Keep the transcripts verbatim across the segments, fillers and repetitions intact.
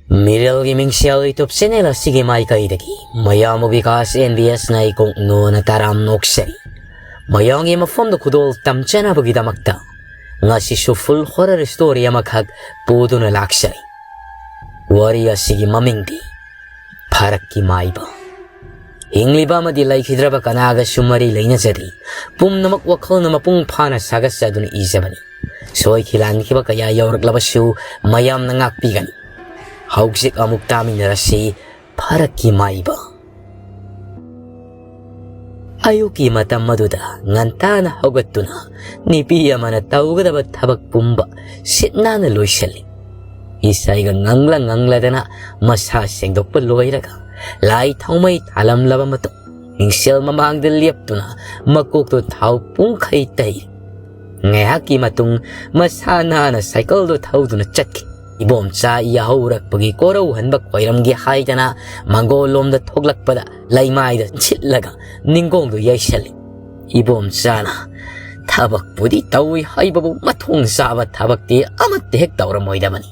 ꯃꯤꯔꯦꯜꯒꯤ ꯃꯤꯡꯁꯦꯜ YouTube channel ꯑꯁꯤꯒꯤ ꯃꯥꯏꯀꯩꯗꯒꯤ ꯃꯌꯥꯝꯕꯨ ꯕꯤꯀꯥꯁ ꯑꯦꯟ ꯕꯤ ꯑꯦꯁꯅ ꯏꯀꯣꯛ ꯅꯣꯅ ꯇꯔꯥꯝ ꯅꯣꯛꯆꯔꯤ꯫ ꯃꯌꯥꯝꯒꯤ ꯃꯐꯝꯗ ꯈꯨꯗꯣꯜ ꯇꯝꯖꯅꯕꯒꯤꯗꯃꯛꯇ ꯉꯁꯤꯁꯨ ꯐꯨꯜ ꯍꯣꯔꯔ ꯁ꯭ꯇꯣꯔꯤ ꯑꯃꯈꯛ ꯄꯨꯗꯨꯅ ꯂꯥꯛꯆꯔꯤ꯫ ꯋꯥꯔꯤ ꯑꯁꯤꯒꯤ ꯃꯃꯤꯡꯗꯤ ꯐꯔꯛꯀꯤ ꯃꯥꯏꯕ꯫ ꯍꯤꯡꯂꯤꯕ ꯑꯃꯗꯤ ꯂꯩꯈꯤꯗ꯭ꯔꯕ ꯀꯅꯥꯒꯁꯨ ꯃꯔꯤ ꯂꯩꯅꯖꯗꯦ꯫ ꯄꯨꯝꯅꯃꯛ ꯋꯥꯈꯜꯅ ꯃꯄꯨꯡ ꯐꯥꯅ ꯁꯥꯒꯠꯆꯗꯨꯅ ꯏꯖꯕꯅꯤ꯫ ꯁꯣꯏꯈꯤ ꯂꯥꯟꯈꯤꯕ ꯀꯌꯥ ꯌꯥꯎꯔꯛꯂꯕꯁꯨ ꯃꯌꯥꯝꯅ ꯉꯥꯛꯄꯤꯒꯅꯤ꯫ ꯍꯧꯖꯤꯛ ꯑꯃꯨꯛ ꯇꯥꯃꯤꯟꯅꯔꯁꯤ ꯐꯔꯛꯀꯤ ꯃꯥꯏꯕ꯫ ꯑꯌꯨꯛꯀꯤ ꯃꯇꯝ ꯑꯗꯨꯗ ꯉꯟꯇꯥꯅ ꯍꯧꯒꯠꯇꯨꯅ ꯅꯨꯄꯤ ꯑꯃꯅ ꯇꯧꯒꯗꯕ ꯊꯕꯛ ꯄꯨꯝꯕ ꯁꯤꯠ ꯅꯥꯟꯅ ꯂꯣꯏꯁꯤꯜꯂꯤ꯫ ꯏꯁꯩꯒ ꯉꯪꯂ ꯉꯪꯂꯗꯅ ꯃꯁꯥ ꯁꯦꯡꯗꯣꯛꯄ ꯂꯣꯏꯔꯒ ꯂꯥꯏ ꯊꯥꯎꯃꯩ ꯊꯥꯂꯝꯂꯕ ꯃꯇꯨꯡ ꯃꯤꯡꯁꯦꯜ ꯃꯃꯥꯡꯗ ꯂꯦꯞꯇꯨꯅ ꯃꯀꯣꯛꯇꯣ ꯊꯥꯎ ꯄꯨꯡꯈꯩ ꯇꯩ꯫ ꯉꯥꯏꯍꯥꯛꯀꯤ ꯃꯇꯨꯡ ꯃꯁꯥ ꯅꯥꯟꯅ ꯁꯥꯏꯀꯜꯗꯣ ꯊꯧꯗꯨꯅ ꯆꯠꯈꯤ꯫ ꯏꯕꯣꯝꯆꯥ ꯌꯥꯍꯧꯔꯛꯄꯒꯤ ꯀꯣꯔꯧꯍꯟꯕ ꯈꯣꯏꯔꯝꯒꯦ ꯍꯥꯏꯗꯅ ꯃꯥꯡꯒꯣꯜꯂꯣꯝꯗ ꯊꯣꯛꯂꯛꯄꯗ ꯂꯩꯃꯥꯏꯗ ꯁꯤꯠꯂꯒ ꯅꯤꯡꯒꯣꯡꯗꯨ ꯌꯩꯁꯜꯂꯤ꯫ ꯏꯕꯣꯝꯆꯥꯅ ꯊꯕꯛꯄꯨꯗꯤ ꯇꯧꯏ ꯍꯥꯏꯕꯕꯨ ꯃꯊꯣꯡ ꯆꯥꯕ ꯊꯕꯛꯇꯤ ꯑꯃꯠꯇ ꯍꯦꯛ ꯇꯧꯔꯝꯃꯣꯏꯗꯕꯅꯤ꯫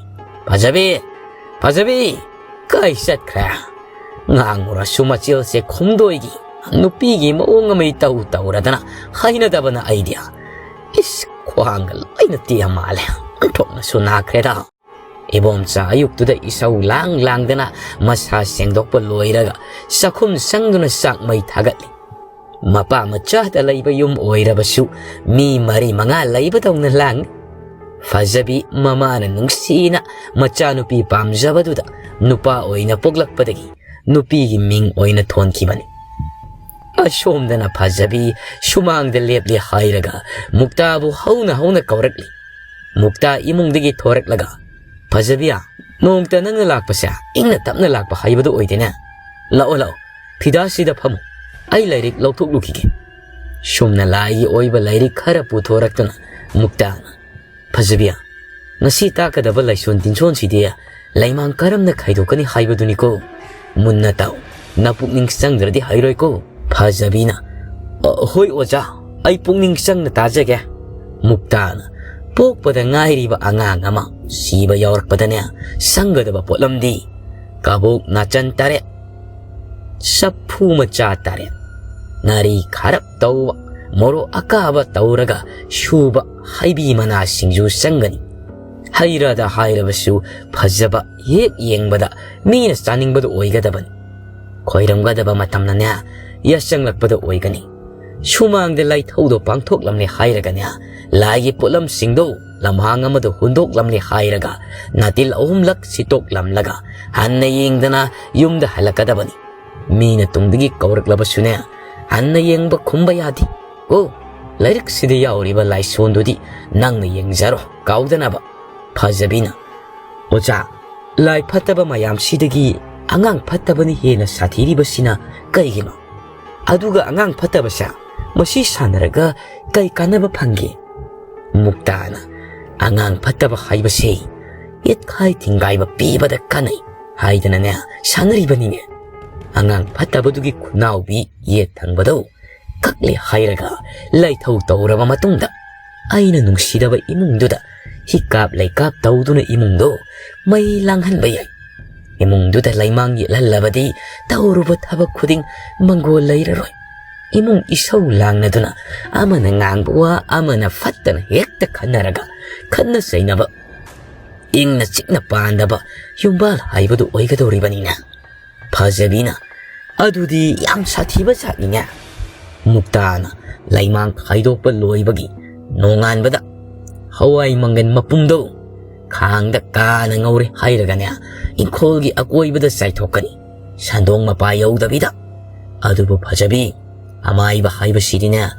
"ꯐꯖꯕꯤ! ꯐꯖꯕꯤ! ꯀꯥꯏ ꯆꯠꯈ꯭ꯔꯦ?" ꯉꯥꯡꯉꯨꯔꯁꯨ ꯃꯆꯤꯜꯁꯦ ꯈꯨꯝꯗꯣꯏꯒꯤ ꯅꯨꯄꯤꯒꯤ ꯃꯑꯣꯡ ꯑꯃ ꯏꯇꯧ ꯇꯧꯔꯗꯅ ꯍꯩꯅꯗꯕꯅ ꯑꯩꯗꯤ꯫ ꯏꯁ, ꯈ꯭ꯋꯥꯡꯒ ꯂꯣꯏꯅ ꯇꯦꯛꯑ ꯃꯥꯜꯂꯦ꯫ ꯑꯣꯟꯊꯣꯛꯅꯁꯨ ꯅꯥꯈ꯭ꯔꯦꯗ꯫ ꯏꯕꯣꯝꯆꯥ ꯑꯌꯨꯛꯇꯨꯗ ꯏꯁꯧ ꯂꯥꯡ ꯂꯥꯡꯗꯅ ꯃꯁꯥ ꯁꯦꯡꯗꯣꯛꯄ ꯂꯣꯏꯔꯒ ꯆꯥꯛꯈꯨꯝ ꯆꯪꯗꯨꯅ ꯆꯥꯛ ꯃꯩ ꯊꯥꯒꯠꯂꯤ꯫ ꯃꯄꯥ ꯃꯆꯥꯗ ꯂꯩꯕ ꯌꯨꯝ ꯑꯣꯏꯔꯕꯁꯨ ꯃꯤ ꯃꯔꯤ ꯃꯉꯥ ꯂꯩꯕꯗꯧꯅ ꯂꯥꯡꯏ꯫ ꯐꯖꯕꯤ ꯃꯃꯥꯅ ꯅꯨꯡꯁꯤꯅ ꯃꯆꯥꯅꯨꯄꯤ ꯄꯥꯝꯖꯕꯗꯨꯗ ꯅꯨꯄꯥ ꯑꯣꯏꯅ ꯄꯣꯛꯂꯛꯄꯗꯒꯤ ꯅꯨꯄꯤꯒꯤ ꯃꯤꯡ ꯑꯣꯏꯅ ꯊꯣꯟꯈꯤꯕꯅꯤ꯫ ꯑꯁꯣꯝꯗꯅ ꯐꯖꯕꯤ ꯁꯨꯃꯥꯡꯗ ꯂꯦꯞꯂꯦ ꯍꯥꯏꯔꯒ ꯃꯨꯛꯇꯥꯕꯨ ꯍꯧꯅ ꯍꯧꯅ ꯀꯧꯔꯛꯂꯤ꯫ ꯃꯨꯛꯇꯥ ꯏꯃꯨꯡꯗꯒꯤ ꯊꯣꯔꯛꯂꯒ, "ꯐꯖꯕꯤꯌꯥ, ꯅꯣꯡꯇ ꯅꯪꯅ ꯂꯥꯛꯄꯁꯦ ꯏꯪꯅ ꯇꯞꯅ ꯂꯥꯛꯄ ꯍꯥꯏꯕꯗꯨ ꯑꯣꯏꯗꯦꯅꯦ꯫ ꯂꯥꯛꯑꯣ, ꯂꯥꯛꯑꯣ, ꯐꯤꯗꯥꯁꯤꯗ ꯐꯝꯃꯨ, ꯑꯩ ꯂꯥꯏꯔꯤꯛ ꯂꯧꯊꯣꯛꯂꯨꯈꯤꯒꯦ꯫" ꯁꯨꯝꯅ ꯂꯥꯏꯒꯤ ꯑꯣꯏꯕ ꯂꯥꯏꯔꯤꯛ ꯈꯔ ꯄꯨꯊꯣꯔꯛꯇꯨꯅ ꯃꯨꯛꯇꯥꯅ, "ꯐꯖꯕꯤꯌꯥ, ꯉꯁꯤ ꯇꯥꯛꯀꯗꯕ ꯂꯥꯏꯁꯣꯟ ꯇꯤꯟꯁꯣꯟꯁꯤꯗꯤ ꯂꯩꯃꯥꯡ ꯀꯔꯝꯅ ꯈꯥꯏꯗꯣꯛꯀꯅꯤ ꯍꯥꯏꯕꯗꯨꯅꯤꯀꯣ꯫ ꯃꯨꯟꯅ ꯇꯥꯎ, ꯅꯄꯨꯛꯅꯤꯡ ꯆꯪꯗ꯭ꯔꯗꯤ ꯍꯩꯔꯣꯏꯀꯣ꯫" ꯐꯖꯕꯤꯅ, "ꯑ, ꯍꯣꯏ ꯑꯣꯖꯥ, ꯑꯩ ꯄꯨꯛꯅꯤꯡ ꯆꯪꯅ ꯇꯥꯖꯒꯦ꯫" ꯃꯨꯛꯇꯥꯅ, ꯄꯣꯛꯄꯗ ꯉꯥꯏꯔꯤꯕ ꯑꯉꯥꯡ ꯑꯃ ꯁꯤꯕ ꯌꯥꯎꯔꯛꯄꯗꯅꯦ, ꯆꯪꯒꯗꯕ ꯄꯣꯠꯂꯝꯗꯤ ꯀꯕꯣꯛ ꯅꯥꯆꯟ ꯇꯔꯦꯠ, ꯆꯐꯨ ꯃꯆꯥ ꯇꯔꯦꯠ, ꯉꯥꯔꯤ ꯈꯥꯔꯞ ꯇꯧꯕ, ꯃꯣꯔꯣꯛ ꯑꯀꯥꯕ ꯇꯧꯔꯒ ꯁꯨꯕ ꯍꯩꯕꯤ ꯃꯅꯥ ꯁꯤꯡꯖꯨ ꯆꯪꯒꯅꯤ꯫ ꯍꯩ ꯔꯥꯗ ꯍꯥꯏꯔꯕꯁꯨ ꯐꯖꯕ, ꯍꯦꯛ ꯌꯦꯡꯕꯗ ꯃꯤꯅ ꯆꯥꯅꯤꯡꯕꯗꯨ ꯑꯣꯏꯒꯗꯕꯅꯤ꯫ ꯈꯣꯏꯔꯝꯒꯗꯕ ꯃꯇꯝꯅꯅꯦ, ꯌꯥꯆꯪꯂꯛꯄꯗ ꯑꯣꯏꯒꯅꯤ꯫ ꯁꯨꯃꯥꯡꯗ ꯂꯥꯏꯊꯧꯗꯣ ꯄꯥꯡꯊꯣꯛꯂꯝꯂꯦ ꯍꯥꯏꯔꯒꯅꯦ, ꯂꯥꯏꯒꯤ ꯄꯣꯠꯂꯝꯁꯤꯡꯗꯣ ꯂꯝꯍꯥꯡ ꯑꯃꯗ ꯍꯨꯟꯗꯣꯛꯂꯝꯂꯦ ꯍꯥꯏꯔꯒ, ꯅꯥꯇꯤꯜ ꯑꯍꯨꯝꯂꯛ ꯁꯤꯠꯇꯣꯛꯂꯝꯂꯒ ꯍꯟꯅ ꯌꯦꯡꯗꯅ ꯌꯨꯝꯗ ꯍꯜꯂꯛꯀꯗꯕꯅꯤ꯫ ꯃꯤꯅ ꯇꯨꯡꯗꯒꯤ ꯀꯧꯔꯛꯂꯕꯁꯨꯅꯦ, ꯍꯟꯅ ꯌꯦꯡꯕ ꯈꯨꯝꯕ ꯌꯥꯗꯦ꯫ ꯑꯣ, ꯂꯥꯏꯔꯤꯛꯁꯤꯗ ꯌꯥꯎꯔꯤꯕ ꯂꯥꯏꯁꯣꯟꯗꯨꯗꯤ ꯅꯪꯅ ꯌꯦꯡꯖꯔꯣ, ꯀꯥꯎꯗꯅꯕ꯫ ꯐꯖꯕꯤꯅ, "ꯑꯣꯖꯥ, ꯂꯥꯏ ꯐꯠꯇꯕ ꯃꯌꯥꯝꯁꯤꯗꯒꯤ ꯑꯉꯥꯡ ꯐꯠꯇꯕꯅ ꯍꯦꯟꯅ ꯁꯥꯊꯤꯔꯤꯕꯁꯤꯅ ꯀꯩꯒꯤꯅꯣ? ꯑꯗꯨꯒ ꯑꯉꯥꯡ ꯐꯠꯇꯕꯁꯦ ꯃꯁꯤ ꯁꯥꯟꯅꯔꯒ ꯀꯩ ꯀꯥꯟꯅꯕ ꯐꯪꯒꯦ?" ꯃꯨꯛꯇꯥꯅ, "ꯑꯉꯥꯡ ꯐꯠꯇꯕ ꯍꯥꯏꯕꯁꯦ ꯌꯦꯠꯈꯥꯏ ꯊꯤꯡꯒꯥꯏꯕ ꯄꯤꯕꯗ ꯀꯥꯟꯅꯩ ꯍꯥꯏꯗꯅꯅꯦ ꯁꯥꯟꯅꯔꯤꯕꯅꯤꯅꯦ꯫ ꯑꯉꯥꯡ ꯐꯠꯇꯕꯗꯨꯒꯤ ꯈꯨꯅꯥꯎꯕꯤ ꯌꯦꯠ ꯊꯪꯕꯗꯣ ꯀꯛꯂꯦ ꯍꯥꯏꯔꯒ ꯂꯥꯏꯊꯧ ꯇꯧꯔꯕ ꯃꯇꯨꯡꯗ, ꯑꯩꯅ ꯅꯨꯡꯁꯤꯗꯕ ꯏꯃꯨꯡꯗꯨꯗ ꯍꯤꯀꯥꯞ ꯂꯩꯀꯥꯞ ꯇꯧꯗꯨꯅ ꯏꯃꯨꯡꯗꯣ ꯃꯩ ꯂꯥꯡꯍꯟꯕ ꯌꯥꯏ꯫ ꯏꯃꯨꯡꯗꯨꯗ ꯂꯩꯃꯥꯡ ꯌꯦꯠꯍꯜꯂꯕꯗꯤ ꯇꯧꯔꯨꯕ ꯊꯕꯛ ꯈꯨꯗꯤꯡ ꯃꯪꯒꯣꯜ ꯂꯩꯔꯔꯣꯏ꯫ ꯏꯃꯨꯡ ꯏꯁꯧ ꯂꯥꯡꯅꯗꯨꯅ ꯑꯃꯅ ꯉꯥꯡꯕ ꯋꯥ ꯑꯃꯅ ꯐꯠꯇꯅ ꯍꯦꯛꯇ ꯈꯟꯅꯔꯒ ꯈꯠꯅ ꯆꯩꯅꯕ, ꯏꯪꯅ ꯆꯤꯛꯅ ꯄꯥꯟꯗꯕ ꯌꯨꯝꯕꯥꯜ ꯍꯥꯏꯕꯗꯨ ꯑꯣꯏꯒꯗꯧꯔꯤꯕꯅꯤꯅ꯫" ꯐꯖꯕꯤꯅ, "ꯑꯗꯨꯗꯤ ꯌꯥꯝ ꯁꯥꯊꯤꯕ ꯖꯥꯠꯅꯤꯅꯦ꯫" ꯃꯨꯛꯇꯥꯅ ꯂꯩꯃꯥꯡ ꯈꯥꯏꯗꯣꯛꯄ ꯂꯣꯏꯕꯒꯤ ꯅꯣꯡꯉꯥꯟꯕꯗ ꯍꯋꯥꯏ ꯃꯪꯒꯟ ꯃꯄꯨꯝꯗꯣ ꯈꯥꯡꯗ ꯀꯥꯅ ꯉꯧꯔꯦ ꯍꯥꯏꯔꯒꯅꯦ, ꯏꯪꯈꯣꯜꯒꯤ ꯑꯀꯣꯏꯕꯗ ꯆꯥꯏꯊꯣꯛꯀꯅꯤ, ꯁꯟꯗꯣꯡ ꯃꯄꯥ ꯌꯧꯗꯕꯤꯗ꯫ ꯑꯗꯨꯕꯨ ꯐꯖꯕꯤ, ꯑꯃꯥꯏꯕ ꯍꯥꯏꯕꯁꯤꯗꯤꯅꯦ,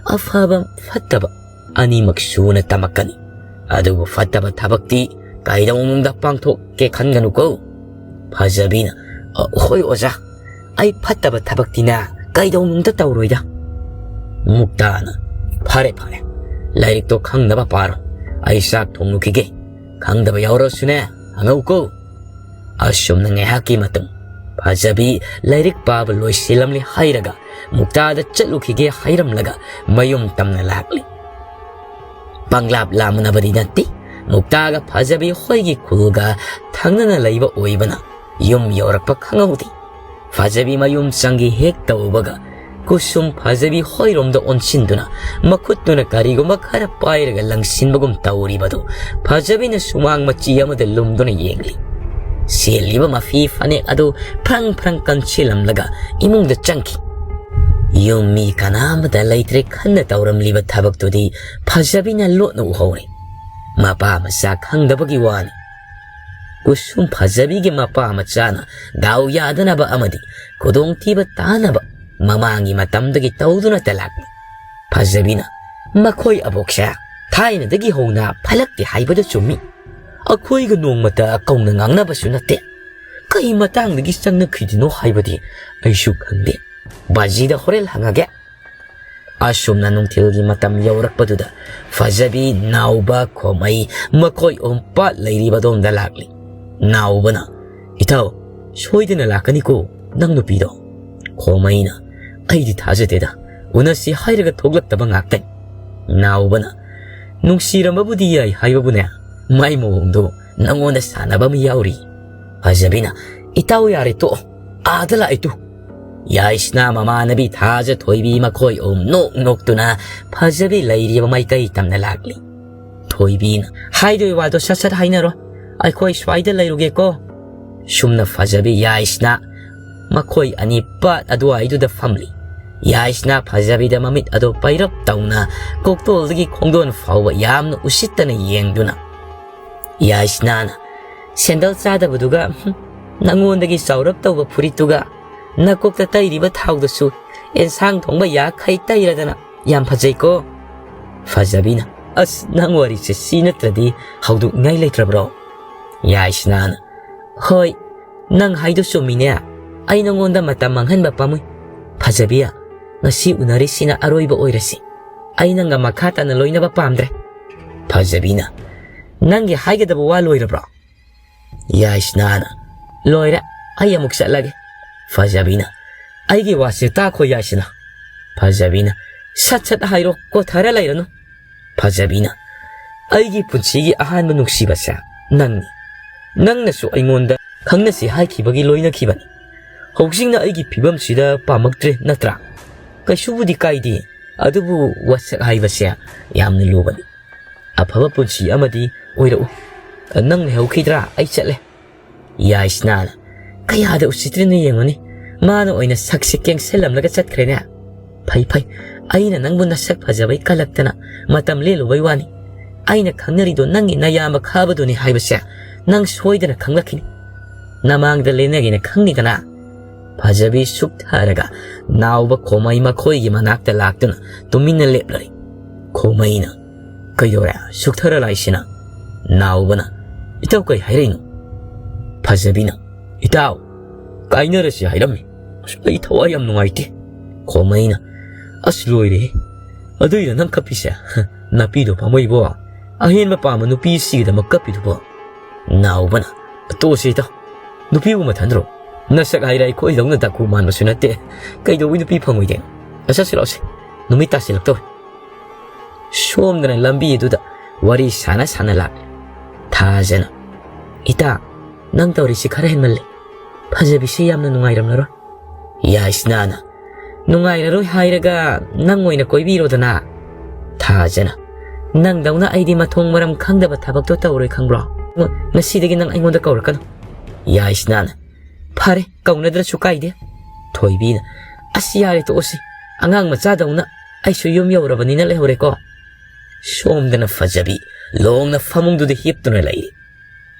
ꯑꯐꯕ ꯐꯠꯇꯕ ꯑꯅꯤꯃꯛ ꯁꯨꯅ ꯇꯝꯃꯛꯀꯅꯤ꯫ ꯑꯗꯨꯕꯨ ꯐꯠꯇꯕ ꯊꯕꯛꯇꯤ ꯀꯩꯗꯧꯅꯨꯡꯗ ꯄꯥꯡꯊꯣꯛꯀꯦ ꯈꯟꯒꯅꯨꯀꯣ꯫ ꯐꯖꯕꯤꯅ, "ꯑ, ꯍꯣꯏ ꯑꯣꯖꯥ, ꯑꯩ ꯐꯠꯇꯕ ꯊꯕꯛꯇꯤꯅꯦ ꯀꯩꯗꯧꯅꯨꯡꯗ ꯇꯧꯔꯣꯏꯗ꯫" ꯃꯨꯛꯇꯥꯅ, "ꯐꯔꯦ ꯐꯔꯦ, ꯂꯥꯏꯔꯤꯛꯇꯣ ꯈꯪꯅꯕ ꯄꯥꯔꯣ, ꯑꯩ ꯆꯥꯛ ꯊꯣꯡꯂꯨꯈꯤꯒꯦ, ꯈꯪꯗꯕ ꯌꯥꯎꯔꯁꯨꯅꯦ ꯍꯪꯉꯧꯀꯣ꯫" ꯑꯁꯨꯝꯅ ꯉꯥꯏꯍꯥꯛꯀꯤ ꯃꯇꯨꯡ ꯐꯖꯕꯤ ꯂꯥꯏꯔꯤꯛ ꯄꯥꯕ ꯂꯣꯏꯁꯤꯜꯂꯝꯂꯦ ꯍꯥꯏꯔꯒ ꯃꯨꯛꯇꯥꯗ ꯆꯠꯂꯨꯈꯤꯒꯦ ꯍꯥꯏꯔꯝꯂꯒ ꯃꯌꯨꯝ ꯇꯝꯅ ꯂꯥꯛꯂꯤ꯫ ꯄꯪꯂꯥꯞ ꯂꯥꯞꯅꯕꯗꯤ ꯅꯠꯇꯦ꯫ ꯃꯨꯛꯇꯥꯒ ꯐꯖꯕꯤ ꯍꯣꯏꯒꯤ ꯈꯨꯜꯒ ꯊꯪꯅꯅ ꯂꯩꯕ ꯑꯣꯏꯕꯅ ꯌꯨꯝ ꯌꯧꯔꯛꯄ ꯈꯪꯍꯧꯗꯦ꯫ ꯐꯖꯕꯤ ꯃꯌꯨꯝ ꯆꯪꯒꯤ ꯍꯦꯛ ꯇꯧꯕꯒ ꯀꯨꯁꯨꯝ ꯐꯖꯕꯤ ꯍꯣꯏꯔꯣꯝꯗ ꯑꯣꯟꯁꯤꯟꯗꯨꯅ ꯃꯈꯨꯠꯇꯨꯅ ꯀꯔꯤꯒꯨꯝꯕ ꯈꯔ ꯄꯥꯏꯔꯒ ꯂꯪꯁꯤꯟꯕꯒꯨꯝ ꯇꯧꯔꯤꯕꯗꯨ ꯐꯖꯕꯤꯅ ꯁꯨꯃꯥꯡ ꯃꯆꯤ ꯑꯃꯗ ꯂꯨꯝꯗꯨꯅ ꯌꯦꯡꯂꯤ꯫ ꯁꯦꯠꯂꯤꯕ ꯃꯐꯤ ꯐꯅꯦꯛ ꯑꯗꯨ ꯐ꯭ꯔꯪ ꯐ꯭ꯔꯪ ꯀꯟꯁꯤꯜꯂꯝꯂꯒ ꯏꯃꯨꯡꯗ ꯆꯪꯈꯤ꯫ ꯌꯨꯝ ꯃꯤ ꯀꯅꯥ ꯑꯃꯇ ꯂꯩꯇ꯭ꯔꯦ ꯈꯟꯅ ꯇꯧꯔꯝꯂꯤꯕ ꯊꯕꯛꯇꯨꯗꯤ ꯐꯖꯕꯤꯅ ꯂꯣꯠꯅ ꯎꯍꯧꯔꯦ꯫ ꯃꯄꯥ ꯃꯆꯥ ꯈꯪꯗꯕꯒꯤ ꯋꯥꯅꯤ꯫ ꯀꯨꯁꯨꯝ ꯐꯖꯕꯤꯒꯤ ꯃꯄꯥ ꯃꯆꯥꯅ ꯗꯥꯎ ꯌꯥꯗꯅꯕ ꯑꯃꯗꯤ ꯈꯨꯗꯣꯡꯊꯤꯕ ꯇꯥꯅꯕ ꯃꯃꯥꯡꯒꯤ ꯃꯇꯝꯗꯒꯤ ꯇꯧꯗꯨꯅꯇ ꯂꯥꯛꯂꯤ꯫ ꯐꯖꯕꯤꯅ, "ꯃꯈꯣꯏ ꯑꯕꯣꯛꯁꯦ ꯊꯥꯏꯅꯗꯒꯤ ꯍꯧꯅ ꯐꯠꯂꯛꯇꯦ ꯍꯥꯏꯕꯗꯨ ꯆꯨꯝꯃꯤ꯫ ꯑꯩꯈꯣꯏꯒ ꯅꯣꯡꯃꯇ ꯀꯧꯅ ꯉꯥꯡꯅꯕꯁꯨ ꯅꯠꯇꯦ꯫ ꯀꯩ ꯃꯇꯥꯡꯗꯒꯤ ꯆꯪꯅꯈ꯭ꯔꯤꯗꯨꯅꯣ ꯍꯥꯏꯕꯗꯤ ꯑꯩꯁꯨ ꯈꯪꯗꯦ꯫ ꯕꯥꯖꯤꯗ ꯍꯣꯔꯦꯟ ꯍꯪꯉꯒꯦ꯫" ꯑꯁꯨꯝꯅ ꯅꯨꯡꯊꯤꯜꯒꯤ ꯃꯇꯝ ꯌꯧꯔꯛꯄꯗꯨꯗ ꯐꯖꯕꯤ, ꯅꯥꯎꯕ, ꯈꯣꯃꯩ ꯃꯈꯣꯏ ꯑꯍꯨꯝ ꯄꯥꯠ ꯂꯩꯔꯤꯕ ꯑꯗꯣꯝꯗ ꯂꯥꯛꯂꯤ꯫ ꯅꯥꯎꯕꯅ, "ꯏꯇꯥꯎ, ꯁꯣꯏꯗꯅ ꯂꯥꯛꯀꯅꯤꯀꯣ ꯅꯪ ꯅꯨꯄꯤꯗꯣ?" ꯈꯣꯃꯩꯅ, "ꯑꯩꯗꯤ ꯊꯥꯖꯗꯦꯗ, ꯎꯅꯁꯤ ꯍꯥꯏꯔꯒ ꯊꯣꯛꯂꯛꯇꯕ ꯉꯥꯛꯇꯅꯤ꯫" ꯅꯥꯎꯕꯅ, "ꯅꯨꯡꯁꯤꯔꯝꯕꯕꯨꯗꯤ ꯌꯥꯏ ꯍꯥꯏꯕꯕꯨꯅꯦ, ꯃꯥꯏ ꯃꯑꯣꯡꯗꯣ ꯅꯪꯉꯣꯟꯗ ꯁꯥꯟꯅꯕ ꯑꯃ ꯌꯥꯎꯔꯤ꯫" ꯐꯖꯕꯤꯅ, "ꯏꯇꯥꯎ ꯌꯥꯔꯦ ꯇꯣꯛꯑꯣ, ꯑꯥꯗ ꯂꯥꯛꯑꯦ ꯇꯨ꯫" ꯌꯥꯏꯁꯅꯥ ꯃꯃꯥꯟꯅꯕꯤ ꯊꯥꯖ ꯊꯣꯏꯕꯤ ꯃꯈꯣꯏ ꯑꯍꯨꯝ ꯅꯣꯛ ꯅꯣꯛꯇꯨꯅ ꯐꯖꯕꯤ ꯂꯩꯔꯤꯕ ꯃꯥꯏꯀꯩ ꯇꯝꯅ ꯂꯥꯛꯂꯤ꯫ ꯊꯣꯏꯕꯤꯅ, "ꯍꯥꯏꯗꯣꯏ ꯋꯥꯗꯣ ꯁꯠ ꯁꯠ ꯍꯥꯏꯅꯔꯣ, ꯑꯩꯈꯣꯏ ꯁ꯭ꯋꯥꯏꯗ ꯂꯩꯔꯨꯒꯦꯀꯣ꯫" ꯁꯨꯝꯅ ꯐꯖꯕꯤ ꯌꯥꯏꯁꯅꯥ ꯃꯈꯣꯏ ꯑꯅꯤ ꯄꯥꯠ ꯑꯗꯨꯋꯥꯏꯗꯨꯗ ꯐꯝꯂꯤ꯫ ꯌꯥꯏꯁꯅꯥ ꯐꯖꯕꯤꯗ ꯃꯃꯤꯠ ꯑꯗꯨ ꯄꯩꯔꯞ ꯇꯧꯅ ꯀꯣꯛꯇꯣꯜꯗꯒꯤ ꯈꯣꯡꯗꯣꯟ ꯐꯥꯎꯕ ꯌꯥꯝꯅ ꯎꯁꯤꯠꯇꯅ ꯌꯦꯡꯗꯨꯅ, ꯌꯥꯏꯁꯅꯥꯅ, "ꯁꯦꯟꯗꯜ ꯆꯥꯗꯕꯗꯨꯒ, ꯍꯨꯝ, ꯅꯪꯉꯣꯟꯗꯒꯤ ꯆꯥꯎꯔꯞ ꯇꯧꯕ ꯐꯨꯔꯤꯠꯇꯨꯒ, ꯅꯀꯣꯛꯇ ꯇꯩꯔꯤꯕ ꯊꯥꯎꯗꯨꯁꯨ ꯑꯦꯟꯁꯥꯡ ꯊꯣꯡꯕ ꯌꯥꯈꯩ ꯇꯩꯔꯗꯅ ꯌꯥꯝ ꯐꯖꯩꯀꯣ꯫" ꯐꯖꯕꯤꯅ, "ꯑꯁ, ꯅꯪ ꯋꯥꯔꯤꯁꯦ ꯁꯤ ꯅꯠꯇ꯭ꯔꯗꯤ ꯍꯧꯗꯣꯛꯅꯤꯡꯉꯥꯏ ꯂꯩꯇ꯭ꯔꯕ꯭ꯔꯣ?" ꯌꯥꯏꯁꯅꯥꯅ, "ꯍꯣꯏ, ꯅꯪ ꯍꯥꯏꯗꯣ ꯆꯨꯝꯃꯤꯅꯦ꯫ ꯑꯩ ꯅꯉꯣꯟꯗ ꯃꯇꯝ ꯃꯥꯡꯍꯟꯕ ꯄꯥꯝꯃꯨꯏ꯫ ꯐꯖꯕꯤ, ꯉꯁꯤ ꯎꯅꯔꯤꯁꯤꯅ ꯑꯔꯣꯏꯕ ꯑꯣꯏꯔꯁꯤ꯫ ꯑꯩ ꯅꯪꯒ ꯃꯈꯥ ꯇꯥꯅ ꯂꯣꯏꯅꯕ ꯄꯥꯝꯗ꯭ꯔꯦ꯫" ꯐꯖꯕꯤꯅ, "ꯅꯪꯒꯤ ꯍꯥꯏꯒꯗꯕ ꯋꯥ ꯂꯣꯏꯔꯕ꯭ꯔꯣ?" ꯌꯥꯏꯁꯅꯥꯅ, "ꯂꯣꯏꯔꯦ, ꯑꯩ ꯑꯃꯨꯛ ꯆꯠꯂꯒꯦ꯫" ꯐꯖꯕꯤꯅ, "ꯑꯩꯒꯤ ꯋꯥꯁꯦ ꯇꯥꯈꯣ ꯌꯥꯏꯁꯅꯥ꯫" ꯐꯖꯕꯤꯅ, "ꯁꯠ ꯁꯠ ꯍꯥꯏꯔꯣ, ꯀꯣꯊꯔ ꯂꯩꯔꯅꯨ꯫" ꯐꯖꯕꯤꯅ, "ꯑꯩꯒꯤ ꯄꯨꯟꯁꯤꯒꯤ ꯑꯍꯥꯟꯕ ꯅꯨꯡꯁꯤꯕꯁꯦ ꯅꯪꯅꯤ꯫ ꯅꯪꯅꯁꯨ ꯑꯩꯉꯣꯟꯗ ꯈꯪꯅꯁꯤ ꯍꯥꯏꯈꯤꯕꯒꯤ ꯂꯣꯏꯅꯈꯤꯕꯅꯤ꯫ ꯍꯧꯖꯤꯛꯅ ꯑꯩꯒꯤ ꯐꯤꯕꯝꯁꯤꯗ ꯄꯥꯝꯃꯛꯇ꯭ꯔꯦ ꯅꯠꯇ꯭ꯔꯥ? ꯀꯩꯁꯨꯕꯨꯗꯤ ꯀꯥꯏꯗꯦ, ꯑꯗꯨꯕꯨ ꯋꯥꯁꯛ ꯍꯥꯏꯕꯁꯦ ꯌꯥꯝꯅ ꯂꯨꯕꯅꯤ꯫ ꯑꯐꯕ ꯄꯨꯟꯁꯤ ꯑꯃꯗꯤ ꯑꯣꯏꯔꯛꯎ꯫ ꯅꯪ ꯂꯩꯍꯧꯈꯤꯗ꯭ꯔꯥ? ꯑꯩ ꯆꯠꯂꯦ꯫" ꯌꯥꯏꯁꯅꯥꯅ, "ꯀꯌꯥꯗ ꯎꯁꯤꯠꯇ꯭ꯔꯤꯅꯣ ꯌꯦꯡꯉꯨꯅꯦ, ꯃꯥꯅ ꯑꯣꯏꯅ ꯁꯛꯁꯦ ꯀꯦꯡꯁꯜꯂꯝꯂꯒ ꯆꯠꯈ꯭ꯔꯦꯅꯦ꯫ ꯐꯩ ꯐꯩ, ꯑꯩꯅ ꯅꯪꯕꯨ ꯅꯁꯛ ꯐꯖꯕꯩ ꯀꯜꯂꯛꯇꯅ ꯃꯇꯝ ꯂꯦꯜꯂꯨꯕꯩ ꯋꯥꯅꯤ꯫ ꯑꯩꯅ ꯈꯪꯅꯔꯤꯗꯣ ꯅꯪꯒꯤ ꯅꯌꯥꯝꯕ ꯈꯥꯕꯗꯨꯅꯤ ꯍꯥꯏꯕꯁꯦ ꯅꯪ ꯁꯣꯏꯗꯅ ꯈꯪꯂꯛꯈꯤꯅꯤ꯫ ꯅꯃꯥꯡꯗ ꯂꯦꯟꯅꯒꯦꯅ ꯈꯪꯅꯤꯗꯅ꯫" ꯐꯖꯕꯤ ꯁꯨꯛꯊꯔꯒ ꯅꯥꯎꯕ ꯈꯣꯃꯩ ꯃꯈꯣꯏꯒꯤ ꯃꯅꯥꯛꯇ ꯂꯥꯛꯇꯨꯅ ꯇꯨꯃꯤꯟꯅ ꯂꯦꯞꯂꯔꯦ꯫ ꯈꯣꯃꯩꯅ, "ꯀꯩꯗꯧꯔꯦ ꯁꯨꯛꯊꯔ ꯂꯥꯛꯏꯁꯤꯅ?" ꯅꯥꯎꯕꯅ, "ꯏꯇꯥꯎ ꯀꯩ ꯍꯥꯏꯔꯛꯏꯅꯣ?" ꯐꯖꯕꯤꯅ, "ꯏꯇꯥꯎ, ꯀꯥꯏꯅꯔꯁꯤ ꯍꯥꯏꯔꯝꯃꯤ꯫ ꯑꯁ, ꯑꯩ ꯊꯋꯥꯏ ꯌꯥꯝ ꯅꯨꯡꯉꯥꯏꯇꯦ꯫" ꯈꯣꯃꯩꯅ, "ꯑꯁ, ꯂꯣꯏꯔꯦꯍꯦ꯫ ꯑꯗꯨꯏꯔ ꯅꯪ ꯀꯞꯄꯤꯁꯦ? ꯅꯥꯄꯤꯗꯣ ꯄꯥꯝꯃꯨꯏꯕꯣ꯫ ꯑꯍꯦꯟꯕ ꯄꯥꯝꯕ ꯅꯨꯄꯤꯁꯤꯒꯤꯗꯃꯛ ꯀꯞꯄꯤꯗꯨꯕꯣ?" ꯅꯥꯎꯕꯅ, "ꯇꯣꯛꯑꯁꯤ ꯏꯇꯥꯎ꯫ ꯅꯨꯄꯤꯕꯨ ꯃꯊꯟꯗ꯭ꯔꯣ? ꯅꯁꯛ ꯍꯥꯏꯔꯦ ꯑꯩꯈꯣꯏꯗꯧꯅ ꯇꯥꯀꯨ ꯃꯥꯟꯕꯁꯨ ꯅꯠꯇꯦ꯫ ꯀꯩꯗꯧꯕꯩ ꯅꯨꯄꯤ ꯐꯪꯉꯣꯏꯗꯣꯏꯅꯣ? ꯑꯁ, ꯆꯠꯁꯤ ꯂꯥꯛꯑꯣꯁꯦ꯫ ꯅꯨꯃꯤꯠ ꯇꯥꯁꯤꯜꯂꯛꯇꯧꯔꯦ꯫" ꯁꯣꯝꯗꯅ ꯂꯝꯕꯤ ꯑꯗꯨꯗ ꯋꯥꯔꯤ ꯁꯥꯟꯅ ꯁꯥꯟꯅ ꯂꯥꯛꯂꯦ꯫ ꯊꯥꯖꯅ, "ꯏꯇꯥ, ꯅꯪ ꯇꯧꯔꯤꯁꯤ ꯈꯔ ꯍꯦꯟꯃꯜꯂꯦ꯫ ꯐꯖꯕꯤꯁꯤ ꯌꯥꯝꯅ ꯅꯨꯡꯉꯥꯏꯔꯝꯂꯔꯣꯏ꯫" ꯌꯥꯏꯁꯅꯥꯅ, "ꯅꯨꯡꯉꯥꯏꯔꯔꯣꯏ ꯍꯥꯏꯔꯒ ꯅꯪ ꯑꯣꯏꯅ ꯀꯣꯏꯕꯤꯔꯣꯗꯅ꯫" ꯊꯥꯖꯅ, "ꯅꯪꯗꯧꯅ ꯑꯩꯗꯤ ꯃꯊꯣꯡ ꯃꯔꯝ ꯈꯪꯗꯕ ꯊꯕꯛꯇꯣ ꯇꯧꯔꯣꯏ ꯈꯪꯕ꯭ꯔꯣ? ꯉꯁꯤꯗꯒꯤ ꯅꯪ ꯑꯩꯉꯣꯟꯗ ꯀꯧꯔꯛꯀꯅꯨ꯫" ꯌꯥꯏꯁꯅꯥꯅ, "ꯐꯔꯦ, ꯀꯧꯅꯗ꯭ꯔꯁꯨ ꯀꯥꯏꯗꯦ꯫" ꯊꯣꯏꯕꯤꯅ, "ꯑꯁ, ꯌꯥꯔꯦ, ꯇꯣꯛꯑꯁꯤ꯫ ꯑꯉꯥꯡ ꯃꯆꯥꯗꯧꯅ ꯑꯩꯁꯨ ꯌꯨꯝ ꯌꯧꯔꯕꯅꯤꯅ ꯂꯩꯍꯧꯔꯦꯀꯣ꯫" ꯁꯣꯝꯗꯅ ꯐꯖꯕꯤ ꯂꯣꯡꯅ ꯐꯃꯨꯡꯗꯨꯗ ꯍꯤꯞꯇꯨꯅ ꯂꯩꯔꯤ꯫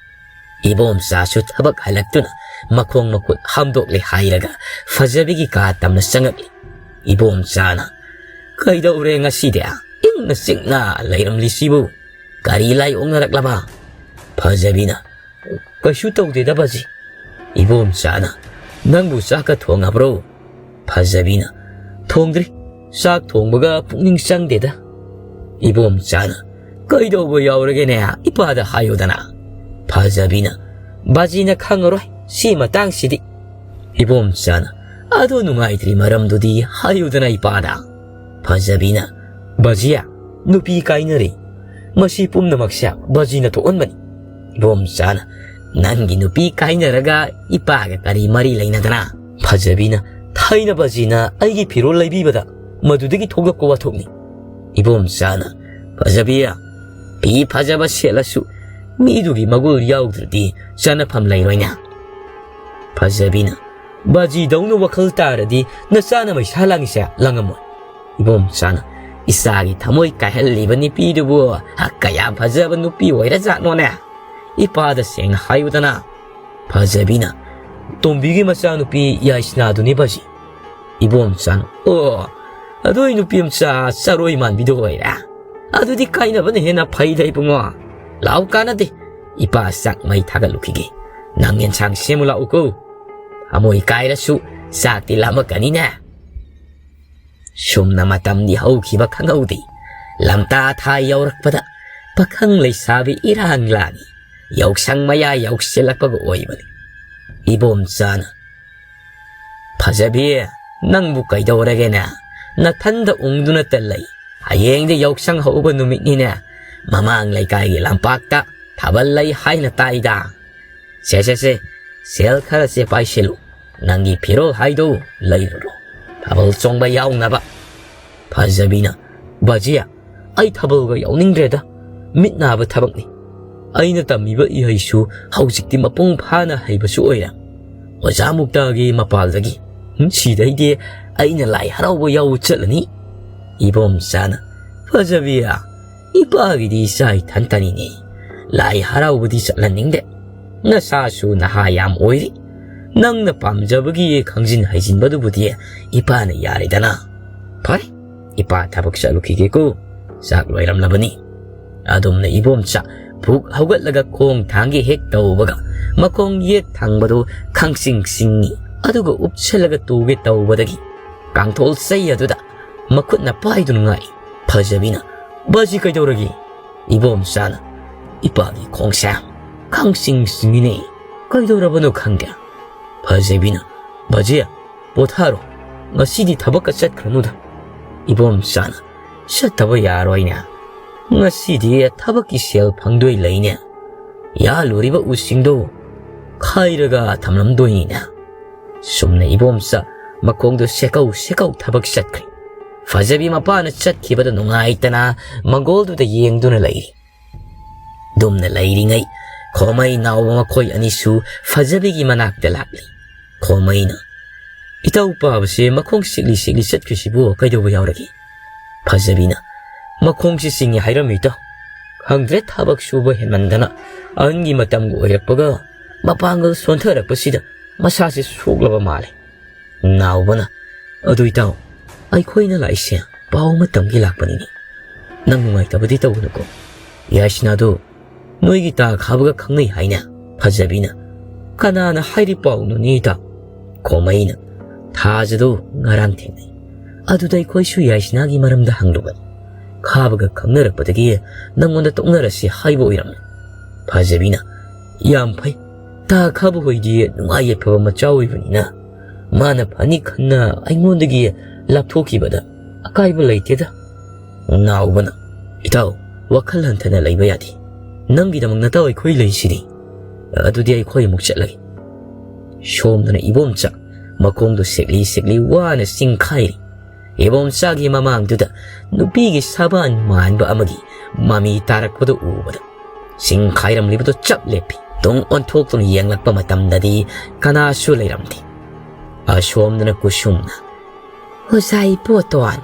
ꯏꯕꯣꯝꯆꯥꯁꯨ ꯊꯕꯛ ꯍꯜꯂꯛꯇꯨꯅ ꯃꯈꯣꯡ ꯃꯈꯨꯠ ꯍꯥꯝꯗꯣꯛꯂꯦ ꯍꯥꯏꯔꯒ ꯐꯖꯕꯤꯒꯤ ꯀꯥ ꯇꯝꯅ ꯆꯪꯉꯛꯂꯤ꯫ ꯏꯕꯣꯝꯆꯥꯅ, "ꯀꯩꯗꯧꯔꯦ ꯉꯁꯤꯗꯤ? ꯏꯪꯅ ꯆꯤꯛꯅ ꯂꯩꯔꯝꯂꯤꯁꯤꯕꯨ ꯀꯔꯤ ꯂꯥꯏ ꯑꯣꯛꯅꯔꯛꯂꯕ?" ꯐꯖꯕꯤꯅ, "ꯀꯩꯁꯨ ꯇꯧꯗꯦꯗ ꯕꯥꯖꯤ꯫" ꯏꯕꯣꯝꯆꯥꯅ, "ꯅꯪꯕꯨ ꯆꯥꯛꯀ ꯊꯣꯡꯉꯕ꯭ꯔꯣ?" ꯐꯖꯕꯤꯅ, "ꯊꯣꯡꯗ꯭ꯔꯤ꯫ ꯆꯥꯛ ꯊꯣꯡꯕꯒ ꯄꯨꯛꯅꯤꯡ ꯆꯪꯗꯦꯗ꯫" ꯏꯕꯣꯝꯆꯥꯅ, "ꯀꯩꯗꯧꯕ ꯌꯥꯎꯔꯒꯦꯅꯦ? ꯏꯄꯥꯗ ꯍꯥꯏꯌꯨꯗꯅ꯫" ꯐꯖꯕꯤꯅ, "ꯕꯥꯖꯤꯅ ꯈꯪꯉꯔꯣꯏ ꯁꯤ ꯃꯇꯥꯡꯁꯤꯗꯤ꯫" ꯏꯕꯣꯝꯆꯥꯅ, "ꯑꯗꯨ ꯅꯨꯡꯉꯥꯏꯇ꯭ꯔꯤ ꯃꯔꯝꯗꯨꯗꯤ ꯍꯥꯏꯌꯨꯗꯅ ꯏꯄꯥꯗ꯫" ꯐꯖꯕꯤꯅ, "ꯕꯥꯖꯤ, ꯅꯨꯄꯤ ꯀꯥꯏꯅꯔꯦ꯫ ꯃꯁꯤ ꯄꯨꯝꯅꯃꯛꯁꯦ ꯕꯖꯤꯅ ꯊꯣꯛꯍꯟꯕꯅꯤ꯫ ꯏꯕꯣꯝꯆꯥꯅ, "ꯅꯪꯒꯤ ꯅꯨꯄꯤ ꯀꯥꯏꯅꯔꯒ ꯏꯄꯥꯒ ꯀꯔꯤ ꯃꯔꯤ ꯂꯩꯅꯗꯅ?" ꯐꯖꯕꯤꯅ, "ꯊꯥꯏꯅ ꯕꯖꯤꯅ ꯑꯩꯒꯤ ꯐꯤꯔꯣꯜ ꯂꯩꯕꯤꯕꯗ ꯃꯗꯨꯗꯒꯤ ꯊꯣꯛꯂꯛꯄ ꯋꯥꯊꯣꯛꯅꯤ꯫" ꯏꯕꯣꯝꯆꯥꯅ, "ꯐꯖꯕꯤ, ꯐꯤ ꯐꯖꯕ ꯁꯦꯠꯂꯁꯨ ꯃꯤꯗꯨꯒꯤ ꯃꯒꯨꯟ ꯌꯥꯎꯗ꯭ꯔꯗꯤ ꯆꯥꯅꯐꯝ ꯂꯩꯔꯣꯏꯅꯦ꯫" ꯐꯖꯕꯤꯅ, "ꯕꯖꯤꯗꯧꯅ ꯋꯥꯈꯜ ꯇꯥꯔꯗꯤ ꯅꯆꯥꯅ ꯃꯩꯁꯥ ꯂꯥꯡꯉꯤꯁꯦ ꯂꯥꯡꯉꯝꯃꯣꯏ꯫" ꯏꯕꯣꯝꯆꯥꯅ, "ꯏꯆꯥꯒꯤ ꯊꯃꯣꯏ ꯀꯥꯏꯍꯜꯂꯤꯕ ꯅꯨꯄꯤꯗꯨꯕꯨ ꯀꯌꯥꯝ ꯐꯖꯕ ꯅꯨꯄꯤ ꯑꯣꯏꯔꯖꯥꯠꯅꯣꯅꯦ? ꯏꯄꯥꯗ ꯁꯦꯡꯅ ꯍꯥꯏꯌꯨꯗꯅ꯫" ꯐꯖꯕꯤꯅ, "ꯇꯣꯝꯕꯤꯒꯤ ꯃꯆꯥꯅꯨꯄꯤ ꯌꯥꯏꯁꯅꯥꯗꯨꯅꯤ ꯕꯖꯤ꯫" ꯏꯕꯣꯝꯆꯥꯅ, "ꯑꯣ, ꯑꯗꯨ ꯑꯩ ꯅꯨꯄꯤ ꯃꯆꯥ ꯆꯔꯣꯏ ꯃꯥꯟꯕꯤꯗꯣ ꯑꯣꯏꯔꯦ? ꯑꯗꯨꯗꯤ ꯀꯥꯏꯅꯕꯅ ꯍꯦꯟꯅ ꯐꯩꯗ ꯏꯕꯨꯡꯉꯣ꯫ ꯂꯥꯎ ꯀꯥꯟꯅꯗꯦ, ꯏꯄꯥ ꯆꯥꯛ ꯃꯩ ꯊꯥꯒꯠꯂꯨꯈꯤꯒꯦ꯫ ꯅꯪ ꯌꯦꯟꯁꯥꯡ ꯁꯦꯝꯃꯨ ꯂꯥꯛꯎꯀꯣ꯫ ꯊꯃꯣꯏ ꯀꯥꯏꯔꯁꯨ ꯆꯥꯛꯇꯤ ꯂꯥꯝꯃꯛꯀꯅꯤꯅꯦ꯫" ꯁꯨꯝꯅ ꯃꯇꯝꯗꯤ ꯍꯧꯈꯤꯕ ꯈꯪꯍꯧꯗꯦ꯫ ꯂꯝꯇꯥ ꯊꯥ ꯌꯧꯔꯛꯄꯗ ꯄꯥꯈꯪ ꯂꯩꯁꯥꯕꯤ ꯏꯔꯥꯡ ꯂꯥꯡꯏ꯫ ꯌꯥꯎꯁꯪ ꯃꯌꯥ ꯌꯧꯁꯤꯜꯂꯛꯄꯒ ꯑꯣꯏꯕꯅꯤ꯫ ꯏꯕꯣꯝꯆꯥꯅ, "ꯐꯖꯕꯤ, ꯅꯪꯕꯨ ꯀꯩꯗꯧꯔꯒꯦꯅꯦ? ꯅꯊꯟꯗ ꯎꯪꯗꯨꯅꯇ ꯂꯩ꯫ ꯍꯌꯦꯡꯗꯤ ꯌꯥꯎꯁꯪ ꯍꯧꯕ ꯅꯨꯃꯤꯠꯅꯤꯅꯦ꯫ ꯃꯃꯥꯡ ꯂꯩꯀꯥꯏꯒꯤ ꯂꯝꯄꯥꯛꯇ ꯊꯥꯕꯜ ꯂꯩ ꯍꯥꯏꯅ ꯇꯥꯏꯗ꯫ ꯁꯦ, ꯁꯦ, ꯁꯦ, ꯁꯦꯜ ꯈꯔꯁꯦ ꯄꯥꯏꯁꯤꯜꯂꯨ꯫ ꯅꯪꯒꯤ ꯐꯤꯔꯣꯜ ꯍꯥꯏꯗꯣ ꯂꯩꯔꯨꯔꯣ꯫ ꯊꯥꯕꯜ ꯆꯣꯡꯕ ꯌꯥꯎꯅꯕ꯫" ꯐꯖꯕꯤꯅ, "ꯕꯖꯤ, ꯑꯩ ꯊꯥꯕꯜꯒ ꯌꯥꯎꯅꯤꯡꯗ꯭ꯔꯦꯗ꯫ ꯃꯤꯠ ꯅꯥꯕ ꯊꯕꯛꯅꯤ꯫ ꯑꯩꯅ ꯇꯝꯃꯤꯕ ꯏꯍꯩꯁꯨ ꯍꯧꯖꯤꯛꯇꯤ ꯃꯄꯨꯡ ꯐꯥꯅ ꯍꯩꯕꯁꯨ ꯑꯣꯏꯔꯦ꯫ ꯑꯣꯖꯥ ꯃꯨꯛꯇꯥꯒꯤ ꯃꯄꯥꯜꯗꯒꯤ꯫ ꯎꯝ, ꯁꯤꯗꯩꯗꯤ ꯑꯩꯅ ꯂꯥꯏ ꯍꯔꯥꯎꯕ ꯌꯥꯎꯕ ꯆꯠꯂꯅꯤ꯫" ꯏꯕꯣꯝꯆꯥꯅ, "ꯐꯖꯕꯤ, ꯏꯄꯥꯒꯤꯗꯤ ꯏꯆꯥ ꯏꯊꯟꯇꯅꯤꯅꯦ꯫ ꯂꯥꯏ ꯍꯔꯥꯎꯕꯗꯤ ꯆꯠꯍꯟꯅꯤꯡꯗꯦ꯫ ꯅꯁꯥꯁꯨ ꯅꯍꯥ ꯌꯥꯝ ꯑꯣꯏꯔꯤ꯫ ꯅꯪꯅ ꯄꯥꯝꯖꯕꯒꯤ ꯈꯪꯖꯤꯟ ꯍꯩꯖꯤꯟꯕꯗꯨꯕꯨꯗꯤ ꯏꯄꯥꯅ ꯌꯥꯔꯦꯗꯅ꯫ ꯐꯔꯦ, ꯏꯄꯥ ꯊꯕꯛ ꯆꯠꯂꯨꯈꯤꯒꯦꯀꯣ꯫ ꯆꯥꯛ ꯂꯣꯏꯔꯝꯂꯕꯅꯤ꯫" ꯑꯗꯨꯝꯅ ꯏꯕꯣꯝꯆꯥ ꯐꯨꯛ ꯍꯧꯒꯠꯂꯒ ꯈꯣꯡ ꯊꯥꯡꯒꯦ ꯍꯦꯛ ꯇꯧꯕꯒ ꯃꯈꯣꯡ ꯌꯦꯠ ꯊꯪꯕꯗꯨ ꯈꯪꯆꯤꯡ ꯆꯤꯡꯉꯤ꯫ ꯑꯗꯨꯒ ꯎꯞꯁꯜꯂꯒ ꯇꯨꯒꯦ ꯇꯧꯕꯗꯒꯤ ꯀꯥꯡꯊꯣꯜ ꯆꯩ ꯑꯗꯨꯗ ꯃꯈꯨꯠꯅ ꯄꯥꯏꯗꯨꯅ ꯉꯥꯛꯏ꯫ ꯐꯖꯕꯤꯅ, "ꯕꯖꯤ, ꯀꯩꯗꯧꯔꯒꯦ?" ꯏꯕꯣꯝꯆꯥꯅ, "ꯏꯄꯥꯒꯤ ꯈꯣꯡꯁꯦ ꯈꯪꯆꯤꯡ ꯆꯤꯡꯉꯤꯅꯦ꯫ ꯀꯩꯗꯧꯔꯕꯅꯣ ꯈꯪꯗꯦ꯫" ꯐꯖꯕꯤꯅ, "ꯕꯖꯤ, ꯄꯣꯊꯥꯔꯣ꯫ ꯉꯁꯤꯗꯤ ꯊꯕꯛꯀ ꯆꯠꯈ꯭ꯔꯅꯨꯗ꯫" ꯏꯕꯣꯝꯆꯥꯅ, ꯆꯠꯇꯕ ꯌꯥꯔꯣꯏꯅꯦ꯫ ꯉꯁꯤꯗꯤ ꯊꯕꯛꯀꯤ ꯁꯦꯜ ꯐꯪꯗꯣꯏ ꯂꯩꯅꯦ꯫ ꯌꯥꯜꯂꯨꯔꯤꯕ ꯎꯁꯤꯡꯗꯣ ꯈꯥꯏꯔꯒ ꯊꯝꯂꯝꯗꯣꯏꯅꯤꯅꯦ꯫ ꯁꯨꯝꯅ ꯏꯕꯣꯝꯆꯥ ꯃꯈꯣꯡꯗꯣ ꯁꯦꯀꯧ ꯁꯦꯀꯧ ꯊꯕꯛ ꯆꯠꯈ꯭ꯔꯦ꯫ ꯐꯖꯕꯤ ꯃꯄꯥꯅ ꯆꯠꯈꯤꯕꯗ ꯅꯨꯡꯉꯥꯏꯇꯅ ꯃꯪꯒꯣꯜꯗꯨꯗ ꯌꯦꯡꯗꯨꯅ ꯂꯩꯔꯤ꯫ ꯑꯗꯨꯝꯅ ꯂꯩꯔꯤꯉꯩ ꯈꯣꯃꯩ ꯅꯥꯎꯕ ꯃꯈꯣꯏ ꯑꯅꯤꯁꯨ ꯐꯖꯕꯤꯒꯤ ꯃꯅꯥꯛꯇ ꯂꯥꯛꯂꯤ꯫ ꯈꯣꯃꯩꯅ, "ꯏꯇꯥꯎ ꯄꯥꯕꯁꯦ ꯃꯈꯣꯡ ꯁꯤꯛꯂꯤ ꯁꯤꯛꯂꯤ ꯆꯠꯈ꯭ꯔꯤꯁꯤꯕꯨ ꯀꯩꯗꯧꯕ ꯌꯥꯎꯔꯒꯦ?" ꯐꯖꯕꯤꯅ, "ꯃꯈꯣꯡꯁꯤ ꯆꯤꯡꯉꯤ ꯍꯥꯏꯔꯝꯃꯤ ꯏꯇꯥꯎ꯫ ꯈꯪꯗ꯭ꯔꯦ, ꯊꯕꯛ ꯁꯨꯕ ꯍꯦꯟꯃꯟꯗꯅ ꯑꯍꯟꯒꯤ ꯃꯇꯝꯒ ꯑꯣꯏꯔꯛꯄꯒ ꯃꯄꯥꯡꯒꯜ ꯁꯣꯟꯊꯔꯛꯄꯁꯤꯗ ꯃꯁꯥꯁꯦ ꯁꯣꯛꯂꯕ ꯃꯥꯜꯂꯦ꯫" ꯅꯥꯎꯕꯅ, "ꯑꯗꯨ ꯏꯇꯥꯎ, ꯑꯩꯈꯣꯏꯅ ꯂꯥꯛꯏꯁꯦ ꯄꯥꯎ ꯑꯃ ꯇꯝꯒꯦ ꯂꯥꯛꯄꯅꯤꯅꯦ꯫ ꯅꯪ ꯅꯨꯡꯉꯥꯏꯇꯕꯗꯤ ꯇꯧꯒꯅꯨꯀꯣ꯫ ꯌꯥꯏꯁꯅꯥꯗꯨ ꯅꯣꯏꯒꯤ ꯇꯥ ꯈꯥꯕꯒ ꯈꯪꯅꯩ ꯍꯥꯏꯅ?" ꯐꯖꯕꯤꯅ, "ꯀꯅꯥꯅ ꯍꯥꯏꯔꯤ ꯄꯥꯎꯅꯣꯅꯦ ꯏꯇꯥꯎ?" ꯈꯣꯃꯩꯅ, "ꯊꯥꯖꯗꯣ ꯉꯔꯥꯡ ꯊꯦꯡꯅꯩ꯫ ꯑꯗꯨꯗ ꯑꯩꯈꯣꯏꯁꯨ ꯌꯥꯏꯁꯅꯥꯒꯤ ꯃꯔꯝꯗ ꯍꯪꯂꯨꯕꯅꯤ꯫ ꯈꯥꯕꯒ ꯈꯪꯅꯔꯛꯄꯗꯒꯤ ꯅꯪꯉꯣꯟꯗ ꯇꯣꯛꯅꯔꯁꯤ ꯍꯥꯏꯕ ꯑꯣꯏꯔꯝꯃꯤ꯫" ꯐꯖꯕꯤꯅ, "ꯌꯥꯝ ꯐꯩ꯫ ꯇꯥ ꯈꯥꯕ ꯍꯣꯏꯗꯤ ꯅꯨꯡꯉꯥꯏ ꯌꯥꯏꯐꯕ ꯃꯆꯥ ꯑꯣꯏꯕꯅꯤꯅ ꯃꯥꯅ ꯐꯅꯤ ꯈꯟꯅ ꯑꯩꯉꯣꯟꯗꯒꯤ ꯂꯥꯞꯊꯣꯛꯈꯤꯕꯗ ꯑꯀꯥꯏꯕ ꯂꯩꯇꯦꯗ꯫" ꯅꯥꯎꯕꯅ, "ꯏꯇꯥꯎ, ꯋꯥꯈꯜ ꯍꯟꯊꯅ ꯂꯩꯕ ꯌꯥꯗꯦ꯫ ꯅꯪꯒꯤꯗꯃꯛ ꯅꯇꯥꯎ ꯑꯩꯈꯣꯏ ꯂꯩꯁꯤꯗꯤ꯫ ꯑꯗꯨꯗꯤ ꯑꯩꯈꯣꯏ ꯑꯃꯨꯛ ꯆꯠꯂꯒꯦ꯫" ꯁꯣꯝꯗꯅ ꯏꯕꯣꯝꯆꯥ ꯃꯈꯣꯡꯗꯨ ꯁꯦꯛꯂꯤ ꯁꯦꯛꯂꯤ ꯋꯥꯅ ꯆꯤꯡꯈꯥꯏꯔꯤ꯫ ꯏꯕꯣꯝꯆꯥꯒꯤ ꯃꯃꯥꯡꯗꯨꯗ ꯅꯨꯄꯤꯒꯤ ꯁꯕꯥꯟ ꯃꯥꯟꯕ ꯑꯃꯒꯤ ꯃꯃꯤ ꯇꯥꯔꯛꯄꯗꯨ ꯎꯕꯗ ꯆꯤꯡꯈꯥꯏꯔꯝꯂꯤꯕꯗꯨ ꯆꯞ ꯂꯦꯞꯄꯤ꯫ ꯇꯨꯡ ꯑꯣꯟꯊꯣꯛꯇꯨꯅ ꯌꯦꯡꯂꯛꯄ ꯃꯇꯝꯗꯗꯤ ꯀꯅꯥꯁꯨ ꯂꯩꯔꯝꯗꯦ꯫ ꯑꯁꯣꯝꯗꯅ ꯀꯨꯁꯨꯝꯅ, "ꯑꯣꯖꯥ ꯏꯕꯣꯇꯣꯟ,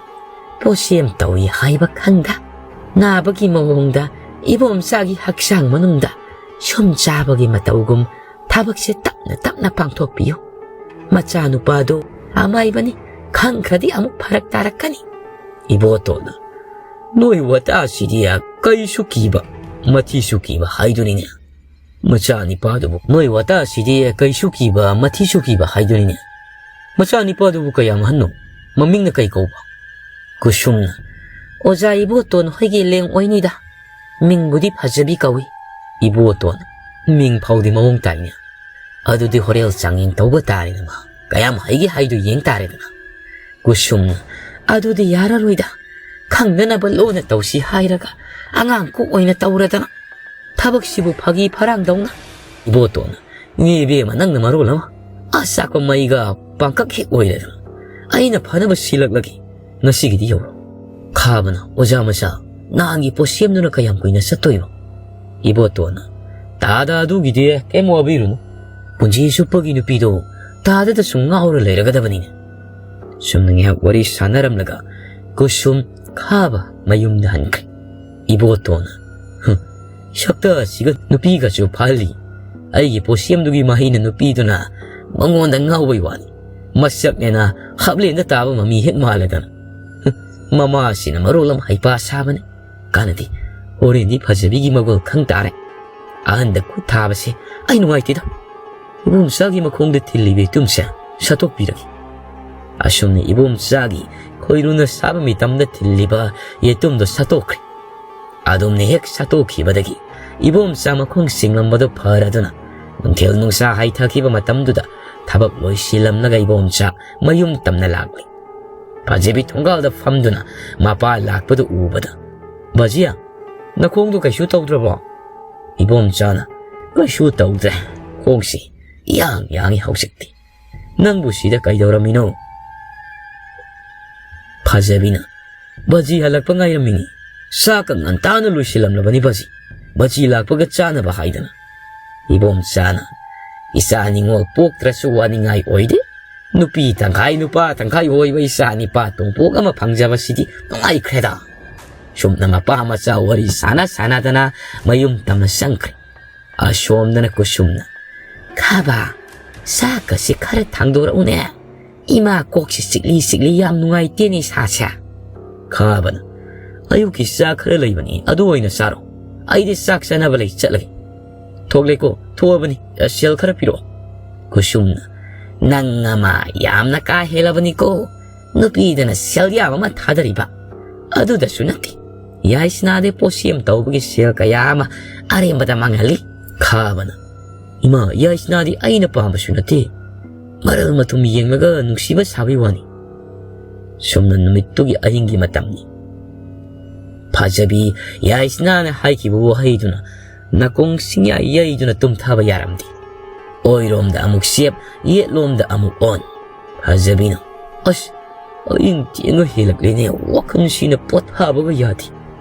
ꯄꯣꯠꯁꯦꯝ ꯇꯧꯏ ꯍꯥꯏꯕ ꯈꯪꯗ, ꯅꯥꯕꯒꯤ ꯃꯑꯣꯡꯗ ꯏꯕꯣꯝꯆꯥꯒꯤ ꯍꯛꯆꯥꯡ ꯃꯅꯨꯡꯗ ꯁꯨꯝ ꯆꯥꯕꯒꯤ ꯃꯇꯧꯒꯨꯝ ꯊꯕꯛꯁꯦ ꯇꯞꯅ ꯇꯞꯅ ꯄꯥꯡꯊꯣꯛꯄꯤꯌꯨ꯫ ꯃꯆꯥꯅꯨꯄꯥꯗꯨ ꯑꯃꯥꯏꯕꯅꯤ, ꯈꯪꯈ꯭ꯔꯗꯤ ꯑꯃꯨꯛ ꯐꯔꯛ ꯇꯥꯔꯛꯀꯅꯤ꯫" ꯏꯕꯣꯇꯣꯟꯅ, "ꯅꯣꯏ ꯋꯥꯇꯥꯁꯤꯗꯤ ꯀꯩꯁꯨ ꯀꯤꯕ, ꯃꯊꯤꯁꯨ ꯀꯤꯕ ꯍꯥꯏꯗꯨꯅꯤꯅꯦ꯫ ꯃꯆꯥꯅꯤꯄꯥꯗꯨꯕꯨ ꯅꯣꯏ ꯋꯥꯇꯥꯁꯤꯗꯤ ꯀꯩꯁꯨ ꯀꯤꯕ, ꯃꯊꯤꯁꯨ ꯀꯤꯕ ꯍꯥꯏꯗꯨꯅꯤꯅꯦ꯫ ꯃꯆꯥꯅꯤꯄꯥꯗꯨꯕꯨ ꯀꯌꯥꯝ ꯑꯍꯟꯅꯣ? ꯃꯃꯤꯡꯅ ꯀꯩ ꯀꯧꯕ?" ꯀꯨꯁꯨꯝꯅ, "ꯑꯣꯖꯥ ꯏꯕꯣꯇꯣꯟ ꯍꯣꯏꯒꯤ ꯂꯦꯡ ꯑꯣꯏꯅꯤꯗ꯫ ꯃꯤꯡꯕꯨꯗꯤ ꯐꯖꯕꯤ ꯀꯧꯏ꯫" ꯏꯕꯣꯇꯣꯟ, "ꯃꯤꯡ ꯐꯥꯎꯗꯤ ꯃꯑꯣꯡ ꯇꯥꯏꯅꯦ꯫ ꯑꯗꯨꯗꯤ ꯍꯣꯔꯦꯜ ꯆꯥꯡꯌꯦꯡ ꯇꯧꯕ ꯇꯥꯔꯦꯗꯅ꯫ ꯀꯌꯥꯝ ꯍꯩꯒꯦ ꯍꯥꯏꯗꯨ ꯌꯦꯡ ꯇꯥꯔꯦꯗꯅ꯫" ꯀꯨꯁꯨꯝꯅ, "ꯑꯗꯨꯗꯤ ꯌꯥꯔꯔꯣꯏꯗ꯫ ꯈꯪꯅꯅꯕ ꯂꯣꯟꯅ ꯇꯧꯁꯤ ꯍꯥꯏꯔꯒ ꯑꯉꯥꯡ ꯀꯣꯛ ꯑꯣꯏꯅ ꯇꯧꯔꯗꯅ꯫ ꯊꯕꯛꯁꯤꯕꯨ ꯐꯥꯒꯤ ꯐꯔꯥꯡꯗꯧꯅ꯫ ꯏꯕꯣꯇꯣꯟꯅ, "ꯏꯅꯦ ꯏꯕꯦꯝꯃ, ꯅꯪꯅ ꯃꯔꯣꯜ ꯑꯃ ꯑꯥ ꯆꯥꯛꯄ ꯃꯩꯒ ꯄꯥꯡꯀꯛ ꯍꯦꯛ ꯑꯣꯏꯔꯗꯅ꯫ ꯑꯩꯅ ꯐꯅꯕ ꯁꯤꯜꯂꯛꯂꯒꯦ, ꯉꯁꯤꯒꯤꯗꯤ ꯌꯧꯔꯣ꯫" ꯈꯥꯕꯅ, "ꯑꯣꯖꯥ ꯃꯆꯥ, ꯅꯍꯥꯟꯒꯤ ꯄꯣꯠꯁꯦꯝꯗꯨꯅ ꯀꯌꯥꯝ ꯀꯨꯏꯅ ꯆꯠꯇꯣꯏꯕ?" ꯏꯕꯣꯇꯣꯟꯅ, "ꯇꯥꯗ ꯑꯗꯨꯒꯤꯗꯤ ꯀꯩꯝ ꯋꯥꯕꯤꯔꯨꯅꯨ꯫ ꯄꯨꯟꯁꯤ ꯆꯨꯞꯄꯒꯤ ꯅꯨꯄꯤꯗꯣ ꯇꯥꯗꯗ ꯁꯨꯝ ꯉꯥꯎꯔ ꯂꯩꯔꯒꯗꯕꯅꯤꯅꯦ꯫" ꯁꯨꯝꯅ ꯉꯥꯏꯍꯥꯛ ꯋꯥꯔꯤ ꯁꯥꯟꯅꯔꯝꯂꯒ ꯀꯨꯁꯨꯝ ꯈꯥꯕ ꯃꯌꯨꯝꯗ ꯍꯟꯈ꯭ꯔꯦ꯫ ꯏꯕꯣꯇꯣꯟꯅ, "ꯍꯨꯝ, ꯁꯛꯇ ꯑꯁꯤꯒ ꯅꯨꯄꯤꯒꯁꯨ ꯐꯥꯍꯜꯂꯤ꯫ ꯑꯩꯒꯤ ꯄꯣꯠꯁꯦꯝꯗꯨꯒꯤ ꯃꯍꯩꯅ ꯅꯨꯄꯤꯗꯨꯅ ꯃꯉꯣꯟꯗ ꯉꯥꯎꯕꯩ ꯋꯥꯅꯤ꯫ ꯃꯁꯛꯅꯦꯅ ꯍꯥꯞꯂꯦꯟꯗ ꯇꯥꯕ ꯃꯃꯤ ꯍꯦꯛ ꯃꯥꯜꯂꯗꯅ꯫ ꯍꯨꯝ, ꯃꯃꯥꯁꯤꯅ ꯃꯔꯣꯜ ꯑꯃ ꯍꯩꯄꯥ ꯁꯥꯕꯅꯦ꯫ ꯀꯥꯟꯅꯗꯦ, ꯍꯣꯔꯦꯟꯗꯤ ꯐꯖꯕꯤꯒꯤ ꯃꯒꯨꯜ ꯈꯪ ꯇꯥꯔꯦ꯫" ꯑꯍꯟꯗ ꯈꯨꯠ ꯊꯥꯕꯁꯦ ꯑꯩ ꯅꯨꯡꯉꯥꯏꯇꯦꯗ꯫ ꯏꯕꯣꯝꯆꯥꯒꯤ ꯃꯈꯣꯡꯗ ꯊꯤꯜꯂꯤꯕ ꯌꯦꯇꯨꯝꯁꯦ ꯁꯠꯇꯣꯛꯄꯤꯔꯒꯦ꯫ ꯑꯁꯨꯝꯅ ꯏꯕꯣꯝꯆꯥꯒꯤ ꯈꯣꯏꯔꯨꯅ ꯁꯥꯕ ꯃꯤꯇꯝꯗ ꯊꯤꯜꯂꯤꯕ ꯌꯦꯇꯨꯝꯗꯣ ꯁꯠꯇꯣꯛꯈ꯭ꯔꯦ꯫ ꯑꯗꯨꯝꯅ ꯍꯦꯛ ꯁꯠꯇꯣꯛꯈꯤꯕꯗꯒꯤ ꯏꯕꯣꯝꯆꯥ ꯃꯈꯣꯡ ꯆꯤꯡꯂꯝꯕꯗꯨ ꯐꯔꯗꯨꯅ ꯅꯨꯡꯊꯤꯜ ꯅꯨꯡꯁꯥ ꯍꯩꯊꯈꯤꯕ ꯃꯇꯝꯗꯨꯗ ꯊꯕꯛ ꯂꯣꯏꯁꯤꯜꯂꯝꯂꯒ ꯏꯕꯣꯝꯆꯥ ꯃꯌꯨꯝ ꯇꯝꯅ ꯂꯥꯛꯂꯤ꯫ ꯐꯖꯕꯤ ꯊꯣꯡꯒꯥꯜꯗ ꯐꯝꯗꯨꯅ ꯃꯄꯥ ꯂꯥꯛꯄꯗꯨ ꯎꯕꯗ, "ꯕꯖꯤꯌꯥ, ꯅꯈꯣꯡꯗꯣ ꯀꯩꯁꯨ ꯇꯧꯗ꯭ꯔꯕꯣ?" ꯏꯕꯣꯝꯆꯥꯅ, "ꯀꯩꯁꯨ ꯇꯧꯗ꯭ꯔꯦ, ꯈꯣꯡꯁꯤ ꯏꯌꯥꯡ ꯌꯥꯡꯉꯤ ꯍꯧꯖꯤꯛꯇꯤ꯫ ꯅꯪꯕꯨ ꯁꯤꯗ ꯀꯩꯗꯧꯔꯝꯃꯤꯅꯣ?" ꯐꯖꯕꯤꯅ, "ꯕꯖꯤ ꯍꯜꯂꯛꯄ ꯉꯥꯏꯔꯝꯃꯤꯅꯤ꯫ ꯆꯥꯛꯀ ꯉꯟꯇꯥꯅ ꯂꯣꯏꯁꯤꯜꯂꯝꯂꯕꯅꯤ ꯕꯖꯤ꯫ ꯕꯖꯤ ꯂꯥꯛꯄꯒ ꯆꯥꯅꯕ ꯍꯥꯏꯗꯅ꯫" ꯏꯕꯣꯝꯆꯥꯅ, "ꯏꯆꯥ ꯅꯤꯉꯣꯜ ꯄꯣꯛꯇ꯭ꯔꯁꯨ ꯋꯥꯅꯤꯡꯉꯥꯏ ꯑꯣꯏꯗꯦ꯫ ꯅꯨꯄꯤ ꯇꯪꯈꯥꯏ ꯅꯨꯄꯥ ꯇꯪꯈꯥꯏ ꯑꯣꯏꯕ ꯏꯆꯥ ꯅꯤꯄꯥ ꯇꯣꯝꯄꯣꯛ ꯑꯃ ꯐꯪꯖꯕꯁꯤꯗꯤ ꯅꯨꯡꯉꯥꯏꯈ꯭ꯔꯦꯗ꯫" ꯁꯨꯝꯅ ꯃꯄꯥ ꯃꯆꯥ ꯋꯥꯔꯤ ꯁꯥꯟꯅ ꯁꯥꯟꯅꯗꯅ ꯃꯌꯨꯝ ꯇꯝꯅ ꯆꯪꯈ꯭ꯔꯦ꯫ ꯑꯁꯣꯝꯗꯅ ꯀꯨꯁꯨꯝꯅ, "ꯈꯥꯕ, ꯆꯥꯛꯀꯁꯤ ꯈꯔ ꯊꯥꯡꯗꯣꯔꯛꯎꯅꯦ꯫ ꯏꯃꯥ ꯀꯣꯛꯁꯤ ꯆꯤꯛꯂꯤ ꯆꯤꯛꯂꯤ, ꯌꯥꯝ ꯅꯨꯡꯉꯥꯏꯇꯦꯅꯦ ꯏꯁꯥꯁꯦ꯫" ꯈꯥꯕꯅ, "ꯑꯌꯨꯛꯀꯤ ꯆꯥꯛ ꯈꯔ ꯂꯩꯕꯅꯤ, ꯑꯗꯨ ꯑꯣꯏꯅ ꯆꯥꯔꯣ꯫ ꯑꯩꯗꯤ ꯆꯥꯛ ꯆꯥꯅꯕ ꯂꯩ, ꯆꯠꯂꯒꯦ꯫ ꯊꯣꯛꯂꯦꯀꯣ, ꯊꯣꯛꯑꯕꯅꯤ, ꯁꯦꯜ ꯈꯔ ꯄꯤꯔꯛꯑꯣ꯫" ꯀꯨꯁꯨꯝꯅ, "ꯅꯪ ꯑꯃ ꯌꯥꯝꯅ ꯀꯥ ꯍꯦꯜꯂꯕꯅꯤꯀꯣ꯫ ꯅꯨꯄꯤꯗꯅ ꯁꯦꯜ ꯌꯥꯝ ꯑꯃ ꯊꯥꯗꯔꯤꯕ꯫ ꯑꯗꯨꯗꯁꯨ ꯅꯠꯇꯦ, ꯌꯥꯏꯁꯅꯥꯗꯤ ꯄꯣꯠꯁꯦꯝ ꯇꯧꯕꯒꯤ ꯁꯦꯜ ꯀꯌꯥ ꯑꯃ ꯑꯔꯦꯝꯕꯗ ꯃꯥꯡꯍꯜꯂꯤ꯫" ꯈꯥꯕꯅ, "ꯏꯃꯥ, ꯌꯥꯏꯁꯅꯥꯗꯤ ꯑꯩꯅ ꯄꯥꯝꯕꯁꯨ ꯅꯠꯇꯦ꯫ ꯃꯔꯜ ꯃꯊꯨꯝ ꯌꯦꯡꯂꯒ ꯅꯨꯡꯁꯤꯕ ꯁꯥꯕꯒꯤ ꯋꯥꯅꯤ꯫" ꯁꯨꯝꯅ ꯅꯨꯃꯤꯠꯇꯨꯒꯤ ꯑꯍꯤꯡꯒꯤ ꯃꯇꯝꯅꯤ꯫ ꯐꯖꯕꯤ ꯌꯥꯏꯁꯅꯥꯅ ꯍꯥꯏꯈꯤꯕ ꯋꯥꯍꯩꯗꯨꯅ ꯅꯥꯀꯣꯡ ꯁꯤꯡꯌꯥ ꯌꯩꯗꯨꯅ ꯇꯨꯝꯊꯕ ꯌꯥꯔꯝꯗꯦ꯫ ꯑꯣꯏꯔꯣꯝꯗ ꯑꯃꯨꯛ ꯆꯦꯞ, ꯌꯦꯠꯂꯣꯝꯗ ꯑꯃꯨꯛ ꯑꯣꯟ꯫ ꯐꯖꯕꯤꯅ, "ꯑꯁ, ꯑꯌꯤꯡ ꯊꯦꯡꯉ ꯍꯦꯜꯂꯛꯂꯦꯅꯦ, ꯋꯥꯈꯜꯁꯤꯅ ꯄꯣꯊꯥꯕꯒ ꯌꯥꯗꯦ꯫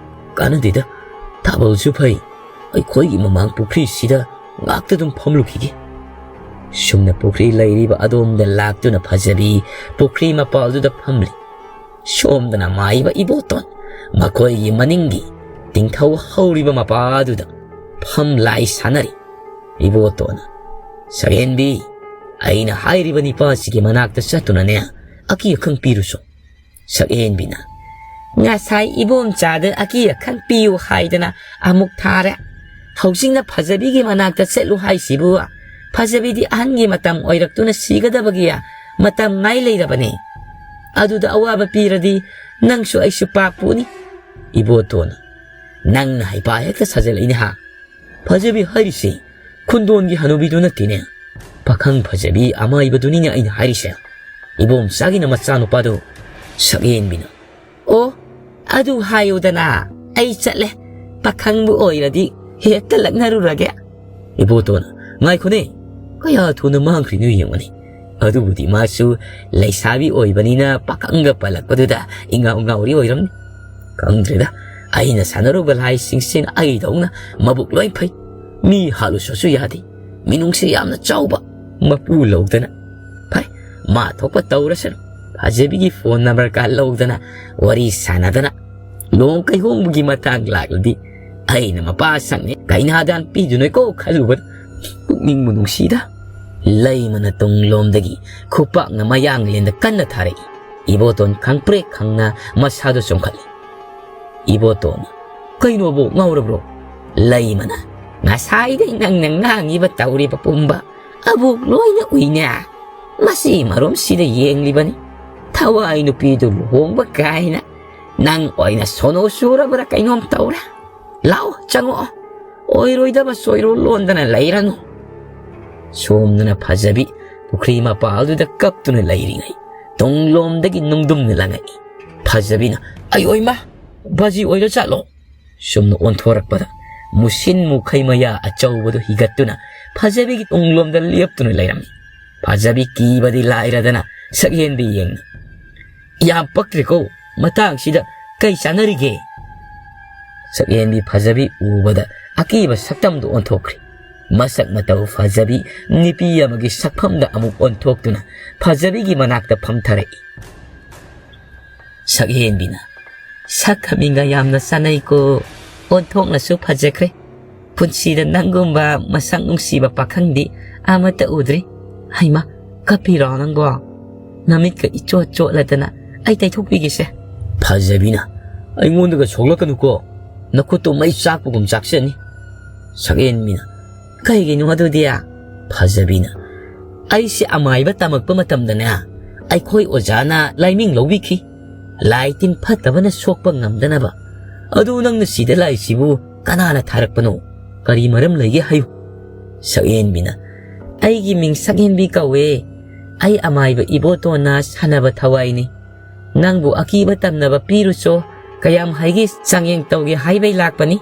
ꯀꯥꯟꯅꯗꯦꯗ, ꯊꯥꯕꯜꯁꯨ ꯐꯩ, ꯑꯩꯈꯣꯏꯒꯤ ꯃꯃꯥꯡ ꯄꯨꯈ꯭ꯔꯤꯁꯤꯗ ꯉꯥꯛꯇ ꯑꯗꯨꯝ ꯐꯝꯂꯨꯈꯤꯒꯦ"꯫ ꯁꯨꯝꯅ ꯄꯨꯈ꯭ꯔꯤ ꯂꯩꯔꯤꯕ ꯑꯗꯣꯝꯗ ꯂꯥꯛꯇꯨꯅ ꯐꯖꯕꯤ ꯄꯨꯈ꯭ꯔꯤ ꯃꯄꯥꯜꯗꯨꯗ ꯐꯝꯂꯤ꯫ ꯁꯣꯝꯗꯅ ꯃꯥꯏꯕ ꯏꯕꯣꯇꯣꯟ ꯃꯈꯣꯏꯒꯤ ꯃꯅꯤꯡꯒꯤ ꯇꯤꯡꯊꯧ ꯍꯧꯔꯤꯕ ꯃꯄꯥꯗꯨꯗ ꯐꯝ ꯂꯥꯏ ꯁꯥꯟꯅꯔꯤ꯫ ꯏꯕꯣꯇꯣꯟꯅ, "ꯁꯛꯍꯦꯟꯕꯤ, ꯑꯩꯅ ꯍꯥꯏꯔꯤꯕ ꯅꯤꯄꯥꯁꯤꯒꯤ ꯃꯅꯥꯛꯇ ꯆꯠꯇꯨꯅꯅꯦ, ꯑꯀꯤ ꯑꯈꯪ ꯄꯤꯔꯨꯁꯨ"꯫ ꯁꯛꯍꯦꯟꯕꯤꯅ, "ꯉꯁꯥꯏ ꯏꯕꯣꯝꯆꯥꯗ ꯑꯀꯤ ꯑꯈꯪ ꯄꯤꯌꯨ ꯍꯥꯏꯗꯅ ꯑꯃꯨꯛ ꯊꯥꯔꯦ꯫ ꯍꯧꯖꯤꯛꯅ ꯐꯖꯕꯤꯒꯤ ꯃꯅꯥꯛꯇ ꯆꯠꯂꯨ ꯍꯥꯏꯁꯤꯕꯨ? ꯐꯖꯕꯤꯗꯤ ꯑꯍꯟꯒꯤ ꯃꯇꯝ ꯑꯣꯏꯔꯛꯇꯨꯅ ꯁꯤꯒꯗꯕꯒꯤ ꯃꯇꯝ ꯉꯥꯏ ꯂꯩꯔꯕꯅꯤ꯫ ꯑꯗꯨꯗ ꯑꯋꯥꯕ ꯄꯤꯔꯗꯤ ꯅꯪꯁꯨ ꯑꯩꯁꯨ ꯄꯥꯞꯄꯨꯅꯤ"꯫ ꯏꯕꯣꯇꯣꯟꯅ, "ꯅꯪꯅ ꯍꯩꯄꯥ ꯍꯦꯛꯇ ꯁꯥꯖꯤꯜꯂꯛꯏꯅꯦ ꯍꯥ? ꯐꯖꯕꯤ ꯍꯥꯏꯔꯤꯁꯦ ꯈꯨꯟꯗꯣꯟꯒꯤ ꯍꯅꯨꯕꯤꯗꯨ ꯅꯠꯇꯦꯅꯦ꯫ ꯄꯥꯈꯪ ꯐꯖꯕꯤ ꯑꯃꯥꯏꯕꯗꯨꯅꯤꯅꯦ ꯑꯩꯅ ꯍꯥꯏꯔꯤꯁꯦ"꯫ ꯏꯕꯣꯝꯆꯥꯒꯤꯅ ꯃꯆꯥꯅꯨꯄꯥꯗꯨ꯫ ꯁꯛꯍꯦꯟꯕꯤꯅ, "ꯑꯣ, ꯑꯗꯨ ꯍꯥꯏꯌꯨꯗꯅ, ꯑꯩ ꯆꯠꯂꯦ꯫ ꯄꯥꯈꯪꯕꯨ ꯑꯣꯏꯔꯗꯤ ꯍꯦꯛꯇ ꯂꯛꯅꯔꯨꯔꯒꯦ"꯫ ꯏꯕꯣꯇꯣꯟꯅ, "ꯉꯥꯏꯈꯣꯅꯦ, ꯀꯌꯥ ꯊꯨꯅ ꯃꯥꯡꯈ꯭ꯔꯤꯅꯣ ꯌꯦꯡꯉꯨꯅꯦ꯫ ꯑꯗꯨꯕꯨꯗꯤ ꯃꯥꯁꯨ ꯂꯩꯁꯥꯕꯤ ꯑꯣꯏꯕꯅꯤꯅ ꯄꯥꯈꯪꯒ ꯄꯜꯂꯛꯄꯗꯨꯗ ꯏꯉꯥꯎ ꯉꯥꯎꯔꯤ ꯑꯣꯏꯔꯝꯅꯤ꯫ ꯈꯪꯗ꯭ꯔꯦꯗ, ꯑꯩꯅ ꯁꯥꯟꯅꯔꯨꯕ ꯂꯥꯏꯁꯤꯡꯁꯤꯅ ꯑꯩꯗꯧꯅ ꯃꯕꯨꯛ ꯂꯣꯏ ꯐꯩ꯫ ꯃꯤ ꯍꯥꯠꯂꯨꯁꯨ ꯌꯥꯗꯦ꯫ ꯃꯤꯅꯨꯡꯁꯤ ꯌꯥꯝꯅ ꯆꯥꯎꯕ ꯃꯄꯨ ꯂꯧꯗꯅ꯫ ꯐꯩ, ꯃꯥ ꯊꯣꯛꯄ ꯇꯧꯔꯁꯅꯨ꯫ ꯐꯖꯕꯤꯒꯤ ꯐꯣꯟ ꯅꯝꯕꯔ ꯀꯥ ꯂꯧꯗꯅ ꯋꯥꯔꯤ ꯁꯥꯟꯅꯗꯅ ꯂꯨꯍꯣꯡ ꯀꯩꯍꯣꯡꯕꯒꯤ ꯃꯇꯥꯡ ꯂꯥꯛꯂꯗꯤ ꯑꯩꯅ ꯃꯄꯥ ꯁꯪꯅ ꯀꯩꯅꯥꯗꯥꯟ ꯄꯤꯗꯣꯏꯅꯣꯀꯣ ꯈꯜꯂꯨꯕꯗ ꯄꯨꯛꯅꯤꯡꯕꯨ ꯅꯨꯡꯁꯤꯗ"꯫ ꯂꯩꯃꯅ ꯇꯨꯡꯂꯣꯝꯗꯒꯤ ꯈꯨꯄꯥꯛꯅ ꯃꯌꯥꯡꯂꯦꯟꯗ ꯀꯟꯅ ꯊꯥꯔꯛꯏ꯫ ꯏꯕꯣꯇꯣꯟ ꯈꯪꯄ꯭ꯔꯦꯛ ꯈꯪꯅ ꯃꯁꯥꯗꯨ ꯆꯣꯡꯈꯠꯂꯤ꯫ ꯏꯕꯣꯇꯣꯟ, "ꯀꯩꯅꯣꯕꯣ, ꯉꯥꯎꯔꯕ꯭ꯔꯣ?" ꯂꯩꯃꯅ, "ꯉꯁꯥꯏꯗꯩ ꯅꯪꯅ ꯉꯥꯡꯉꯤꯕ ꯇꯧꯔꯤꯕ ꯄꯨꯝꯕ ꯑꯕꯣꯛ ꯂꯣꯏꯅ ꯎꯏꯅꯦ꯫ ꯃꯁꯤ ꯃꯔꯨꯝꯁꯤꯗ ꯌꯦꯡꯂꯤꯕꯅꯤ꯫ ꯊꯋꯥꯏ ꯅꯨꯄꯤꯗꯨ ꯂꯨꯍꯣꯡꯕ ꯀꯥꯏꯅ ꯅꯪ ꯑꯣꯏꯅ ꯁꯣꯅꯣ ꯆꯨꯔꯕ꯭ꯔꯥ ꯀꯩꯅꯣꯝ ꯇꯧꯔꯦ꯫ ꯂꯥꯛꯑꯣ, ꯆꯪꯉꯛꯑꯣ꯫ ꯑꯣꯏꯔꯣꯏꯗꯕ ꯆꯣꯏꯔꯣꯜ ꯂꯣꯟꯗꯅ ꯂꯩꯔꯅꯨ"꯫ ꯁꯣꯝꯗꯅ ꯐꯖꯕꯤ ꯄꯨꯈ꯭ꯔꯤ ꯃꯄꯥꯜꯗꯨꯗ ꯀꯞꯇꯨꯅ ꯂꯩꯔꯤꯉꯩ ꯇꯨꯡꯂꯣꯝꯗꯒꯤ ꯅꯨꯡꯗꯨꯝꯅ ꯂꯪꯉꯛꯏ꯫ ꯐꯖꯕꯤꯅ, "ꯑꯌꯣꯏꯃ! ꯕꯥꯖꯤ ꯑꯣꯏꯔ ꯆꯠꯂꯣ꯫ ꯁꯨꯝꯅ ꯑꯣꯟꯊꯣꯔꯛꯄꯗ ꯃꯨꯁꯤꯟ ꯃꯨꯈꯩ ꯃꯌꯥ ꯑꯆꯧꯕꯗꯨ ꯍꯤꯒꯠꯇꯨꯅ ꯐꯖꯕꯤꯒꯤ ꯇꯨꯡꯂꯣꯝꯗ ꯂꯦꯞꯇꯨꯅ ꯂꯩꯔꯝꯃꯤ꯫ ꯐꯖꯕꯤ ꯀꯤꯕꯗꯤ ꯂꯥꯏꯔꯗꯅ ꯁꯛꯍꯦꯟꯕꯤ ꯌꯦꯡꯅ, "ꯌꯥꯝ ꯄꯛꯇ꯭ꯔꯦꯀꯣ, ꯃꯇꯥꯡꯁꯤꯗ ꯀꯩ ꯆꯥꯟꯅꯔꯤꯒꯦ?" ꯁꯛꯍꯦꯟꯕꯤ ꯐꯖꯕꯤ ꯎꯕꯗ ꯑꯀꯤꯕ ꯁꯛꯇꯝꯗꯨ ꯑꯣꯟꯊꯣꯛꯈ꯭ꯔꯦ꯫ ꯃꯁꯛ ꯃꯇꯧ ꯐꯖꯕꯤ ꯅꯨꯄꯤ ꯑꯃꯒꯤ ꯁꯛꯐꯝꯗ ꯑꯃꯨꯛ ꯑꯣꯟꯊꯣꯛꯇꯨꯅ ꯐꯖꯕꯤꯒꯤ ꯃꯅꯥꯛꯇ ꯐꯝꯊꯔꯛꯏ꯫ ꯁꯛꯍꯦꯟꯕꯤꯅ, "ꯁꯛ ꯈꯃꯤꯡꯒ ꯌꯥꯝꯅ ꯆꯥꯅꯩꯀꯣ, ꯑꯣꯟꯊꯣꯛꯅꯁꯨ ꯐꯖꯈ꯭ꯔꯦ꯫ ꯄꯨꯟꯁꯤꯗ ꯅꯪꯒꯨꯝꯕ ꯃꯁꯛ ꯅꯨꯡꯁꯤꯕ ꯄꯥꯈꯪꯗꯤ ꯑꯃꯠꯇ ꯎꯗ꯭ꯔꯤ꯫ ꯍꯩꯃꯥ, ꯀꯞꯄꯤꯔꯣ ꯅꯪꯕꯣ? ꯅꯃꯤꯠꯀ ꯏꯆꯣꯠ ꯆꯣꯠꯂꯗꯅ ꯑꯩ ꯇꯩꯊꯣꯛꯄꯤꯒꯦꯁꯦ꯫" ꯐꯖꯕꯤꯅ, "ꯑꯩꯉꯣꯟꯗꯒ ꯁꯣꯛꯂꯛꯀꯅꯨꯀꯣ, ꯅꯈꯨꯠꯇꯣ ꯃꯩ ꯆꯥꯛꯄꯒꯨꯝ ꯆꯥꯛꯆꯅꯤ꯫" ꯁꯛꯍꯦꯟꯕꯤꯅ, "ꯀꯩꯒꯤꯅꯣ ꯑꯗꯨꯗꯤ?" ꯐꯖꯕꯤꯅ, "ꯑꯩꯁꯦ ꯑꯃꯥꯏꯕ ꯇꯝꯃꯛꯄ ꯃꯇꯝꯗꯅꯦ, ꯑꯩꯈꯣꯏ ꯑꯣꯖꯥꯅ ꯂꯥꯏꯃꯤꯡ ꯂꯧꯕꯤꯈꯤ, ꯂꯥꯏ ꯇꯤꯟ ꯐꯠꯇꯕꯅ ꯁꯣꯛꯄ ꯉꯝꯗꯅꯕ꯫ ꯑꯗꯨ ꯅꯪꯅ ꯁꯤꯗ ꯂꯥꯛꯏꯁꯤꯕꯨ ꯀꯅꯥꯅ ꯊꯥꯔꯛꯄꯅꯣ? ꯀꯔꯤ ꯃꯔꯝ ꯂꯩꯒꯦ ꯍꯥꯏꯌꯨ꯫" ꯁꯛꯍꯦꯟꯕꯤꯅ, "ꯑꯩꯒꯤ ꯃꯤꯡ ꯁꯛꯍꯦꯟꯕꯤ ꯀꯧꯋꯦ꯫ ꯑꯩ ꯑꯃꯥꯏꯕ ꯏꯕꯣꯇꯣꯟꯅ ꯁꯥꯟꯅꯕ ꯊꯋꯥꯏꯅꯤ꯫ ꯅꯪꯕꯨ ꯑꯀꯤꯕ ꯇꯝꯅꯕ ꯄꯤꯔꯨꯆꯣ, ꯀꯌꯥꯝ ꯍꯩꯒꯦ ꯆꯥꯡꯌꯦꯡ ꯇꯧꯒꯦ ꯍꯥꯏꯕꯩ ꯂꯥꯛꯄꯅꯤ꯫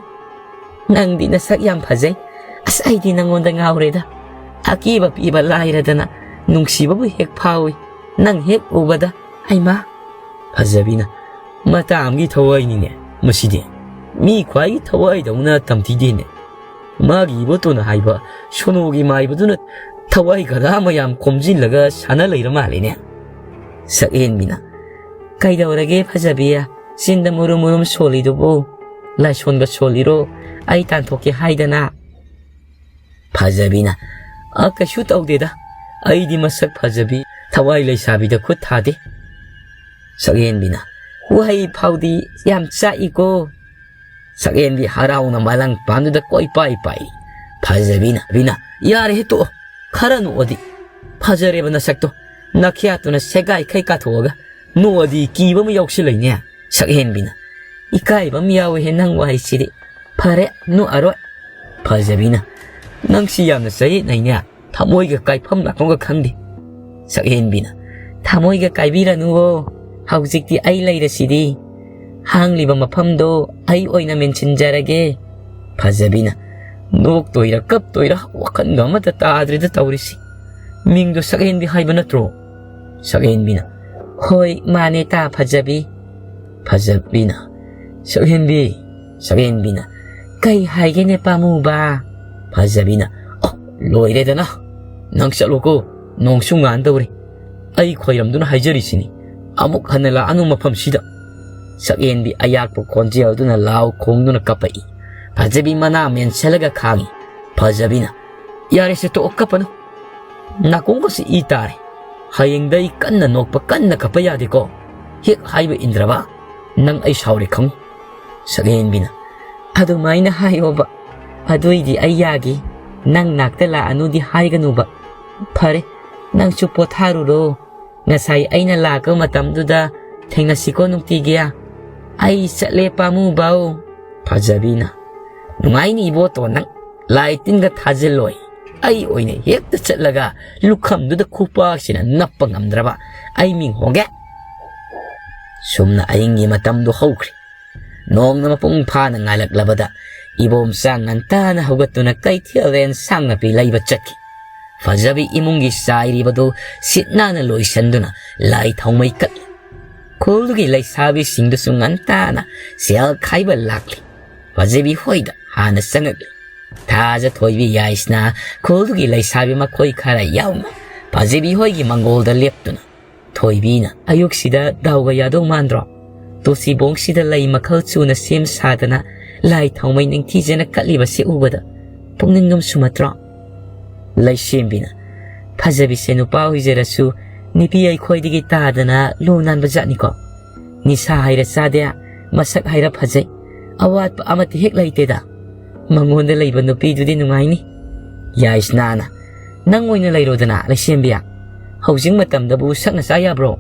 ꯅꯪꯗꯤ ꯅꯁꯛ ꯌꯥꯝ ꯐꯖꯩ꯫ ꯑꯁ, ꯑꯩꯗꯤ ꯅꯪꯉꯣꯟꯗ ꯉꯥꯎꯔꯦꯗ꯫ ꯑꯀꯤꯕ ꯄꯤꯕ ꯂꯥꯏꯔꯗꯅ ꯅꯨꯡꯁꯤꯕꯕꯨ ꯍꯦꯛ ꯐꯥꯎꯏ ꯅꯪ ꯍꯦꯛ ꯎꯕꯗ꯫ ꯍꯩꯃꯥ!" ꯐꯖꯕꯤꯅ, "ꯃꯇꯥ ꯑꯃꯒꯤ ꯊꯋꯥꯏꯅꯤꯅꯦ ꯃꯁꯤꯗꯤ꯫ ꯃꯤ ꯈ꯭ꯋꯥꯏꯒꯤ ꯊꯋꯥꯏꯗꯧꯅ ꯇꯝꯊꯤꯗꯦꯅꯦ꯫ ꯃꯥꯒꯤ ꯏꯕꯣꯇꯣꯟꯅ ꯍꯥꯏꯕ ꯁꯣꯅꯣꯒꯤ ꯃꯥꯏꯕꯗꯨꯅ ꯊꯋꯥꯏ ꯈꯔ ꯃꯌꯥꯝ ꯈꯣꯝꯖꯤꯜꯂꯒ ꯁꯥꯟꯅ ꯂꯩꯔ ꯃꯥꯜꯂꯦꯅꯦ꯫" ꯁꯛꯍꯦꯟꯕꯤꯅ, "ꯀꯩꯗꯧꯔꯒꯦ ꯐꯖꯕꯤ? ꯆꯤꯟꯗ ꯃꯨꯔꯨꯝ ꯃꯨꯔꯨꯝ ꯁꯣꯜꯂꯤꯗꯨꯕꯨ? ꯂꯥꯏꯁꯣꯟꯕ ꯁꯣꯜꯂꯤꯔꯣ? ꯑꯩ ꯇꯥꯟꯊꯣꯛꯀꯦ ꯍꯥꯏꯗꯅ?" ꯐꯖꯕꯤꯅ, "ꯑ, ꯀꯩꯁꯨ ꯇꯧꯗꯦꯗ꯫ ꯑꯩꯗꯤ ꯃꯁꯛ ꯐꯖꯕꯤ ꯊꯋꯥꯏ ꯂꯩꯁꯥꯕꯤꯗ ꯈꯨꯠ ꯊꯥꯗꯦ꯫" ꯁꯛꯍꯦꯟꯕꯤꯅ, "ꯋꯥꯍꯩ ꯐꯥꯎꯗꯤ ꯌꯥꯝ ꯆꯥꯛꯏꯀꯣ꯫" ꯁꯛꯍꯦꯟꯕꯤ ꯍꯔꯥꯎꯅ ꯃꯂꯪ ꯄꯥꯟꯗꯨꯗ ꯀꯣꯏ ꯄꯥꯏ ꯄꯥꯏꯔꯤ꯫ ꯐꯖꯕꯤꯅ, "ꯕꯤꯅ, ꯌꯥꯔꯦꯍꯦ, ꯇꯣꯛꯑꯣ꯫ ꯈꯔ ꯅꯣꯛꯑꯗꯤ꯫ ꯐꯖꯔꯦꯕ ꯅꯁꯛꯇꯣ꯫ ꯅꯈ꯭ꯌꯥꯠꯇꯨꯅ ꯁꯦꯒꯥꯏꯈꯩ ꯀꯥꯊꯣꯛꯑꯒ ꯅꯣꯛꯑꯗꯤ ꯀꯤꯕ ꯑꯃ ꯌꯥꯎꯁꯤꯜꯂꯛꯏꯅꯦ꯫" ꯁꯛꯍꯦꯟꯕꯤꯅ, "ꯏꯀꯥꯏꯕ ꯑꯃ ꯌꯥꯎꯋꯦꯍꯦ ꯅꯪ ꯋꯥꯍꯩꯁꯤꯗꯤ꯫ ꯐꯔꯦ, ꯅꯣꯛꯑꯔꯣꯏ꯫" ꯐꯖꯕꯤꯅ, "ꯅꯪꯁꯤ ꯌꯥꯝꯅ ꯆꯌꯦꯠꯅꯩꯅꯦ꯫ ꯊꯃꯣꯏꯒ ꯀꯥꯏꯐꯝ ꯂꯥꯛꯐꯝꯒ ꯈꯪꯗꯦ꯫" ꯁꯛꯍꯦꯟꯕꯤꯅ, "ꯊꯃꯣꯏꯒ ꯀꯥꯏꯕꯤꯔꯅꯨꯋꯣ꯫ ꯍꯧꯖꯤꯛꯇꯤ ꯑꯩ ꯂꯩꯔꯁꯤꯗꯤ꯫ ꯍꯥꯡꯂꯤꯕ ꯃꯐꯝꯗꯣ ꯑꯩ ꯑꯣꯏꯅ ꯃꯦꯟꯁꯤꯟꯖꯔꯒꯦ꯫ ꯐꯖꯕꯤꯅ ꯅꯣꯛꯇꯣꯏꯔꯥ ꯀꯞꯇꯣꯏꯔꯥ ꯋꯥꯈꯜꯒ ꯑꯃꯠꯇ ꯇꯥꯗ꯭ꯔꯦꯗ ꯇꯧꯔꯤꯁꯤ꯫ ꯃꯤꯡꯗꯣ ꯁꯛꯍꯦꯟꯕꯤ ꯍꯥꯏꯕ ꯅꯠꯇ꯭ꯔꯣ? ꯁꯛꯍꯦꯟꯕꯤꯅ, "ꯍꯣꯏ, ꯃꯥꯅꯦ ꯇꯥ ꯐꯖꯕꯤ꯫" ꯐꯖꯕꯤꯅ, "ꯁꯛꯍꯦꯟꯕꯤ, ꯁꯛꯍꯦꯟꯕꯤꯅ, ꯀꯩ ꯍꯥꯏꯒꯦꯅꯦ ꯄꯥꯃꯨꯕ?" ꯐꯖꯕꯤꯅ, "ꯑꯣ, ꯂꯣꯏꯔꯦꯗꯅ꯫ ꯅꯪ ꯆꯠꯂꯣꯀꯣ, ꯅꯣꯡꯁꯨ ꯉꯥꯟꯗꯧꯔꯦ꯫ ꯑꯩ ꯈꯣꯏꯔꯝꯗꯨꯅ ꯍꯥꯏꯖꯔꯤꯁꯤꯅꯤ, ꯑꯃꯨꯛ ꯍꯟꯅ ꯂꯥꯛꯑꯅꯨ ꯃꯐꯝꯁꯤꯗ꯫" ꯁꯛꯍꯦꯟꯕꯤ ꯑꯌꯥꯛꯄ ꯈꯣꯟꯖꯦꯜꯗꯨꯅ ꯂꯥꯎ ꯈꯣꯡꯗꯨꯅ ꯀꯞꯄꯛꯏ꯫ ꯐꯖꯕꯤ ꯃꯅꯥ ꯃꯦꯟꯁꯤꯜꯂꯒ ꯈꯥꯡꯉꯤ꯫ ꯐꯖꯕꯤꯅ, "ꯌꯥꯔꯦꯁꯦ, ꯇꯣꯛꯑꯣ, ꯀꯞꯄꯅꯨ꯫ ꯅꯥꯀꯣꯡꯒꯁꯤ ꯏ ꯇꯥꯔꯦ꯫ ꯍꯌꯦꯡꯗ ꯑꯩ ꯀꯟꯅ ꯅꯣꯛꯄ, ꯀꯟꯅ ꯀꯞꯄ ꯌꯥꯗꯦꯀꯣ? ꯍꯦꯛ ꯍꯥꯏꯕ ꯏꯟꯗ꯭ꯔꯕ? ꯅꯪ ꯑꯩ ꯁꯥꯎꯔꯦ ꯈꯪꯉꯨ꯫" ꯁꯛꯍꯦꯟꯕꯤꯅ, "ꯑꯗꯨꯃꯥꯏꯅ ꯍꯥꯏꯌꯣꯕ꯫ ꯑꯗꯨꯏꯗꯤ ꯑꯩ ꯌꯥꯒꯦ꯫ ꯅꯪ ꯅꯥꯛꯇ ꯂꯥꯛꯑꯅꯨꯗꯤ ꯍꯥꯏꯒꯅꯨꯕ꯫ ꯐꯔꯦ, ꯅꯪꯁꯨ ꯄꯣꯊꯥꯔꯨꯔꯣ꯫ ꯉꯁꯥꯏ ꯑꯩꯅ ꯂꯥꯛꯄ ꯃꯇꯝꯗꯨꯗ ꯊꯦꯡꯅꯁꯤꯀꯣ ꯅꯨꯡꯇꯤꯒꯤ꯫ ꯑꯩ ꯆꯠꯂꯦ ꯄꯥꯃꯨꯕꯧ꯫" ꯐꯖꯕꯤꯅ, "ꯅꯨꯡꯉꯥꯏꯅꯤ ꯏꯕꯣꯇꯣ ꯅꯪ꯫ ꯂꯥꯏ ꯇꯤꯟꯒ ꯊꯥꯖꯤꯜꯂꯣꯏ꯫ ꯑꯩ ꯑꯣꯏꯅ ꯍꯦꯛꯇ ꯆꯠꯂꯒ ꯂꯨꯈꯝꯗꯨꯗ ꯈꯨꯄꯥꯛꯁꯤꯅ ꯅꯞꯄ ꯉꯝꯗ꯭ꯔꯕ ꯑꯩ ꯃꯤꯡ ꯍꯣꯡꯒꯦ꯫" ꯁꯨꯝꯅ ꯑꯍꯤꯡꯒꯤ ꯃꯇꯝꯗꯨ ꯍꯧꯈ꯭ꯔꯦ꯫ ꯅꯣꯡꯅ ꯃꯄꯨꯡ ꯐꯥꯅ ꯉꯥꯜꯂꯛꯂꯕꯗ ꯏꯕꯣꯝꯆꯥ ꯉꯟꯇꯥꯅ ꯍꯧꯒꯠꯇꯨꯅ ꯀꯩꯊꯦꯜꯗ ꯑꯦꯟꯁꯥꯡ ꯅꯥꯄꯤ ꯂꯩꯕ ꯆꯠꯈꯤ꯫ ꯐꯖꯕꯤ ꯏꯃꯨꯡꯒꯤ ꯆꯥꯏꯔꯤꯕꯗꯨ ꯁꯤꯠ ꯅꯥꯟꯅ ꯂꯣꯏꯁꯤꯟꯗꯨꯅ ꯂꯥꯏ ꯊꯥꯎꯃꯩ ꯀꯠꯂꯤ꯫ ꯈꯨꯜꯗꯨꯒꯤ ꯂꯩꯁꯥꯕꯤꯁꯤꯡꯗꯨꯁꯨ ꯉꯟꯇꯥꯅ ꯁꯦꯜ ꯈꯥꯏꯕ ꯂꯥꯛꯂꯤ꯫ ꯐꯖꯕꯤ ꯍꯣꯏꯗ ꯍꯥꯟꯅ ꯆꯪꯉꯛꯂꯤ꯫ ꯊꯥꯖ, ꯊꯣꯏꯕꯤ, ꯌꯥꯏꯁꯅꯥ, ꯈꯨꯜꯗꯨꯒꯤ ꯂꯩꯁꯥꯕꯤ ꯃꯈꯣꯏ ꯈꯔ ꯌꯥꯎꯅ ꯐꯖꯕꯤ ꯍꯣꯏꯒꯤ ꯃꯪꯒꯣꯜꯗ ꯂꯦꯞꯇꯨꯅ ꯊꯣꯏꯕꯤꯅ, "ꯑꯌꯨꯛꯁꯤꯗ ꯗꯥꯎꯒ ꯌꯥꯗꯧ ꯃꯥꯟꯗ꯭ꯔꯣ? ꯇꯨꯁꯤꯕꯣꯡꯁꯤꯗ ꯂꯩ ꯃꯈꯜ ꯁꯨꯅ ꯁꯦꯝ ꯁꯥꯗꯅ ꯂꯥꯏ ꯊꯥꯎꯃꯩ ꯅꯤꯡꯊꯤꯖꯅ ꯀꯠꯂꯤꯕꯁꯤ ꯎꯕꯗ ꯄꯨꯛꯅꯤꯡ ꯂꯨꯝ ꯁꯨꯝꯍꯠꯇ꯭ꯔꯣ?" ꯂꯩꯁꯦꯝꯕꯤꯅ, "ꯐꯖꯕꯤꯁꯦ ꯅꯨꯄꯥ ꯑꯣꯏꯖꯔꯁꯨ ꯅꯨꯄꯤ ꯑꯩꯈꯣꯏꯗꯒꯤ ꯇꯥꯗꯅ ꯂꯨ ꯅꯥꯟꯕ ꯖꯥꯠꯅꯤꯀꯣ꯫ ꯅꯤꯁꯥ ꯍꯩꯔ ꯆꯥꯗꯦ, ꯃꯁꯛ ꯍꯩꯔ ꯐꯖꯩ꯫ ꯑꯋꯥꯠꯄ ꯑꯃꯠꯇ ꯍꯦꯛ ꯂꯩꯇꯦꯗ꯫ ꯃꯉꯣꯟꯗ ꯂꯩꯕ ꯅꯨꯄꯤꯗꯨꯗꯤ ꯅꯨꯡꯉꯥꯏꯅꯤ꯫" ꯌꯥꯏꯁꯅꯥꯅ, "ꯅꯪ ꯑꯣꯏꯅ ꯂꯩꯔꯣꯗꯅ ꯂꯩꯁꯦꯝꯕꯤ꯫ ꯍꯧꯖꯤꯛ ꯃꯇꯝꯗꯕꯨ ꯁꯛꯅ ꯆꯥ ꯌꯥꯕ꯭ꯔꯣ?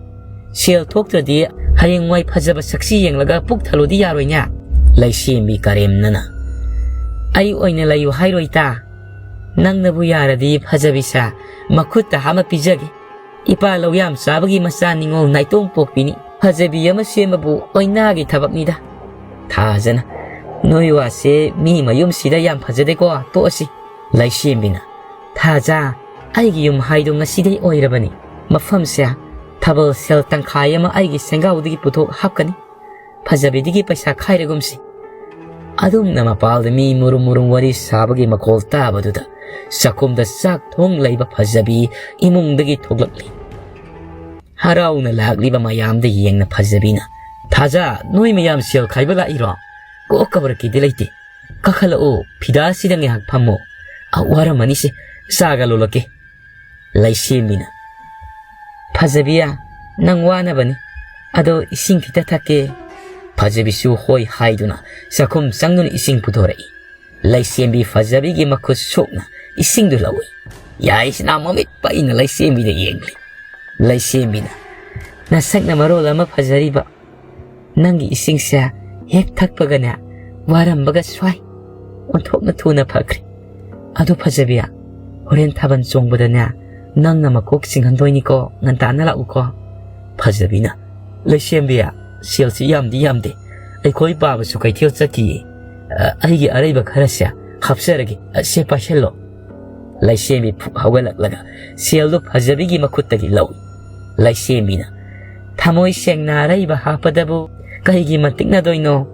ꯁꯦꯜ ꯊꯣꯛꯇ꯭ꯔꯗꯤ ꯍꯌꯦꯡꯋꯥꯏ ꯐꯖꯕ ꯁꯛꯁꯤ ꯌꯦꯡꯂꯒ ꯄꯨꯛ ꯊꯜꯂꯣꯗꯤ ꯌꯥꯔꯣꯏꯅꯦ꯫" ꯂꯩꯁꯦꯝꯕꯤ ꯀꯔꯦꯝꯅꯅ, "ꯑꯩ ꯑꯣꯏꯅ ꯂꯩꯌꯨ ꯍꯥꯏꯔꯣꯏ ꯏꯇꯥ꯫ ꯅꯪꯅꯕꯨ ꯌꯥꯔꯗꯤ ꯐꯖꯕꯤꯁꯦ ꯃꯈꯨꯠꯇ ꯍꯥꯞꯅ ꯄꯤꯖꯒꯦ꯫ ꯏꯄꯥ ꯂꯧ ꯌꯥꯝ ꯆꯥꯕꯒꯤ ꯃꯆꯥ ꯅꯤꯉꯣꯜ ꯅꯥꯏꯇꯣꯝ ꯄꯣꯛꯄꯤꯅꯤ꯫ ꯐꯖꯕꯤ ꯑꯃ ꯁꯦꯝꯕꯕꯨ ꯑꯣꯏꯅꯥꯒꯤ ꯊꯕꯛꯅꯤꯗ꯫ ꯊꯥꯖꯅ, "ꯅꯣꯏ ꯋꯥꯁꯦ ꯃꯤ ꯃꯌꯨꯝꯁꯤꯗ ꯌꯥꯝ ꯐꯖꯗꯦꯀꯣ, ꯇꯣꯛꯑꯁꯤ꯫" ꯂꯩꯁꯦꯝꯕꯤꯅ, "ꯊꯥꯖ, ꯑꯩꯒꯤ ꯌꯨꯝ ꯍꯥꯏꯗꯣ ꯉꯁꯤꯗꯩ ꯑꯣꯏꯔꯕꯅꯤ꯫ ꯃꯐꯝꯁꯦ ꯊꯥꯕꯜ ꯁꯦꯜ ꯇꯪꯈꯥꯏ ꯑꯃ ꯑꯩꯒꯤ ꯁꯦꯡꯒꯥꯎꯗꯒꯤ ꯄꯨꯊꯣꯛ ꯍꯥꯞꯀꯅꯤ꯫ ꯐꯖꯕꯤꯗꯒꯤ ꯄꯩꯁꯥ ꯈꯥꯏꯔꯒꯨꯝꯁꯤ꯫" ꯑꯗꯨꯝꯅ ꯃꯄꯥꯜꯗ ꯃꯤ ꯃꯨꯔꯨꯝ ꯃꯨꯔꯨꯝ ꯋꯥꯔꯤ ꯁꯥꯕꯒꯤ ꯃꯈꯣꯜ ꯇꯥꯕꯗꯨꯗ ꯆꯥꯛꯈꯨꯝꯗ ꯆꯥꯛ ꯊꯣꯡ ꯂꯩꯕ ꯐꯖꯕꯤ ꯏꯃꯨꯡꯗꯒꯤ ꯊꯣꯛꯂꯛꯂꯤ꯫ ꯍꯔꯥꯎꯅ ꯂꯥꯛꯂꯤꯕ ꯃꯌꯥꯝꯗ ꯌꯦꯡꯅ ꯐꯖꯕꯤꯅ, "ꯊꯥꯖ, ꯅꯣꯏ ꯃꯌꯥꯝ ꯁꯦꯜ ꯈꯥꯏꯕ ꯂꯥꯛꯏꯔꯣ? ꯀꯣꯛ ꯀꯕꯔꯀꯤꯗꯤ ꯂꯩꯇꯦ꯫ ꯀꯥꯈꯠꯂꯛꯑꯣ, ꯐꯤꯗꯥꯁꯤꯗ ꯉꯥꯏꯍꯥꯛ ꯐꯝꯃꯣ꯫ ꯑ, ꯋꯥꯔꯝꯃꯅꯤꯁꯦ, ꯆꯥꯒ ꯂꯣꯜꯂꯛꯀꯦ꯫" ꯂꯩꯁꯦꯝꯕꯤꯅ, "ꯐꯖꯕꯤ, ꯅꯪ ꯋꯥꯅꯕꯅꯤ꯫ ꯑꯗꯣ ꯏꯁꯤꯡ ꯈꯤꯇ ꯊꯛꯀꯦ꯫" ꯐꯖꯕꯤꯁꯨ ꯍꯣꯏ ꯍꯥꯏꯗꯨꯅ ꯆꯥꯛꯈꯨꯝ ꯆꯪꯗꯨꯅ ꯏꯁꯤꯡ ꯄꯨꯊꯣꯔꯛꯏ꯫ ꯂꯩꯁꯦꯝꯕꯤ ꯐꯖꯕꯤꯒꯤ ꯃꯈꯨꯠ ꯁꯣꯛꯅ ꯏꯁꯤꯡꯗꯨ ꯂꯧꯏ꯫ ꯌꯥꯏꯁꯅꯥ ꯃꯃꯤꯠ ꯄꯩꯅ ꯂꯩꯁꯦꯝꯕꯤꯗ ꯌꯦꯡꯂꯤ꯫ ꯂꯩꯁꯦꯝꯕꯤꯅ, "ꯅꯁꯛꯅ ꯃꯔꯣꯜ ꯑꯃ ꯐꯖꯔꯤꯕ, ꯅꯪꯒꯤ ꯏꯁꯤꯡꯁꯦ ꯍꯦꯛ ꯊꯛꯄꯒꯅꯦ, ꯋꯥꯔꯝꯕꯒ ꯁ꯭ꯋꯥꯏ ꯑꯣꯟꯊꯣꯛꯅ ꯊꯨꯅ ꯐꯈ꯭ꯔꯦ꯫ ꯑꯗꯨ ꯐꯖꯕꯤ, ꯍꯣꯔꯦꯟ ꯊꯥꯕꯜ ꯆꯣꯡꯕꯗꯅꯦ, ꯅꯪꯅ ꯃꯀꯣꯛ ꯆꯤꯡꯍꯟꯗꯣꯏꯅꯤꯀꯣ, ꯉꯟꯇꯥꯅ ꯂꯥꯛꯎꯀꯣ꯫" ꯐꯖꯕꯤꯅ, "ꯂꯩꯁꯦꯝꯕꯤ, ꯁꯦꯜꯁꯤ ꯌꯥꯝꯗꯤ ꯌꯥꯝꯗꯦ꯫ ꯑꯩꯈꯣꯏ ꯄꯥꯕꯁꯨ ꯀꯩꯊꯦꯜ ꯆꯠꯈꯤꯌꯦ꯫ ꯑ, ꯑꯩꯒꯤ ꯑꯔꯩꯕ ꯈꯔꯁꯦ ꯍꯥꯞꯆꯔꯒꯦ꯫ ꯑ, ꯁꯦ, ꯄꯥꯏꯁꯜꯂꯣ꯫" ꯂꯩꯁꯦꯝꯕꯤ ꯐꯨꯛ ꯍꯧꯒꯠꯂꯛꯂꯒ ꯁꯦꯜꯗꯨ ꯐꯖꯕꯤꯒꯤ ꯃꯈꯨꯠꯇꯒꯤ ꯂꯧꯏ꯫ ꯂꯩꯁꯦꯝꯕꯤꯅ, "ꯊꯃꯣꯏ ꯁꯦꯡꯅ ꯑꯔꯩꯕ ꯍꯥꯞꯄꯗꯕꯨ ꯀꯩꯒꯤ ꯃꯟꯇꯤꯛꯅꯗꯣꯏꯅꯣ?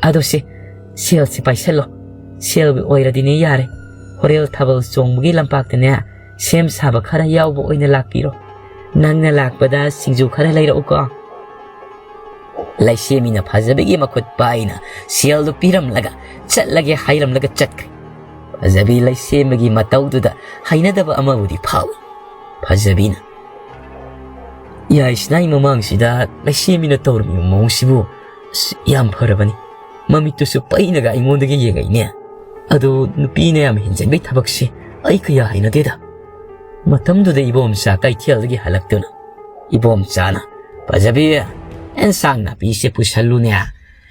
ꯑꯗꯣ ꯁꯦ, ꯁꯦꯜꯁꯤ ꯄꯥꯏꯁꯜꯂꯣ꯫ ꯁꯦꯜꯒꯤ ꯑꯣꯏꯔꯗꯤꯅꯦ ꯌꯥꯔꯦ꯫ ꯍꯣꯔꯦꯟ ꯊꯥꯕꯜ ꯆꯣꯡꯕꯒꯤ ꯂꯝꯄꯥꯛꯇꯅꯦ ꯁꯦꯝ ꯁꯥꯕ ꯈꯔ ꯌꯥꯎꯕ ꯑꯣꯏꯅ ꯂꯥꯛꯄꯤꯔꯣ꯫ ꯅꯪꯅ ꯂꯥꯛꯄꯗ ꯁꯤꯡꯖꯨ ꯈꯔ ꯂꯩꯔꯛꯎꯀꯣ꯫" ꯂꯩꯁꯦꯝꯕꯤꯅ ꯐꯖꯕꯤꯒꯤ ꯃꯈꯨꯠ ꯄꯥꯏꯅ ꯁꯦꯜꯗꯨ ꯄꯤꯔꯝꯂꯒ ꯆꯠꯂꯒꯦ ꯍꯥꯏꯔꯝꯂꯒ ꯆꯠꯈ꯭ꯔꯦ꯫ ꯐꯖꯕꯤ ꯂꯩꯁꯦꯝꯕꯒꯤ ꯃꯇꯧꯗꯨꯗ ꯍꯩꯅꯗꯕ ꯑꯃꯕꯨꯗꯤ ꯐꯥꯎꯏ꯫ ꯐꯖꯕꯤꯅ, "ꯌꯥꯏꯁꯅꯥꯏ ꯃꯃꯥꯡꯁꯤꯗ ꯂꯩꯁꯦꯝꯕꯤꯅ ꯇꯧꯔꯝꯃꯤꯕ ꯃꯑꯣꯡꯁꯤꯕꯨ, ꯑꯁ, ꯌꯥꯝ ꯐꯔꯕꯅꯤ꯫ ꯃꯃꯤꯠꯇꯨꯁꯨ ꯄꯩꯅꯒ ꯑꯩꯉꯣꯟꯗꯒꯤ ꯌꯦꯡꯉꯛꯏꯅꯦ꯫ ꯑꯗꯣ ꯅꯨꯄꯤꯅ ꯌꯥꯝ ꯍꯦꯟꯖꯟꯕꯩ ꯊꯕꯛꯁꯦ ꯑꯩ ꯀꯌꯥ ꯍꯩꯅꯗꯦꯗ꯫" ꯃꯇꯝꯗꯨꯗ ꯏꯕꯣꯝꯆꯥ ꯀꯩꯊꯦꯜꯗꯒꯤ ꯍꯜꯂꯛꯇꯨꯅ ꯏꯕꯣꯝꯆꯥꯅ, "ꯐꯖꯕꯤ, ꯑꯦꯟꯁꯥꯡ ꯅꯥꯄꯤꯁꯦ ꯄꯨꯁꯜꯂꯨꯅꯦ꯫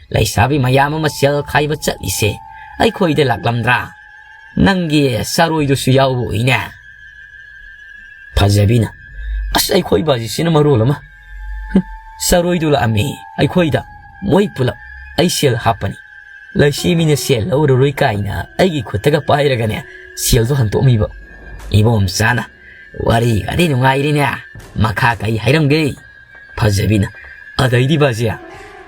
ꯂꯩꯁꯥꯕꯤ ꯃꯌꯥꯝ ꯑꯃ ꯁꯦꯜ ꯈꯥꯏꯕ ꯆꯠꯂꯤꯁꯦ ꯑꯩꯈꯣꯏꯗ ꯂꯥꯛꯂꯝꯗ꯭ꯔꯥ? ꯅꯪꯒꯤ ꯆꯔꯣꯏꯗꯨꯁꯨ ꯌꯥꯎꯕ ꯎꯏꯅꯦ꯫" ꯐꯖꯕꯤꯅ, "ꯑꯁ, ꯑꯩꯈꯣꯏ ꯕꯥꯖꯤꯁꯤꯅ ꯃꯔꯣꯜ ꯑꯃ꯫ ꯍꯨꯝ, ꯆꯔꯣꯏꯗꯨ ꯂꯥꯛꯑꯝꯃꯤ ꯑꯩꯈꯣꯏꯗ꯫ ꯃꯣꯏ ꯄꯨꯂꯞ ꯑꯩ ꯁꯦꯜ ꯍꯥꯞꯄꯅꯤ꯫ ꯂꯩꯁꯦꯝꯕꯤꯅ ꯁꯦꯜ ꯂꯧꯔꯔꯣꯏ ꯀꯥꯏꯅ ꯑꯩꯒꯤ ꯈꯨꯠꯇꯒ ꯄꯥꯏꯔꯒꯅꯦ ꯁꯦꯜꯗꯣ ꯍꯟꯇꯣꯛꯑꯝꯃꯤꯕ꯫ ꯏꯕꯣꯝꯆꯥꯅ, "ꯋꯥꯔꯤꯒꯗꯤ ꯅꯨꯡꯉꯥꯏꯔꯤꯅꯦ, ꯃꯈꯥ ꯀꯩ ꯍꯥꯏꯔꯝꯒꯦ?" ꯐꯖꯕꯤꯅ, "ꯑꯗꯩꯗꯤ ꯕꯥꯖꯤꯌꯥ,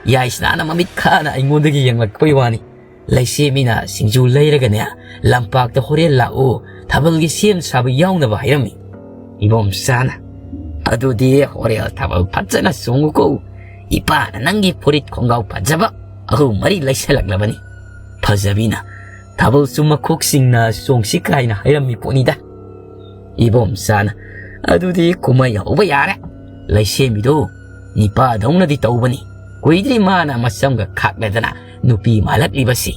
ꯌꯥꯏꯁꯅꯥꯅ ꯃꯃꯤꯠ ꯈꯥꯅ ꯑꯩꯉꯣꯟꯗꯒꯤ ꯌꯦꯡꯂꯛꯄꯩ ꯋꯥꯅꯤ꯫ ꯂꯩꯁꯦꯝꯕꯤꯅ ꯁꯤꯡꯖꯨ ꯂꯩꯔꯒꯅꯦ, ꯂꯝꯄꯥꯛꯇ ꯍꯣꯔꯦꯟ ꯂꯥꯛꯎ, ꯊꯥꯕꯜꯒꯤ ꯁꯦꯝ ꯁꯥꯕ ꯌꯥꯎꯅꯕ ꯍꯥꯏꯔꯝꯃꯤ꯫" ꯏꯕꯣꯝꯆꯥꯅ, "ꯑꯗꯨꯗꯤ ꯍꯣꯔꯦꯟ ꯊꯥꯕꯜ ꯐꯖꯅ ꯆꯣꯡꯉꯨꯀꯣ꯫ ꯏꯄꯥꯅ ꯅꯪꯒꯤ ꯐꯨꯔꯤꯠ ꯈꯣꯡꯒ꯭ꯔꯥꯎ ꯐꯖꯕ ꯑꯍꯨꯝ ꯃꯔꯤ ꯂꯩꯁꯜꯂꯛꯂꯕꯅꯤ꯫" ꯐꯖꯕꯤꯅ, "ꯊꯥꯕꯜꯁꯨ ꯃꯈꯣꯛꯁꯤꯡꯅ ꯆꯣꯡꯁꯤ ꯀꯥꯏꯅ ꯍꯥꯏꯔꯝꯃꯤ ꯄꯣꯠꯅꯤꯗ꯫" ꯏꯕꯣꯝꯆꯥꯅ, "ꯑꯗꯨꯗꯤ ꯀꯨꯝꯍꯩ ꯍꯧꯕ ꯌꯥꯔꯦ꯫ ꯂꯩꯁꯦꯝꯕꯤꯗꯨ ꯅꯤꯄꯥꯗꯧꯅꯗꯤ ꯇꯧꯕꯅꯤ꯫ ꯀꯨꯏꯗ꯭ꯔꯤ ꯃꯥꯅ ꯃꯁꯝꯒ ꯈꯥꯛꯂꯗꯅ ꯅꯨꯄꯤ ꯃꯥꯜꯂꯛꯂꯤꯕꯁꯤ꯫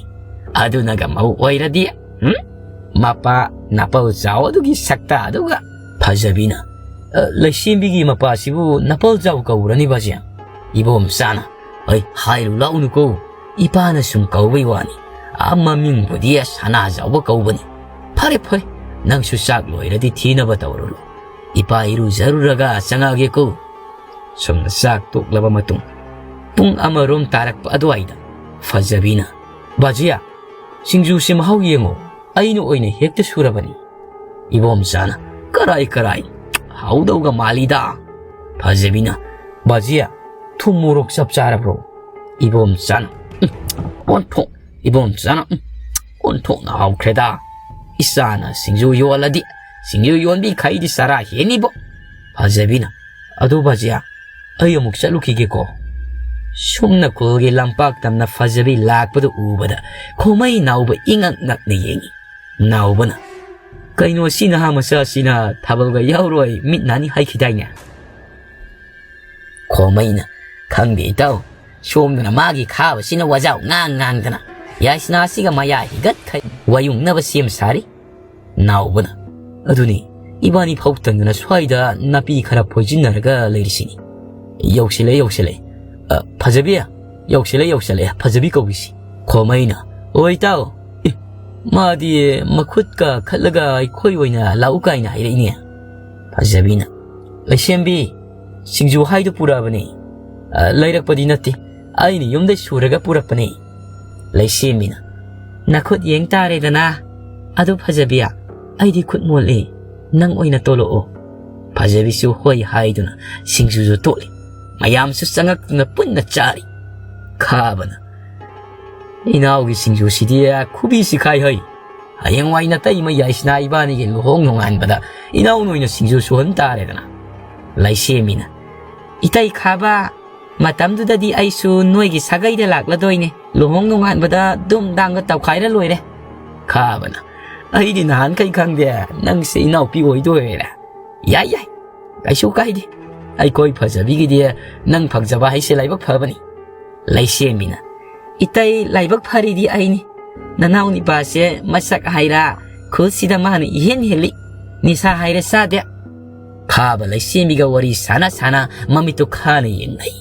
ꯑꯗꯨꯅꯒ ꯃꯧ ꯑꯣꯏꯔꯗꯤ, ꯎꯝ? ꯃꯄꯥ ꯅꯥꯄꯜ ꯆꯥꯎ ꯑꯗꯨꯒꯤ ꯁꯛꯇ ꯑꯗꯨꯒ꯫" ꯐꯖꯕꯤꯅ, "ꯑ, ꯂꯩꯁꯦꯝꯕꯤꯒꯤ ꯃꯄꯥꯁꯤꯕꯨ ꯅꯥꯄꯜ ꯆꯥꯎ ꯀꯧꯕ꯭ꯔꯅꯤ ꯕꯥꯖꯤ?" ꯏꯕꯣꯝꯆꯥꯅ, "ꯑꯩ ꯍꯥꯏꯔꯨ ꯂꯥꯛꯎꯅꯨꯀꯣ, ꯏꯄꯥꯅ ꯁꯨꯝ ꯀꯧꯕꯩ ꯋꯥꯅꯤ꯫ ꯑꯥ ꯃꯃꯤꯡꯕꯨꯗꯤ ꯁꯅꯥꯖꯥꯎꯕ ꯀꯧꯕꯅꯤ꯫ ꯐꯔꯦ ꯐꯔꯦ, ꯅꯪꯁꯨ ꯆꯥꯛ ꯂꯣꯏꯔꯗꯤ ꯊꯤꯅꯕ ꯇꯧꯔꯨꯔꯣ꯫ ꯏꯄꯥ ꯏꯔꯨꯖꯔꯨꯔꯒ ꯆꯪꯉꯛꯑꯒꯦꯀꯣ꯫" ꯁꯨꯝꯅ ꯆꯥꯛ ꯇꯣꯛꯂꯕ ꯃꯇꯨꯡ ꯄꯨꯡ ꯑꯃꯔꯣꯝ ꯇꯥꯔꯛꯄ ꯑꯗꯨꯋꯥꯏꯗ ꯐꯖꯕꯤꯅ, "ꯕꯥꯖꯤꯌꯥ, ꯁꯤꯡꯖꯨꯁꯤ ꯃꯍꯥꯎ ꯌꯦꯡꯉꯣ, ꯑꯩꯅ ꯑꯣꯏꯅ ꯍꯦꯛꯇ ꯁꯨꯔꯕꯅꯤ꯫" ꯏꯕꯣꯝꯆꯥꯅ, "ꯀꯔꯥꯏ ꯀꯔꯥꯏ, ꯍꯥꯎꯗꯧꯒ ꯃꯥꯜꯂꯤꯗ꯫" ꯐꯖꯕꯤꯅ, "ꯕꯥꯖꯤꯌꯥ, ꯊꯨꯝ ꯃꯣꯔꯣꯛ ꯆꯞ ꯆꯥꯔꯕ꯭ꯔꯣ?" ꯏꯕꯣꯝꯆꯥꯅ, "ꯎꯝ, ꯑꯣꯟꯊꯣꯛ ꯏꯕꯣꯝꯆꯥꯅ, ꯎꯝ, ꯑꯣꯟꯊꯣꯛꯅ ꯍꯥꯎꯈ꯭ꯔꯦꯗ꯫ ꯏꯆꯥꯅ ꯁꯤꯡꯖꯨ ꯌꯣꯜꯂꯗꯤ ꯁꯤꯡꯖꯨ ꯌꯣꯟꯕꯤꯈꯩꯗꯤ ꯆꯔꯥ ꯍꯦꯟꯅꯤꯕꯣ꯫" ꯐꯖꯕꯤꯅ, "ꯑꯗꯨ ꯕꯥꯖꯤꯌꯥ, ꯑꯩ ꯑꯃꯨꯛ ꯆꯠꯂꯨꯈꯤꯒꯦꯀꯣ꯫" ꯁꯨꯝꯅ ꯈꯨꯜꯒꯤ ꯂꯝꯄꯥꯛ ꯇꯝꯅ ꯐꯖꯕꯤ ꯂꯥꯛꯄꯗꯨ ꯎꯕꯗ ꯈꯣꯃꯩ ꯅꯥꯎꯕ ꯏꯉꯛ ꯉꯛꯅ ꯌꯦꯡꯉꯤ꯫ ꯅꯥꯎꯕꯅ, "ꯀꯩꯅꯣ ꯁꯤ ꯅꯍꯥ ꯃꯆꯥꯁꯤꯅ ꯊꯥꯕꯜꯒ ꯌꯥꯎꯔꯣꯏ ꯃꯤꯠ ꯅꯥꯅꯤ ꯍꯥꯏꯈꯤꯗꯥꯏꯅꯦ?" ꯈꯣꯃꯩꯅ, "ꯈꯪꯗꯦ ꯏꯇꯥꯎ, ꯁꯣꯝꯗꯅ ꯃꯥꯒꯤ ꯈꯥꯕꯁꯤꯅ ꯋꯥꯖꯥꯎ ꯉꯥꯡ ꯉꯥꯡꯗꯅ ꯌꯥꯏꯁꯅꯥꯁꯤꯒ ꯃꯌꯥ ꯍꯤꯒꯠꯈꯩ ꯋꯥꯌꯨꯡꯅꯕ ꯁꯦꯝ ꯁꯥꯔꯤ꯫" ꯅꯥꯎꯕꯅ, "ꯑꯗꯨꯅꯤ, ꯏꯕꯥꯅꯤ ꯐꯥꯎ ꯇꯟꯗꯅ ꯁ꯭ꯋꯥꯏꯗ ꯅꯥꯄꯤ ꯈꯔ ꯐꯣꯏꯖꯤꯟꯅꯔꯒ ꯂꯩꯔꯤꯁꯤꯅꯤ꯫ ꯌꯧꯁꯤꯜꯂꯦ, ꯌꯧꯁꯤꯜꯂꯦ꯫ ꯑ, ꯐꯖꯕꯤ, ꯌꯧꯁꯤꯜꯂꯦ, ꯌꯧꯁꯤꯜꯂꯦ, ꯐꯖꯕꯤ ꯀꯧꯕꯤꯁꯤ꯫" ꯈꯣꯃꯩꯅ, "ꯑꯣ ꯏꯇꯥꯎ, ꯑꯦ, ꯃꯥꯗꯤ ꯃꯈꯨꯠꯀ ꯈꯠꯂꯒ ꯑꯩꯈꯣꯏ ꯑꯣꯏꯅ ꯂꯥꯛꯎ ꯀꯥꯏꯅ ꯍꯥꯏꯔꯛꯏꯅꯦ꯫" ꯐꯖꯕꯤꯅ, "ꯂꯩꯁꯦꯝꯕꯤ, ꯁꯤꯡꯖꯨ ꯍꯥꯏꯗꯨ ꯄꯨꯔꯛꯑꯕꯅꯤ, "ꯑ, ꯂꯩꯔꯛꯄꯗꯤ ꯅꯠꯇꯦ, ꯑꯩꯅ ꯌꯨꯝꯗꯩ ꯁꯨꯔꯒ ꯄꯨꯔꯛꯄꯅꯦ"꯫ ꯂꯩꯁꯦꯝꯕꯤꯅ, "ꯅꯈꯨꯠ ꯌꯦꯡ ꯇꯥꯔꯦꯗꯅ꯫ ꯑꯗꯨ ꯐꯖꯕꯤ, ꯑꯩꯗꯤ ꯈꯨꯠ ꯃꯣꯠꯂꯤ, ꯅꯪ ꯑꯣꯏꯅ ꯇꯣꯠꯂꯛꯑꯣ"꯫ ꯐꯖꯕꯤꯁꯨ ꯍꯣꯏ ꯍꯥꯏꯗꯨꯅ ꯁꯤꯡꯖꯨꯁꯨ ꯇꯣꯠꯂꯤ꯫ ꯃꯌꯥꯝꯁꯨ ꯆꯪꯉꯛꯇꯨꯅ ꯄꯨꯟꯅ ꯆꯥꯔꯤ꯫ ꯈꯥꯕꯅ, "ꯏꯅꯥꯎꯒꯤ ꯁꯤꯡꯖꯨꯁꯤꯗꯤ ꯈꯨꯕꯤ ꯁꯤꯈꯥꯏ ꯍꯩ꯫ ꯍꯌꯦꯡꯋꯥꯏ ꯅꯇꯩꯃ ꯌꯥꯏꯁꯅꯥ ꯏꯕꯥꯅꯤꯒꯤ ꯂꯨꯍꯣꯡ ꯅꯣꯡꯉꯥꯟꯕꯗ ꯏꯅꯥꯎ ꯅꯣꯏꯅ ꯁꯤꯡꯖꯨ ꯁꯨꯍꯟ ꯇꯥꯔꯦꯗꯅ"꯫ ꯂꯩꯁꯦꯝꯕꯤꯅ, "ꯏꯇꯩ ꯈꯥꯕ, ꯃꯇꯝꯗꯨꯗꯗꯤ ꯑꯩꯁꯨ ꯅꯣꯏꯒꯤ ꯁꯥꯒꯩꯗ ꯂꯥꯛꯂꯗꯣꯏꯅꯦ꯫ ꯂꯨꯍꯣꯡ ꯅꯣꯡꯉꯥꯟꯕꯗ ꯗꯨꯝ ꯗꯥꯡꯒ ꯇꯧꯈꯥꯏꯔ ꯂꯣꯏꯔꯦ"꯫ ꯈꯥꯕꯅ, "ꯑꯩꯗꯤ ꯅꯍꯥꯟꯈꯩ ꯈꯪꯗꯦ ꯅꯪꯁꯦ ꯏꯅꯥꯎꯄꯤ ꯑꯣꯏꯗꯣꯏꯔꯦ꯫ ꯌꯥꯏ, ꯌꯥꯏ, ꯀꯩꯁꯨ ꯀꯥꯏꯗꯦ꯫ ꯑꯩꯈꯣꯏ ꯐꯖꯕꯤꯒꯤꯗꯤ ꯅꯪ ꯐꯪꯖꯕ ꯍꯥꯏꯁꯦ ꯂꯥꯏꯕꯛ ꯐꯕꯅꯤ"꯫ ꯂꯩꯁꯦꯝꯕꯤꯅ, "ꯏꯇꯩ, ꯂꯥꯏꯕꯛ ꯐꯔꯤꯗꯤ ꯑꯩꯅꯤ꯫ ꯅꯅꯥꯎ ꯅꯤꯄꯥꯁꯦ ꯃꯁꯛ ꯍꯥꯏꯔ ꯈꯨꯜꯁꯤꯗ ꯃꯥꯅ ꯏꯍꯦꯟ ꯍꯦꯜꯂꯤ꯫ ꯅꯤꯁꯥ ꯍꯥꯏꯔ ꯆꯥꯗꯦ"꯫ ꯈꯥꯕ ꯂꯩꯁꯦꯝꯕꯤꯒ ꯋꯥꯔꯤ ꯁꯥꯟꯅ ꯁꯥꯟꯅ ꯃꯃꯤꯠꯇꯨ ꯈꯥꯅ ꯌꯦꯡꯅꯩ꯫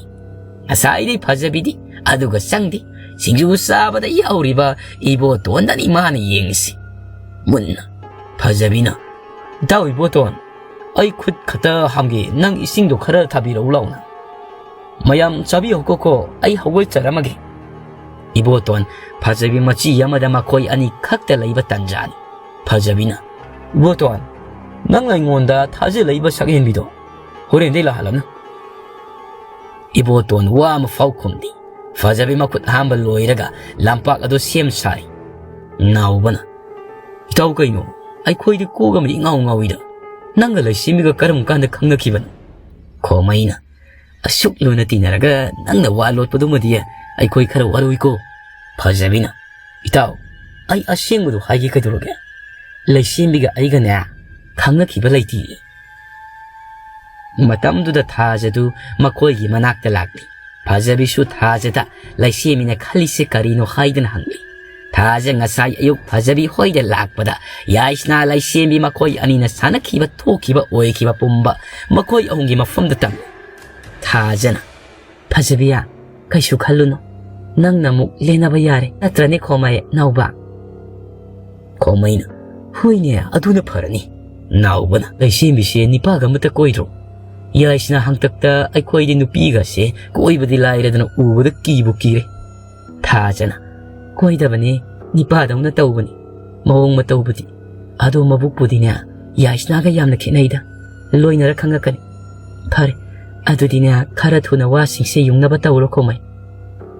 ꯉꯁꯥꯏꯗꯤ ꯐꯖꯕꯤꯗꯤ ꯑꯗꯨꯒ ꯆꯪꯗꯦ꯫ ꯁꯤꯡꯖꯨ ꯆꯥꯕꯗ ꯌꯥꯎꯔꯤꯕ ꯏꯕꯣꯇꯣꯟꯗꯅꯤ ꯃꯥꯅ ꯌꯦꯡꯉꯤꯁꯤ꯫ ꯃꯨꯟꯅ꯫ ꯐꯖꯕꯤꯅ, "ꯏꯇꯥꯎ ꯏꯕꯣꯇꯣꯟ, ꯑꯩ ꯈꯨꯠ ꯈꯛꯇ ꯍꯥꯝꯒꯦ, ꯅꯪ ꯏꯁꯤꯡꯗꯣ ꯈꯔ ꯊꯥꯕꯤꯔꯛꯎ ꯂꯥꯎꯅ"꯫ "ꯃꯌꯥꯝ ꯆꯥꯕꯤꯌꯨꯀꯣ ꯀꯣ, ꯑꯩ ꯍꯧꯒꯠꯆꯔꯝꯃꯒꯦ"꯫ ꯏꯕꯣꯇꯣꯟ ꯐꯖꯕꯤ ꯃꯆꯤ ꯑꯃꯗ ꯃꯈꯣꯏ ꯑꯅꯤ ꯈꯛꯇ ꯂꯩꯕ ꯇꯟꯖꯥꯅꯤ꯫ ꯐꯖꯕꯤꯅ, "ꯏꯕꯣꯇꯣꯟ, ꯅꯪ ꯑꯩꯉꯣꯟꯗ ꯊꯥꯖꯤꯜꯂꯛꯏꯕ ꯁꯛꯍꯦꯟꯕꯤꯗꯣ ꯍꯣꯔꯦꯟꯗꯩ ꯂꯥꯛꯍꯜꯂꯅꯨ"꯫ ꯏꯕꯣꯇꯣꯟ ꯋꯥ ꯑꯃ ꯐꯥꯎ ꯈꯨꯝꯗꯦ꯫ ꯐꯖꯕꯤ ꯃꯈꯨꯠ ꯍꯥꯝꯕ ꯂꯣꯏꯔꯒ ꯂꯝꯄꯥꯛ ꯑꯗꯨ ꯁꯦꯝ ꯁꯥꯔꯤ꯫ ꯅꯥꯎꯕꯅ, "ꯏꯇꯥꯎ, ꯀꯩꯅꯣ? ꯑꯩꯈꯣꯏꯗꯤ ꯀꯣꯛ ꯑꯃ ꯏꯉꯥꯎ ꯉꯥꯎꯏꯗ꯫ ꯅꯪꯒ ꯂꯩꯁꯦꯝꯕꯤꯒ ꯀꯔꯝ ꯀꯥꯟꯗ ꯈꯪꯅꯈꯤꯕꯅꯣ?" ꯈꯣꯃꯩꯅ, "ꯑꯁꯨꯛ ꯂꯨꯅ ꯇꯤꯟꯅꯔꯒ ꯅꯪꯅ ꯋꯥ ꯂꯣꯠꯄꯗꯨꯃꯗꯤ ꯑꯩꯈꯣꯏ ꯈꯔ ꯋꯥꯔꯨꯏꯀꯣ"꯫ ꯐꯖꯕꯤꯅ, "ꯏꯇꯥꯎ, ꯑꯩ ꯑꯁꯦꯡꯕꯗꯨ ꯍꯥꯏꯒꯦ ꯀꯩꯗꯧꯔꯒꯦ? ꯂꯩꯁꯦꯝꯕꯤꯒ ꯑꯩꯒꯅꯦ ꯈꯪꯅꯈꯤꯕ ꯂꯩꯇꯤꯌꯦ"꯫ ꯃꯇꯝꯗꯨꯗ ꯊꯥꯖꯗꯨ ꯃꯈꯣꯏꯒꯤ ꯃꯅꯥꯛꯇ ꯂꯥꯛꯂꯤ꯫ ꯐꯖꯕꯤꯁꯨ ꯊꯥꯖꯗ ꯂꯩꯁꯦꯝꯕꯤꯅ ꯈꯜꯂꯤꯁꯦ ꯀꯔꯤꯅꯣ ꯍꯥꯏꯗꯅ ꯍꯪꯂꯤ꯫ ꯊꯥꯖ ꯉꯁꯥꯏ ꯑꯌꯨꯛ ꯐꯖꯕꯤ ꯍꯣꯏꯗ ꯂꯥꯛꯄꯗ ꯌꯥꯏꯁꯅꯥ ꯂꯩꯁꯦꯝꯕꯤ ꯃꯈꯣꯏ ꯑꯅꯤꯅ ꯁꯥꯟꯅꯈꯤꯕ ꯊꯣꯛꯈꯤꯕ ꯑꯣꯏꯈꯤꯕ ꯄꯨꯝꯕ ꯃꯈꯣꯏ ꯑꯍꯨꯝꯒꯤ ꯃꯐꯝꯗ ꯇꯝꯂꯤ꯫ ꯊꯥꯖꯅ, "ꯐꯖꯕꯤꯌꯥ, ꯀꯩꯁꯨ ꯈꯜꯂꯨꯅꯨ꯫ ꯅꯪꯅ ꯑꯃꯨꯛ ꯂꯦꯟꯅꯕ ꯌꯥꯔꯦ꯫ ꯅꯠꯇ꯭ꯔꯅꯦ ꯈꯣꯃꯩ ꯅꯥꯎꯕ?" ꯈꯣꯃꯩꯅ, "ꯍꯣꯏꯅꯦ, ꯑꯗꯨꯅ ꯐꯔꯅꯤ"꯫ ꯅꯥꯎꯕꯅ, "ꯂꯩꯁꯦꯝꯕꯤꯁꯦ ꯅꯤꯄꯥꯒ ꯑꯃꯠꯇ ꯀꯣꯏꯗ꯭ꯔꯣ?" ꯌꯥꯏꯁꯅꯥ ꯍꯥꯡꯇꯛꯇ ꯑꯩꯈꯣꯏꯗꯤ ꯅꯨꯄꯤꯒꯁꯦ ꯀꯣꯏꯕꯗꯤ ꯂꯥꯏꯔꯗꯅ ꯎꯕꯗ ꯀꯤꯕꯨ ꯀꯤꯔꯦ꯫ ꯊꯥꯖꯅ ꯀꯣꯏꯗꯕꯅꯤ, ꯅꯤꯄꯥꯗꯧꯅ ꯇꯧꯕꯅꯤ ꯃꯑꯣꯡ ꯃꯇꯧꯕꯨꯗꯤ꯫ ꯑꯗꯣ ꯃꯕꯨꯛꯄꯨꯗꯤꯅꯦ, ꯌꯥꯏꯁꯅꯥꯒ ꯌꯥꯝꯅ ꯈꯦꯠꯅꯩꯗ꯫ ꯂꯣꯏꯅꯔ ꯈꯪꯉꯛꯀꯅꯤ꯫ ꯐꯔꯦ, ꯑꯗꯨꯗꯤꯅꯦ, ꯈꯔ ꯊꯨꯅ ꯋꯥꯁꯤꯡꯁꯦ ꯌꯨꯡꯅꯕ ꯇꯧꯔꯣ ꯈꯣꯃꯩ꯫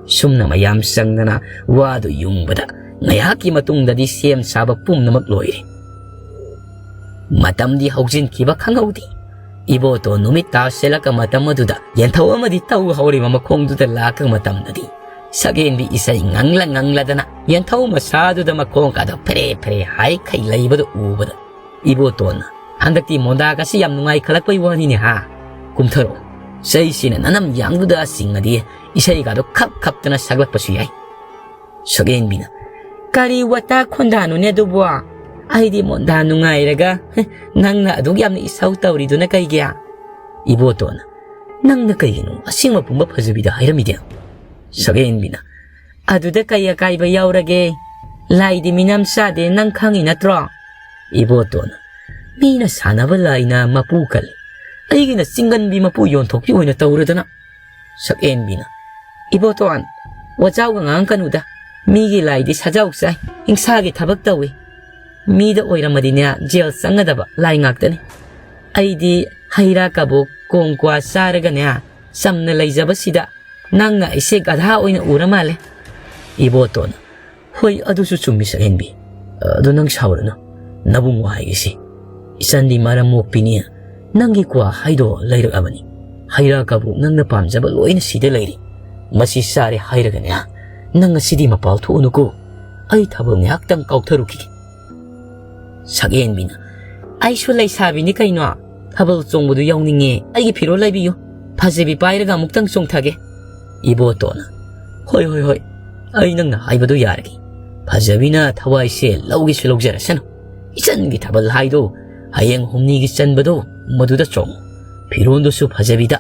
ꯁꯨꯝꯅ ꯃꯌꯥꯝ ꯆꯪꯗꯅ ꯋꯥꯗꯨ ꯌꯨꯡꯕꯗ ꯉꯥꯏꯍꯥꯛꯀꯤ ꯃꯇꯨꯡꯗꯗꯤ ꯁꯦꯝ ꯁꯥꯕ ꯄꯨꯝꯅꯃꯛ ꯂꯣꯏꯔꯦ꯫ ꯃꯇꯝꯗꯤ ꯍꯧꯖꯤꯟꯈꯤꯕ ꯈꯪꯍꯧꯗꯦ꯫ ꯏꯕꯣꯇꯣꯟ ꯅꯨꯃꯤꯠ ꯇꯥꯁꯤꯜꯂꯛꯄ ꯃꯇꯝ ꯑꯗꯨꯗ ꯌꯦꯟꯊꯧ ꯑꯃꯗꯤ ꯇꯧ ꯍꯧꯔꯤꯕ ꯃꯈꯣꯡꯗꯨꯗ ꯂꯥꯛꯄ ꯃꯇꯝꯗꯗꯤ ꯁꯛꯍꯦꯟꯕꯤ ꯏꯁꯩ ꯉꯪꯂ ꯉꯪꯂꯗꯅ ꯌꯦꯟꯊꯧ ꯃꯁꯥꯗꯨꯗ ꯃꯈꯣꯡꯒꯗꯣ ꯐꯦꯔꯦ ꯐꯦꯔꯦ ꯍꯥꯏꯈꯩ ꯂꯩꯕꯗꯨ ꯎꯕꯗ ꯏꯕꯣꯇꯣꯟꯅ, "ꯍꯟꯗꯛꯇꯤ ꯃꯣꯟꯗꯥꯒꯁꯤ ꯌꯥꯝ ꯅꯨꯡꯉꯥꯏꯈꯠꯂꯛꯄꯩ ꯋꯥꯅꯤꯅꯦ ꯍꯥ? ꯀꯨꯝꯊꯔꯛꯑꯣ, ꯆꯩꯁꯤꯅ ꯅꯅꯝ ꯌꯥꯡꯗꯨꯗ ꯆꯤꯡꯉꯗꯤ ꯏꯁꯩꯒꯗꯣ ꯈꯞ ꯈꯞꯇꯅ ꯁꯛꯂꯛꯄꯁꯨ ꯌꯥꯏ"꯫ ꯁꯛꯍꯦꯟꯕꯤꯅ, "ꯀꯔꯤ ꯋꯥꯇꯥ ꯈꯣꯟꯗꯥꯅꯣꯅꯦ ꯑꯗꯨꯕꯣ? ꯑꯩꯗꯤ ꯃꯣꯟꯗꯥ ꯅꯨꯡꯉꯥꯏꯔꯒ, ꯍꯦ, ꯅꯪꯅ ꯑꯗꯨꯛ ꯌꯥꯝꯅ ꯏꯁꯧ ꯇꯧꯔꯤꯗꯨꯅ ꯀꯩꯒꯤ?" ꯏꯕꯣꯇꯣꯟꯅ, "ꯅꯪꯅ ꯀꯩꯒꯤꯅꯣ ꯑꯁꯦꯡꯕ ꯄꯨꯝꯕ ꯐꯖꯕꯤꯗ ꯍꯥꯏꯔꯝꯃꯤꯗꯤ?" ꯁꯛꯍꯦꯟꯕꯤꯅ, "ꯑꯗꯨꯗ ꯀꯩ ꯑꯀꯥꯏꯕ ꯌꯥꯎꯔꯒꯦ? ꯂꯥꯏꯗꯤ ꯃꯤꯅꯝ ꯆꯥꯗꯦ, ꯅꯪ ꯈꯪꯉꯤ ꯅꯠꯇ꯭ꯔꯣ?" ꯏꯕꯣꯇꯣꯟꯅ, "ꯃꯤꯅ ꯁꯥꯟꯅꯕ ꯂꯥꯏꯅ ꯃꯄꯨ ꯀꯜꯂꯤ, ꯑꯩꯒꯤꯅ ꯆꯤꯡꯒꯟꯕꯤ ꯃꯄꯨ ꯌꯣꯟꯊꯣꯛꯄꯤ ꯑꯣꯏꯅ ꯇꯧꯔꯗꯅ"꯫ ꯁꯛꯍꯦꯟꯕꯤꯅ, "ꯏꯕꯣꯇꯣꯟ, ꯋꯥꯖꯥꯎꯒ ꯉꯥꯡꯉꯛꯀꯅꯨꯗ꯫ ꯃꯤꯒꯤ ꯂꯥꯏꯗꯤ ꯁꯖꯥꯎ ꯆꯥꯏ, ꯍꯤꯡꯁꯥꯒꯤ ꯊꯕꯛ ꯇꯧꯏ꯫ ꯃꯤꯗ ꯑꯣꯏꯔꯝꯃꯗꯤꯅꯦ, ꯖꯦꯜ ꯆꯪꯒꯗꯕ ꯂꯥꯏ ꯉꯥꯛꯇꯅꯤ꯫ ꯑꯩꯗꯤ ꯍꯩ ꯔꯥ ꯀꯕꯣꯛ ꯀꯣꯡ ꯀ꯭ꯋꯥ ꯆꯥꯔꯒꯅꯦ, ꯆꯝꯅ ꯂꯩꯖꯕꯁꯤꯗ ꯅꯪꯅ ꯑꯩꯁꯦ ꯒꯙꯥ ꯑꯣꯏꯅ ꯎꯔ ꯃꯥꯜꯂꯦ"꯫ ꯏꯕꯣꯇꯣꯟꯅ, "ꯍꯣꯏ, ꯑꯗꯨꯁꯨ ꯆꯨꯝꯃꯤ ꯁꯛꯍꯦꯟꯕꯤ꯫ ꯑꯗꯨ ꯅꯪ ꯁꯥꯎꯔꯅꯨ꯫ ꯅꯕꯨꯡ ꯍꯥꯏꯒꯦꯁꯤ꯫ ꯏꯆꯟꯗꯤ ꯃꯔꯝ ꯃꯣꯛꯄꯤꯅꯤ꯫ ꯅꯪꯒꯤ ꯀ꯭ꯋꯥ ꯍꯥꯏꯗꯣ ꯂꯩꯔꯛꯑꯕꯅꯤ꯫ ꯍꯩ ꯔꯥ ꯀꯕꯣꯛ ꯅꯪꯅ ꯄꯥꯝꯖꯕ ꯂꯣꯏꯅ ꯁꯤꯗ ꯂꯩꯔꯤ꯫ ꯃꯁꯤ ꯆꯥꯔꯦ ꯍꯥꯏꯔꯒꯅꯦ, ꯅꯪ ꯉꯁꯤꯗꯤ ꯃꯄꯥꯜ ꯊꯣꯛꯎꯅꯨꯀꯣ꯫ ꯑꯩ ꯊꯥꯕꯜ ꯉꯥꯏꯍꯥꯛꯇꯪ ꯀꯥꯎꯊꯔꯨꯈꯤꯒꯦ"꯫ ꯁꯛꯍꯦꯟꯕꯤꯅ, "ꯑꯩꯁꯨ ꯂꯩꯁꯥꯕꯤꯅꯤ ꯀꯩꯅꯣ, ꯊꯥꯕꯜ ꯆꯣꯡꯕꯗꯨ ꯌꯥꯎꯅꯤꯡꯉꯦ, ꯑꯩꯒꯤ ꯐꯤꯔꯣꯜ ꯂꯩꯕꯤꯌꯨ, ꯐꯖꯕꯤ ꯄꯥꯏꯔꯒ ꯑꯃꯨꯛꯇꯪ ꯆꯣꯡꯊꯒꯦ"꯫ ꯏꯕꯣꯇꯣꯟꯅ, "ꯍꯣꯏ, ꯍꯣꯏ, ꯍꯣꯏ, ꯑꯩ ꯅꯪꯅ ꯍꯥꯏꯕꯗꯨ ꯌꯥꯔꯒꯦ꯫ ꯐꯖꯕꯤꯅ ꯊꯋꯥꯏꯁꯦ ꯂꯧꯒꯦꯁꯨ ꯂꯧꯖꯔꯁꯅꯨ꯫ ꯏꯆꯟꯒꯤ ꯊꯥꯕꯜ ꯍꯥꯏꯗꯣ ꯍꯌꯦꯡ ꯍꯨꯝꯅꯤꯒꯤ ꯆꯟꯕꯗꯣ ꯃꯗꯨꯗ ꯆꯣꯡꯉꯨ꯫ ꯐꯤꯔꯣꯜꯗꯨꯁꯨ ꯐꯖꯕꯤꯗ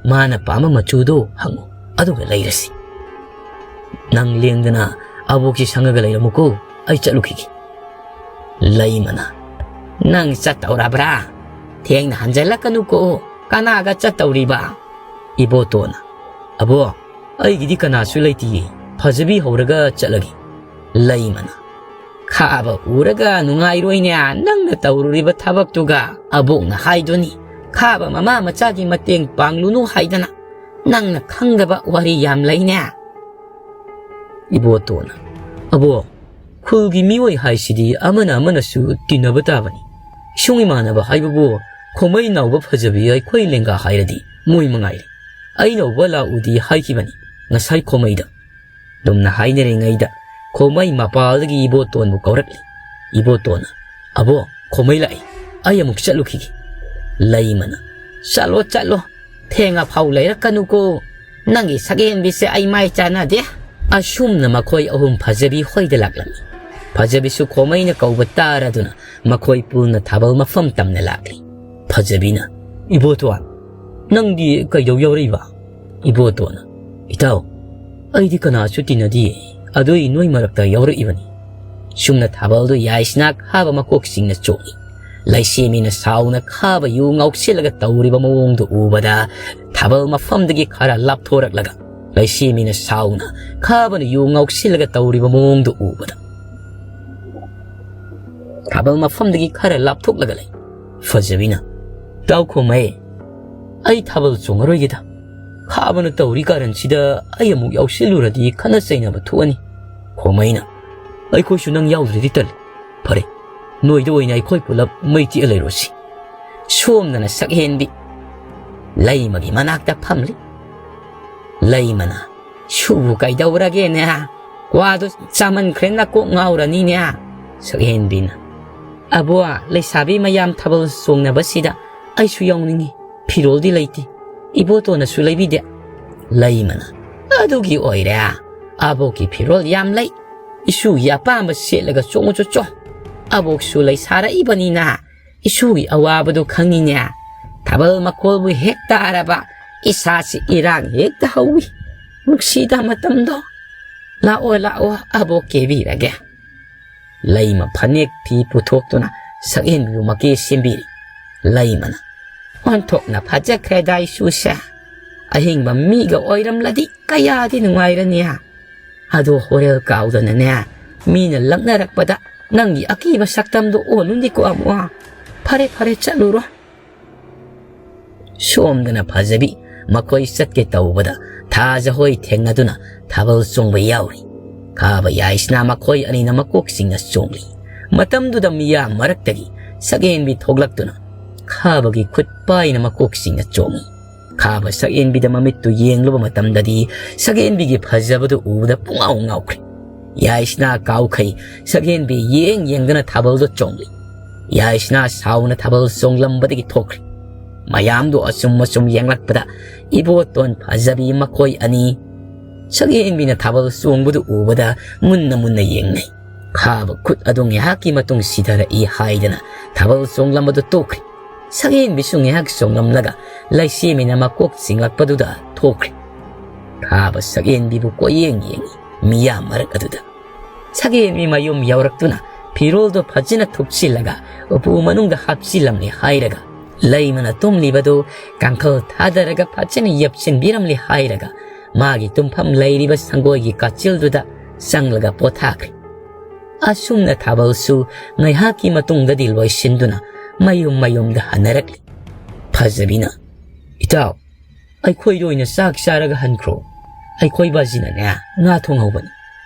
ꯃꯥꯅ ꯄꯥꯝꯕ ꯃꯆꯨꯗꯣ ꯍꯪꯉꯨ, ꯑꯗꯨꯒ ꯂꯩꯔꯁꯤ꯫ ꯅꯪ ꯂꯦꯡꯗꯅ ꯑꯕꯣꯛꯁꯤ ꯁꯪꯉꯒ ꯂꯩꯔꯝꯃꯨꯀꯣ, ꯑꯩ ꯆꯠꯂꯨꯈꯤꯒꯦ"꯫ ꯂꯩꯃꯅ, "ꯅꯪ ꯆꯠꯇꯧꯔꯕ꯭ꯔꯥ? ꯊꯦꯡꯅ ꯍꯟꯖꯜꯂꯛꯀꯅꯨꯀꯣ, ꯀꯅꯥꯒ ꯆꯠꯇꯧꯔꯤꯕ?" ꯏꯕꯣꯇꯣꯟꯅ, "ꯑꯕꯣ, ꯑꯩꯒꯤꯗꯤ ꯀꯅꯥꯁꯨ ꯂꯩꯇꯤꯌꯦ, ꯐꯖꯕꯤ ꯍꯧꯔꯒ ꯆꯠꯂꯒꯦ꯫" ꯂꯩꯃꯅ, "ꯈꯥꯕ ꯎꯔꯒ ꯅꯨꯡꯉꯥꯏꯔꯣꯏꯅꯦ ꯅꯪꯅ ꯇꯧꯔꯨꯔꯤꯕ ꯊꯕꯛꯇꯨꯒ꯫ ꯑꯕꯣꯛꯅ ꯍꯥꯏꯗꯨꯅꯤ, ꯈꯥꯕ ꯃꯃꯥ ꯃꯆꯥꯒꯤ ꯃꯇꯦꯡ ꯄꯥꯡꯂꯨꯅꯨ ꯍꯥꯏꯗꯅ꯫ ꯅꯪꯅ ꯈꯪꯗꯕ ꯋꯥꯔꯤ ꯌꯥꯝ ꯂꯩꯅꯦ꯫" ꯏꯕꯣꯇꯣꯟꯅ, "ꯑꯕꯣ, ꯈꯨꯜꯒꯤ ꯃꯤꯑꯣꯏ ꯍꯥꯏꯁꯤꯗꯤ ꯑꯃꯅ ꯑꯃꯅꯁꯨ ꯇꯤꯟꯅꯕ ꯇꯥꯕꯅꯤ꯫ ꯏꯁꯨꯡ ꯏꯃꯥꯟꯅꯕ ꯍꯥꯏꯕꯕꯨ ꯈꯣꯃꯩ ꯅꯥꯎꯕ ꯐꯖꯕꯤ ꯑꯩꯈꯣꯏ ꯂꯦꯡꯒꯥ ꯍꯥꯏꯔꯗꯤ ꯃꯣꯏ ꯃꯉꯥꯏꯔꯦ꯫ ꯑꯩꯅ ꯎꯕ ꯂꯥꯛꯎꯗꯤ ꯍꯥꯏꯈꯤꯕꯅꯤ ꯉꯁꯥꯏ ꯈꯣꯃꯩꯗ꯫" ꯑꯗꯨꯝꯅ ꯍꯥꯏꯅꯔꯤꯉꯩꯗ ꯈꯣꯃꯩ ꯃꯄꯥꯜꯗꯒꯤ ꯏꯕꯣꯇꯣꯟꯕꯨ ꯀꯧꯔꯛꯂꯤ꯫ ꯏꯕꯣꯇꯣꯟꯅ, "ꯑꯕꯣ, ꯈꯣꯃꯩ ꯂꯥꯛꯏ, ꯑꯩ ꯑꯃꯨꯛ ꯆꯠꯂꯨꯈꯤꯒꯦ꯫" ꯂꯩꯃꯅ, "ꯆꯠꯂꯣ, ꯆꯠꯂꯣ, ꯊꯦꯡꯉ ꯐꯥꯎ ꯂꯩꯔꯛꯀꯅꯨꯀꯣ꯫ ꯅꯪꯒꯤ ꯁꯛꯍꯦꯟꯕꯤꯁꯦ ꯑꯩ ꯃꯥꯏ ꯆꯥꯟꯅꯗꯦ꯫" ꯑꯁꯨꯝꯅ ꯃꯈꯣꯏ ꯑꯍꯨꯝ ꯐꯖꯕꯤ ꯍꯣꯏꯗ ꯂꯥꯛꯂꯝꯃꯤ꯫ ꯐꯖꯕꯤꯁꯨ ꯈꯣꯃꯩꯅ ꯀꯧꯕ ꯇꯥꯔꯗꯨꯅ ꯃꯈꯣꯏ ꯄꯨꯟꯅ ꯊꯥꯕꯜ ꯃꯐꯝ ꯇꯝꯅ ꯂꯥꯛꯂꯤ꯫ ꯐꯖꯕꯤꯅ, "ꯏꯕꯣꯇꯣꯟ, ꯅꯪꯗꯤ ꯀꯩꯗꯧ ꯌꯥꯎꯔꯛꯏꯕ?" ꯏꯕꯣꯇꯣꯟꯅ, "ꯏꯇꯥꯎ, ꯑꯩꯗꯤ ꯀꯅꯥꯁꯨ ꯇꯤꯟꯅꯗꯤꯌꯦ, ꯑꯗꯨꯏ ꯅꯣꯏ ꯃꯔꯛꯇ ꯌꯥꯎꯔꯛꯏꯕꯅꯤ꯫" ꯁꯨꯝꯅ ꯊꯥꯕꯜꯗꯨ ꯌꯥꯏꯁꯅꯥ ꯈꯥꯕ ꯃꯀꯣꯛꯁꯤꯡꯅ ꯆꯣꯡꯏ꯫ ꯂꯩꯁꯦꯝꯕꯤꯅ ꯁꯥꯎꯅ ꯈꯥꯕ ꯌꯨ ꯉꯥꯎꯁꯤꯜꯂꯒ ꯇꯧꯔꯤꯕ ꯃꯑꯣꯡꯗꯨ ꯎꯕꯗ ꯊꯥꯕꯜ ꯃꯐꯝꯗꯒꯤ ꯈꯔ ꯂꯥꯞꯊꯣꯔꯛꯂꯒ ꯂꯩꯁꯦꯝꯕꯤꯅ ꯁꯥꯎꯅ ꯈꯥꯕꯅ ꯌꯨ ꯉꯥꯎꯁꯤꯜꯂꯒ ꯇꯧꯔꯤꯕ ꯃꯑꯣꯡꯗꯨ ꯎꯕꯗ ꯊꯥꯕꯜ ꯃꯐꯝꯗꯒꯤ ꯈꯔ ꯂꯥꯞꯊꯣꯛꯂꯒ ꯂꯩ꯫ ꯐꯖꯕꯤꯅ, "ꯇꯥꯎ ꯈꯣꯃꯩ, ꯑꯩ ꯊꯥꯕꯜ ꯆꯣꯡꯉꯔꯣꯏꯒꯦꯗ꯫ ꯈꯥꯕꯅ ꯇꯧꯔꯤ ꯀꯥꯔꯟꯁꯤꯗ ꯑꯩ ꯑꯃꯨꯛ ꯌꯥꯎꯁꯤꯜꯂꯨꯔꯗꯤ ꯈꯠꯅ ꯆꯩꯅꯕ ꯊꯣꯛꯑꯅꯤ꯫" ꯈꯣꯃꯩꯅ, "ꯑꯩꯈꯣꯏꯁꯨ ꯅꯪ ꯌꯥꯎꯗ꯭ꯔꯗꯤ ꯇꯜꯂꯤ꯫ ꯐꯔꯦ, ꯅꯣꯏꯗ ꯑꯣꯏꯅ ꯑꯩꯈꯣꯏ ꯄꯨꯂꯞ ꯃꯩ ꯇꯤꯛꯑ ꯂꯩꯔꯨꯁꯤ꯫" ꯁꯣꯝꯗꯅ ꯁꯛꯍꯦꯟꯕꯤ ꯂꯩꯃꯒꯤ ꯃꯅꯥꯛꯇ ꯐꯝꯂꯤ꯫ ꯂꯩꯃꯅ, "ꯁꯨꯕꯨ ꯀꯩꯗꯧꯔꯒꯦꯅꯦ? ꯀ꯭ꯋꯥꯗꯣ ꯆꯥꯃꯟꯈ꯭ꯔꯦ, ꯅꯀꯣꯛ ꯉꯥꯎꯔꯅꯤꯅꯦ꯫" ꯁꯛꯍꯦꯟꯕꯤꯅ, "ꯑꯕꯣ, ꯂꯩꯁꯥꯕꯤ ꯃꯌꯥꯝ ꯊꯥꯕꯜ ꯆꯣꯡꯅꯕꯁꯤꯗ ꯑꯩꯁꯨ ꯌꯥꯎꯅꯤꯡꯉꯤ꯫ ꯐꯤꯔꯣꯜꯗꯤ ꯂꯩꯇꯦ꯫ ꯏꯕꯣꯇꯣꯟꯅꯁꯨ ꯂꯩꯕꯤꯗꯦ꯫" ꯂꯩꯃꯅ, "ꯑꯗꯨꯒꯤ ꯑꯣꯏꯔꯦ꯫ ꯑꯕꯣꯛꯀꯤ ꯐꯤꯔꯣꯜ ꯌꯥꯝ ꯂꯩ꯫ ꯏꯁꯨꯒꯤ ꯑꯄꯥꯝꯕ ꯁꯦꯠꯂꯒ ꯆꯣꯡꯉꯨ ꯆꯣ ꯆꯣ꯫ ꯑꯕꯣꯛꯁꯨ ꯂꯩꯁꯥꯔꯛꯏꯕꯅꯤꯅ ꯏꯁꯨꯒꯤ ꯑꯋꯥꯕꯗꯨ ꯈꯪꯉꯤꯅꯦ꯫ ꯊꯥꯕꯜ ꯃꯈꯣꯜꯕꯨ ꯍꯦꯛ ꯇꯥꯔꯕ ꯏꯁꯥꯁꯤ ꯏꯔꯥꯡ ꯍꯦꯛꯇ ꯍꯧꯏ꯫ ꯅꯨꯡꯁꯤꯗ ꯃꯇꯝꯗꯣ꯫ ꯂꯥꯛꯑꯣ, ꯂꯥꯛꯑꯣ, ꯑꯕꯣꯛ ꯀꯦꯕꯤꯔꯒꯦ꯫" ꯂꯩꯃ ꯐꯅꯦꯛ ꯐꯤ ꯄꯨꯊꯣꯛꯇꯨꯅ ꯁꯛꯍꯦꯟꯕꯤꯕꯨ ꯃꯀꯦ ꯁꯦꯝꯕꯤꯔꯤ꯫ ꯂꯩꯃꯅ, ꯑꯣꯟꯊꯣꯛꯅ ꯐꯖꯈ꯭ꯔꯦꯗ ꯏꯁꯨꯁꯦ꯫ ꯑꯍꯤꯡꯕ ꯃꯤꯒ ꯑꯣꯏꯔꯝꯂꯗꯤ ꯀꯌꯥꯗꯤ ꯅꯨꯡꯉꯥꯏꯔꯅꯤ꯫ ꯑꯗꯣ ꯍꯣꯔꯦꯜ ꯀꯥꯎꯗꯅꯅꯦ, ꯃꯤꯅ ꯂꯛꯅꯔꯛꯄꯗ ꯅꯪꯒꯤ ꯑꯀꯤꯕ ꯁꯛꯇꯝꯗꯣ ꯑꯣꯜꯂꯨꯅꯤꯀꯣ ꯑꯃꯨꯛ꯫ ꯐꯔꯦ, ꯐꯔꯦ, ꯆꯠꯂꯨꯔꯣ꯫ ꯁꯣꯝꯗꯅ ꯐꯖꯕꯤ ꯃꯈꯣꯏ ꯆꯠꯀꯦ ꯇꯧꯕꯗ ꯊꯥꯖ ꯍꯣꯏ ꯊꯦꯡꯅꯗꯨꯅ ꯊꯥꯕꯜ ꯆꯣꯡꯕ ꯌꯥꯎꯔꯤ꯫ ꯈꯥꯕ ꯌꯥꯏꯁꯅꯥ ꯃꯈꯣꯏ ꯑꯅꯤꯅ ꯃꯀꯣꯛ ꯆꯤꯡꯅ ꯆꯣꯡꯂꯤ꯫ ꯃꯇꯝꯗꯨꯗ ꯃꯤꯌꯥꯝ ꯃꯔꯛꯇꯒꯤ ꯁꯛꯍꯦꯟꯕꯤ ꯊꯣꯛꯂꯛꯇꯨꯅ ꯈꯥꯕꯒꯤ ꯈꯨꯠ ꯄꯥꯏꯅ ꯃꯀꯣꯛ ꯆꯤꯡꯅ ꯆꯣꯡꯏ꯫ ꯈꯥꯕ ꯁꯛꯍꯦꯟꯕꯤꯗ ꯃꯃꯤꯠꯇꯨ ꯌꯦꯡꯂꯨꯕ ꯃꯇꯝꯗꯗꯤ ꯁꯛꯍꯦꯟꯕꯤꯒꯤ ꯐꯖꯕꯗꯨ ꯎꯕꯗ ꯄꯨꯡꯉꯥꯎ ꯉꯥꯎꯈ꯭ꯔꯦ꯫ ꯌꯥꯏꯁꯅꯥ ꯀꯥꯎꯈꯩ ꯁꯛꯍꯦꯟꯕꯤ ꯌꯦꯡ ꯌꯦꯡꯗꯨꯅ ꯊꯥꯕꯜꯗꯨ ꯆꯣꯡꯂꯤ꯫ ꯌꯥꯏꯁꯅꯥ ꯁꯥꯎꯅ ꯊꯥꯕꯜ ꯆꯣꯡꯂꯝꯕꯗꯒꯤ ꯊꯣꯛꯈ꯭ꯔꯦ꯫ ꯃꯌꯥꯝꯗꯨ ꯑꯁꯨꯝ ꯑꯁꯨꯝ ꯌꯦꯡꯂꯛꯄꯗ ꯏꯕꯣꯇꯣꯟ ꯐꯖꯕꯤ ꯃꯈꯣꯏ ꯑꯅꯤ ꯁꯛꯍꯦꯟꯕꯤꯅ ꯊꯥꯕꯜ ꯆꯣꯡꯕꯗꯨ ꯎꯕꯗ ꯃꯨꯟꯅ ꯃꯨꯟꯅ ꯌꯦꯡꯅꯩ꯫ ꯈꯥꯕ ꯈꯨꯠ ꯑꯗꯨ ꯉꯥꯏꯍꯥꯛꯀꯤ ꯃꯇꯨꯡ ꯁꯤꯊꯔꯛꯏ ꯍꯥꯏꯗꯅ ꯊꯥꯕꯜ ꯆꯣꯡꯂꯝꯕꯗꯨ ꯇꯣꯛꯈ꯭ꯔꯦ꯫ ꯁꯛꯍꯦꯟꯕꯤꯁꯨ ꯉꯥꯏꯍꯥꯛ ꯆꯣꯡꯂꯝꯂꯒ ꯂꯩꯁꯦꯝꯕꯤꯅ ꯃꯀꯣꯛ ꯆꯤꯡꯂꯛꯄꯗꯨꯗ ꯊꯣꯛꯈ꯭ꯔꯦ꯫ ꯈꯥꯕ ꯁꯛꯍꯦꯟꯕꯤꯕꯨ ꯀꯣꯏꯌꯦꯡ ꯌꯦꯡꯉꯤ ꯃꯤꯌꯥꯝ ꯃꯔꯛ ꯑꯗꯨꯗ꯫ ꯁꯛꯍꯦꯟꯕꯤ ꯃꯌꯨꯝ ꯌꯧꯔꯛꯇꯨꯅ ꯐꯤꯔꯣꯜꯗꯣ ꯐꯖꯅ ꯊꯨꯞꯆꯤꯜꯂꯒ ꯎꯄꯨ ꯃꯅꯨꯡꯗ ꯍꯥꯞꯆꯤꯜꯂꯝꯂꯦ ꯍꯥꯏꯔꯒ, ꯂꯩꯃꯅ ꯇꯨꯝꯂꯤꯕꯗꯨ ꯀꯥꯡꯈꯜ ꯊꯥꯗꯔꯒ ꯐꯖꯅ ꯌꯦꯞꯁꯤꯟꯕꯤꯔꯝꯂꯦ ꯍꯥꯏꯔꯒ, ꯃꯥꯒꯤ ꯇꯨꯝꯐꯝ ꯂꯩꯔꯤꯕ ꯁꯪꯒꯣꯏꯒꯤ ꯀꯥꯆꯤꯜꯗꯨꯗ ꯆꯪꯂꯒ ꯄꯣꯊꯥꯈ꯭ꯔꯦ꯫ ꯑꯁꯨꯝꯅ ꯊꯥꯕꯜꯁꯨ ꯉꯥꯏꯍꯥꯛꯀꯤ ꯃꯇꯨꯡꯗꯗꯤ ꯂꯣꯏꯁꯤꯟꯗꯨꯅ ꯃꯌꯨꯝ ꯃꯌꯨꯝꯗ ꯍꯟꯅꯔꯛꯂꯤ꯫ ꯐꯖꯕꯤꯅ, "ꯏꯇꯥꯎ, ꯑꯩꯈꯣꯏꯗ ꯑꯣꯏꯅ ꯆꯥꯛ ꯆꯥꯔꯒ ꯍꯟꯈ꯭ꯔꯣ꯫ ꯑꯩꯈꯣꯏ ꯕꯥꯖꯤꯅꯅꯦ, ꯉꯥ ꯊꯣꯡꯍꯧꯕꯅꯤ꯫"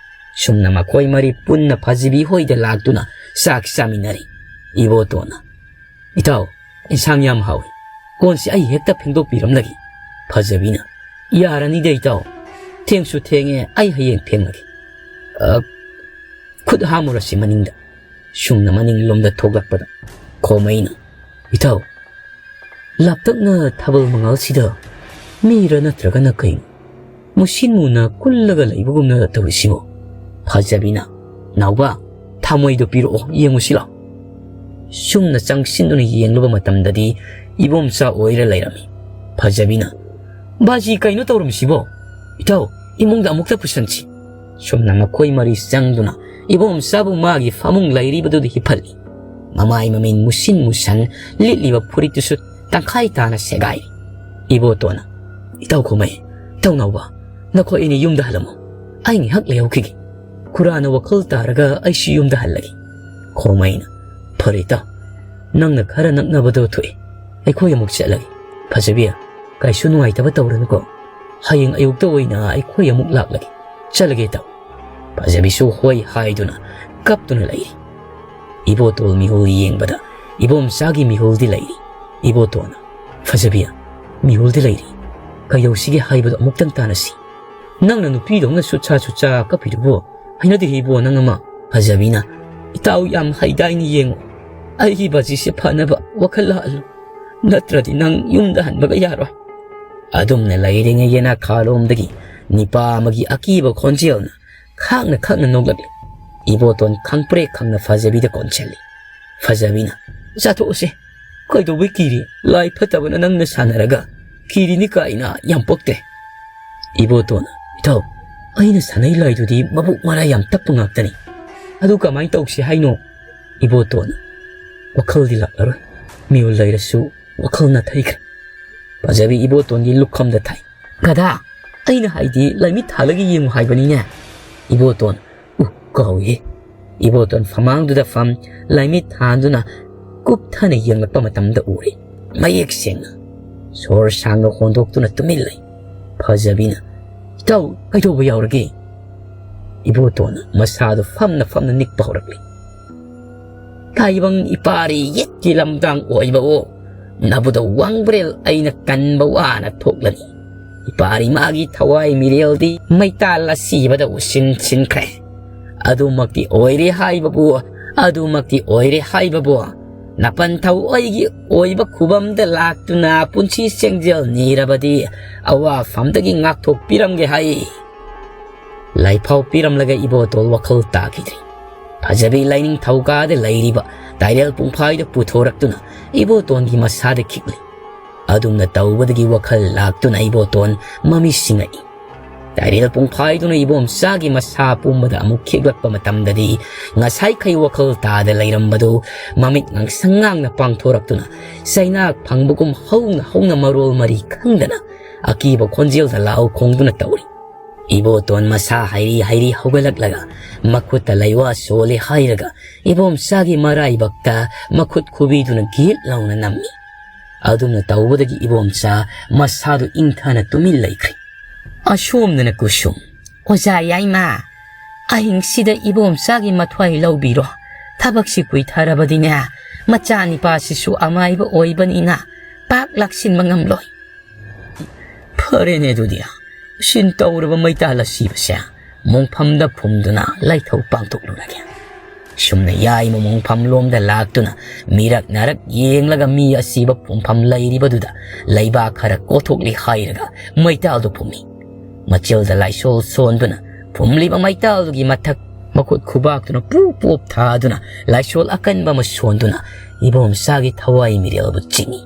ꯁꯨꯝꯅ ꯃꯈꯣꯏ ꯃꯔꯤ ꯄꯨꯟꯅ ꯐꯖꯕꯤ ꯍꯣꯏꯗ ꯂꯥꯛꯇꯨꯅ ꯆꯥꯛ ꯆꯥꯃꯤꯟꯅꯔꯤ꯫ ꯏꯕꯣꯇꯣꯟꯅ, "ꯏꯇꯥꯎ, ꯏꯟꯁꯥꯡ ꯌꯥꯝ ꯍꯥꯎꯏ꯫ ꯀꯣꯟꯁꯤ ꯑꯩ ꯍꯦꯛꯇ ꯐꯦꯡꯗꯣꯛꯄꯤꯔꯝꯂꯒꯦ꯫" ꯐꯖꯕꯤꯅ, "ꯌꯥꯔꯅꯤꯗ ꯏꯇꯥꯎ, ꯊꯦꯡꯁꯨ ꯊꯦꯡꯉꯦ, ꯑꯩ ꯍꯌꯦꯡ ꯐꯦꯡꯂꯒꯦ꯫ ꯑ, ꯈꯨꯠ ꯍꯥꯝꯃꯨꯔꯁꯤ ꯃꯅꯤꯡꯗ꯫" ꯁꯨꯝꯅ ꯃꯅꯤꯡꯂꯣꯝꯗ ꯊꯣꯛꯂꯛꯄꯗ ꯈꯣꯃꯩꯅ, "ꯏꯇꯥꯎ, ꯂꯥꯞꯇꯛꯅ ꯊꯥꯕꯜ ꯃꯉꯥꯜꯁꯤꯗ ꯃꯤꯔ ꯅꯠꯇ꯭ꯔꯒꯅ ꯀꯩꯅꯣ ꯃꯨꯁꯤꯟ ꯃꯨꯅ ꯀꯨꯜꯂꯒ ꯂꯩꯕꯒꯨꯝꯅ ꯇꯧꯔꯤꯁꯤꯕꯣ?" ꯐꯖꯕꯤꯅ, "ꯅꯥꯎꯕ, ꯊꯥꯃꯣꯏꯗꯣ ꯄꯤꯔꯛꯑꯣ, ꯌꯦꯡꯉꯨꯁꯤ ꯂꯥꯎ꯫" ꯁꯨꯝꯅ ꯆꯪꯁꯤꯟꯗꯨꯅ ꯌꯦꯡꯂꯨꯕ ꯃꯇꯝꯗꯗꯤ ꯏꯕꯣꯝꯆꯥ ꯑꯣꯏꯔ ꯂꯩꯔꯝꯃꯤ꯫ ꯐꯖꯕꯤꯅ, "ꯕꯥꯖꯤ, ꯀꯩꯅꯣ ꯇꯧꯔꯝꯃꯤꯁꯤꯕꯣ? ꯏꯇꯥꯎ, ꯏꯃꯨꯡꯗ ꯑꯃꯨꯛꯇ ꯄꯨꯁꯟꯁꯤ꯫" ꯁꯨꯝꯅ ꯃꯈꯣꯏ ꯃꯔꯤ ꯆꯪꯗꯨꯅ ꯏꯕꯣꯝꯆꯥꯕꯨ ꯃꯥꯒꯤ ꯐꯃꯨꯡ ꯂꯩꯔꯤꯕꯗꯨꯗ ꯍꯤꯞꯍꯜꯂꯤ꯫ ꯃꯃꯥꯏ ꯃꯃꯤꯠ ꯃꯨꯁꯤꯟ ꯃꯨꯁꯟ, ꯂꯤꯠꯂꯤꯕ ꯐꯨꯔꯤꯠꯇꯨꯁꯨ ꯇꯪꯈꯥꯏ ꯇꯥꯅ ꯁꯦꯒꯥꯏꯔꯤ꯫ ꯏꯕꯣꯇꯣꯟꯅ, "ꯏꯇꯥꯎ ꯈꯣꯃꯩ, ꯏꯇꯥꯎ ꯅꯥꯎꯕ, ꯅꯈꯣꯏ ꯑꯅꯤ ꯌꯨꯝꯗ ꯍꯜꯂꯝꯃꯣ꯫ ꯑꯩ ꯉꯥꯏꯍꯥꯛ ꯂꯩꯍꯧꯈꯤꯒꯦ꯫ ꯈꯨꯔꯥꯅ ꯋꯥꯈꯜ ꯇꯥꯔꯒ ꯑꯩꯁꯨ ꯌꯨꯝꯗ ꯍꯜꯂꯒꯦ꯫" ꯈꯣꯃꯩꯅ, "ꯐꯔꯦ ꯏꯇꯥꯎ, ꯅꯪꯅ ꯈꯔ ꯅꯛꯅꯕꯗꯣ ꯊꯣꯛꯑꯦ꯫ ꯑꯩꯈꯣꯏ ꯑꯃꯨꯛ ꯆꯠꯂꯒꯦ꯫ ꯐꯖꯕꯤ, ꯀꯩꯁꯨ ꯅꯨꯡꯉꯥꯏꯇꯕ ꯇꯧꯔꯅꯨꯀꯣ꯫ ꯍꯌꯦꯡ ꯑꯌꯨꯛꯇ ꯑꯣꯏꯅ ꯑꯩꯈꯣꯏ ꯑꯃꯨꯛ ꯂꯥꯛꯂꯒꯦ꯫ ꯆꯠꯂꯒꯦ ꯏꯇꯥꯎ꯫" ꯐꯖꯕꯤꯁꯨ ꯍꯣꯏ ꯍꯥꯏꯗꯨꯅ ꯀꯞꯇꯨꯅ ꯂꯩꯔꯤ꯫ ꯏꯕꯣꯇꯣꯟ ꯃꯤꯍꯨꯜ ꯌꯦꯡꯕꯗ ꯏꯕꯣꯝꯆꯥꯒꯤ ꯃꯤꯍꯨꯜꯗꯤ ꯂꯩꯔꯤ꯫ ꯏꯕꯣꯇꯣꯟꯅ, "ꯐꯖꯕꯤ, ꯃꯤꯍꯨꯜꯗꯤ ꯂꯩꯔꯤ꯫ ꯀꯩꯗꯧꯁꯤꯒꯦ ꯍꯥꯏꯕꯗꯣ ꯑꯃꯨꯛꯇꯪ ꯇꯥꯟꯅꯁꯤ꯫ ꯅꯪꯅ ꯅꯨꯄꯤꯗꯧꯅ ꯁꯨꯠꯁꯥ ꯁꯨꯠꯁꯥ ꯀꯞꯄꯤꯗꯨꯕꯨ ꯍꯩꯅꯗꯦ ꯏꯕꯣ ꯅꯪ ꯑꯃ꯫" ꯐꯖꯕꯤꯅ, "ꯏꯇꯥꯎ ꯌꯥꯝ ꯍꯩꯗꯥꯏꯅ ꯌꯦꯡꯉꯣ꯫ ꯑꯩꯒꯤ ꯕꯥꯖꯤꯁꯦ ꯐꯅꯕ ꯋꯥꯈꯜ ꯂꯥꯛꯍꯜꯂꯨ꯫ ꯅꯠꯇ꯭ꯔꯗꯤ ꯅꯪ ꯌꯨꯝꯗ ꯍꯟꯕꯒ ꯌꯥꯔꯣꯏ꯫" ꯑꯗꯨꯝꯅ ꯂꯩꯔꯤꯉꯩ ꯌꯦꯅꯥꯈꯥꯔꯣꯝꯗꯒꯤ ꯅꯤꯄꯥ ꯑꯃꯒꯤ ꯑꯀꯤꯕ ꯈꯣꯟꯖꯦꯜꯅ ꯈꯥꯛꯅ ꯈꯥꯛꯅ ꯅꯣꯛꯂꯛꯂꯤ꯫ ꯏꯕꯣꯇꯣꯟ ꯈꯪꯄ꯭ꯔꯦꯛ ꯈꯪꯅ ꯐꯖꯕꯤꯗ ꯀꯣꯟꯁꯤꯜꯂꯤ꯫ ꯐꯖꯕꯤꯅ, "ꯆꯥꯊꯣꯛꯎꯁꯦ꯫ ꯀꯩꯗꯧꯕꯩ ꯀꯤꯔꯤ? ꯂꯥꯏ ꯐꯠꯇꯕꯅ ꯅꯪꯅ ꯁꯥꯟꯅꯔꯒ ꯀꯤꯔꯤꯅꯤ ꯀꯥꯏꯅ ꯌꯥꯝ ꯄꯛꯇꯦ꯫" ꯏꯕꯣꯇꯣꯟ, "ꯏꯇꯥꯎ, ꯑꯩꯅ ꯁꯥꯟꯅꯩ ꯂꯥꯏꯗꯨꯗꯤ ꯃꯕꯨꯛ ꯃꯔꯥ ꯌꯥꯝ ꯇꯞꯄ ꯉꯥꯛꯇꯅꯤ꯫ ꯑꯗꯨ ꯀꯃꯥꯏꯅ ꯇꯧꯁꯤ ꯍꯥꯏꯅꯣ?" ꯏꯕꯣꯇꯣꯟ, "ꯋꯥꯈꯜꯗꯤ ꯂꯥꯛꯂꯔꯣꯏ꯫ ꯃꯤꯍꯨꯜ ꯂꯩꯔꯁꯨ ꯋꯥꯈꯜ ꯅꯥꯊꯩꯈ꯭ꯔꯦ꯫" ꯐꯖꯕꯤ ꯏꯕꯣꯇꯣꯟꯒꯤ ꯂꯨꯈꯝꯗ ꯊꯥꯏ꯫ "ꯒꯙꯥ, ꯑꯩꯅ ꯍꯥꯏꯗꯤ ꯂꯥꯏꯃꯤꯠ ꯊꯥꯜꯂꯒ ꯌꯦꯡꯉꯨ ꯍꯥꯏꯕꯅꯤꯅꯦ꯫" ꯏꯕꯣꯇꯣꯟ, "ꯎ, ꯀꯥꯎꯏꯍꯦ꯫" ꯏꯕꯣꯇꯣꯟ ꯐꯃꯥꯡꯗꯨꯗ ꯐꯝ ꯂꯥꯏꯃꯤꯠ ꯊꯥꯟꯗꯨꯅ ꯀꯨꯞꯊꯅ ꯌꯦꯡꯂꯛꯄ ꯃꯇꯝꯗ ꯎꯔꯦ꯫ ꯃꯌꯦꯛ ꯁꯦꯡꯅ ꯁꯣꯔ ꯁꯥꯡꯅ ꯍꯣꯟꯗꯣꯛꯇꯨꯅ ꯇꯨꯃꯤꯟ ꯂꯩ꯫ ꯐꯖꯕꯤꯅ, "ꯏꯇꯥꯎ, ꯀꯩꯗꯧꯕ ꯌꯥꯎꯔꯒꯦ?" ꯏꯕꯣꯇꯣꯟꯅ ꯃꯁꯥꯗꯨ ꯐꯝꯅ ꯐꯝꯅ ꯅꯤꯛꯄ ꯍꯧꯔꯛꯂꯤ꯫ "ꯇꯥꯏꯕꯪ ꯏꯄꯥꯔꯤ ꯌꯦꯠꯀꯤ ꯂꯝꯗꯥꯡ ꯑꯣꯏꯕꯋꯣ, ꯅꯕꯨꯗ ꯋꯥꯡꯕ꯭ꯔꯦꯜ ꯑꯩꯅ ꯀꯟꯕ ꯋꯥꯅ ꯊꯣꯛꯂꯅꯤ꯫ ꯏꯄꯥꯔꯤ ꯃꯥꯒꯤ ꯊꯋꯥꯏ ꯃꯤꯔꯦꯜꯗꯤ ꯃꯩꯇꯥꯜ ꯑꯁꯤꯕꯗ ꯎꯁꯤꯟ ꯁꯤꯟꯈ꯭ꯔꯦ꯫ ꯑꯗꯨꯃꯛꯇꯤ ꯑꯣꯏꯔꯦ ꯍꯥꯏꯕꯕꯨ, ꯑꯗꯨꯃꯛꯇꯤ ꯑꯣꯏꯔꯦ ꯍꯥꯏꯕꯕꯨ, ꯅꯄꯟ ꯊꯧ ꯑꯩꯒꯤ ꯑꯣꯏꯕ ꯈꯨꯕꯝꯗ ꯂꯥꯛꯇꯨꯅ ꯄꯨꯟꯁꯤ ꯆꯦꯡꯖꯦꯜ ꯅꯤꯔꯕꯗꯤ ꯑꯋꯥꯐꯝꯗꯒꯤ ꯉꯥꯛꯊꯣꯛꯄꯤꯔꯝꯒꯦ ꯍꯥꯏ꯫" ꯂꯥꯏꯐꯥꯎ ꯄꯤꯔꯝꯂꯒ ꯏꯕꯣꯇꯣꯟ ꯋꯥꯈꯜ ꯇꯥꯈꯤꯗ꯭ꯔꯤ꯫ ꯐꯖꯕꯤ ꯂꯥꯏꯅꯤꯡꯊꯧ ꯀꯥꯗ ꯂꯩꯔꯤꯕ ꯇꯥꯏꯔꯦꯜ ꯄꯨꯡꯐꯥꯏꯗ ꯄꯨꯊꯣꯔꯛꯇꯨꯅ ꯏꯕꯣꯇꯣꯟꯒꯤ ꯃꯁꯥꯗ ꯈꯤꯛꯂꯤ꯫ ꯑꯗꯨꯝꯅ ꯇꯧꯕꯗꯒꯤ ꯋꯥꯈꯜ ꯂꯥꯛꯇꯨꯅ ꯏꯕꯣꯇꯣꯟ ꯃꯃꯤ ꯁꯤꯡꯉꯛꯏ꯫ ꯇꯥꯏꯔꯦꯜ ꯄꯨꯡꯐꯥꯏꯗꯨꯅ ꯏꯕꯣꯝꯆꯥꯒꯤ ꯃꯁꯥ ꯄꯨꯝꯕꯗ ꯑꯃꯨꯛ ꯈꯤꯛꯂꯛꯄ ꯃꯇꯝꯗꯗꯤ, ꯉꯁꯥꯏꯈꯩ ꯋꯥꯈꯜ ꯇꯥꯗ ꯂꯩꯔꯝꯕꯗꯨ ꯃꯃꯤꯠ ꯉꯥꯡꯁꯪ ꯉꯥꯡꯅ ꯄꯥꯡꯊꯣꯔꯛꯇꯨꯅ, ꯆꯩꯅꯥꯛ ꯐꯪꯕꯒꯨꯝ ꯍꯧꯅ ꯍꯧꯅ ꯃꯔꯣꯜ ꯃꯔꯤ ꯈꯪꯗꯅ ꯑꯀꯤꯕ ꯈꯣꯟꯖꯦꯜꯗ ꯂꯥꯎ ꯈꯣꯡꯗꯨꯅ ꯇꯧꯔꯤ꯫ ꯏꯕꯣꯇꯣꯟ ꯃꯁꯥ ꯍꯥꯏꯔꯤ ꯍꯥꯏꯔꯤ ꯍꯧꯒꯠꯂꯛꯂꯒ ꯃꯈꯨꯠꯇ ꯂꯩꯋꯥ ꯁꯣꯜꯂꯤ ꯍꯥꯏꯔꯒ ꯏꯕꯣꯝꯆꯥꯒꯤ ꯃꯔꯥꯏꯕꯛꯇ ꯃꯈꯨꯠ ꯈꯨꯕꯤꯗꯨꯅ ꯒꯤꯠ ꯂꯥꯎꯅ ꯅꯝꯃꯤ꯫ ꯑꯗꯨꯝꯅ ꯇꯧꯕꯗꯒꯤ ꯏꯕꯣꯝꯆꯥ ꯃꯁꯥꯗꯨ ꯏꯪꯊꯅ ꯇꯨꯃꯤꯟ ꯂꯩꯈ꯭ꯔꯦ꯫ ꯑꯁꯣꯝꯗꯅ ꯀꯨꯁꯨꯝ, "ꯑꯣꯖꯥ ꯌꯥꯏꯃ, ꯑꯍꯤꯡꯁꯤꯗ ꯏꯕꯣꯝꯆꯥꯒꯤ ꯃꯊ꯭ꯋꯥꯏ ꯂꯧꯕꯤꯔꯣ꯫ ꯊꯕꯛꯁꯤ ꯀꯨꯏꯊꯔꯕꯗꯤꯅꯦ, ꯃꯆꯥꯅꯤꯄꯥꯁꯤꯁꯨ ꯑꯃꯥꯏꯕ ꯑꯣꯏꯕꯅꯤꯅ ꯄꯥꯛ ꯂꯥꯛꯁꯤꯟꯕ ꯉꯝꯂꯣꯏ"꯫ "ꯐꯔꯦꯅꯦ ꯑꯗꯨꯗꯤ, ꯎꯁꯤꯟ ꯇꯧꯔꯕ ꯃꯩꯇꯥꯜ ꯑꯁꯤꯕꯁꯦ ꯃꯣꯡꯐꯝꯗ ꯐꯨꯝꯗꯨꯅ ꯂꯥꯏꯊꯧ ꯄꯥꯡꯊꯣꯛꯂꯨꯔꯒꯦ"꯫ ꯁꯨꯝꯅ ꯌꯥꯏꯃ ꯃꯣꯡꯐꯝ ꯂꯣꯝꯗ ꯂꯥꯛꯇꯨꯅ ꯃꯤꯔꯛ ꯅꯥꯔꯛ ꯌꯦꯡꯂꯒ ꯃꯤ ꯑꯁꯤꯕ ꯐꯨꯝꯐꯝ ꯂꯩꯔꯤꯕꯗꯨꯗ ꯂꯩꯕꯥꯛ ꯈꯔ ꯀꯣꯊꯣꯛꯂꯤ ꯍꯥꯏꯔꯒ ꯃꯩꯇꯥꯜꯗꯨ ꯐꯨꯝꯃꯤ꯫ ꯃꯆꯤꯜꯗ ꯂꯥꯏꯁꯣꯜ ꯁꯣꯟꯗꯨꯅ ꯐꯨꯝꯂꯤꯕ ꯃꯩꯇꯥꯜꯗꯨꯒꯤ ꯃꯊꯛ ꯃꯈꯨꯠ ꯈꯨꯕꯥꯛꯇꯨꯅ ꯄꯨꯞ ꯄꯨꯞ ꯊꯥꯗꯨꯅ ꯂꯥꯏꯁꯣꯜ ꯑꯀꯟꯕ ꯑꯃ ꯁꯣꯟꯗꯨꯅ ꯏꯕꯣꯝꯆꯥꯒꯤ ꯊꯋꯥꯏ ꯃꯤꯔꯦꯜꯕꯨ ꯆꯤꯡꯏ꯫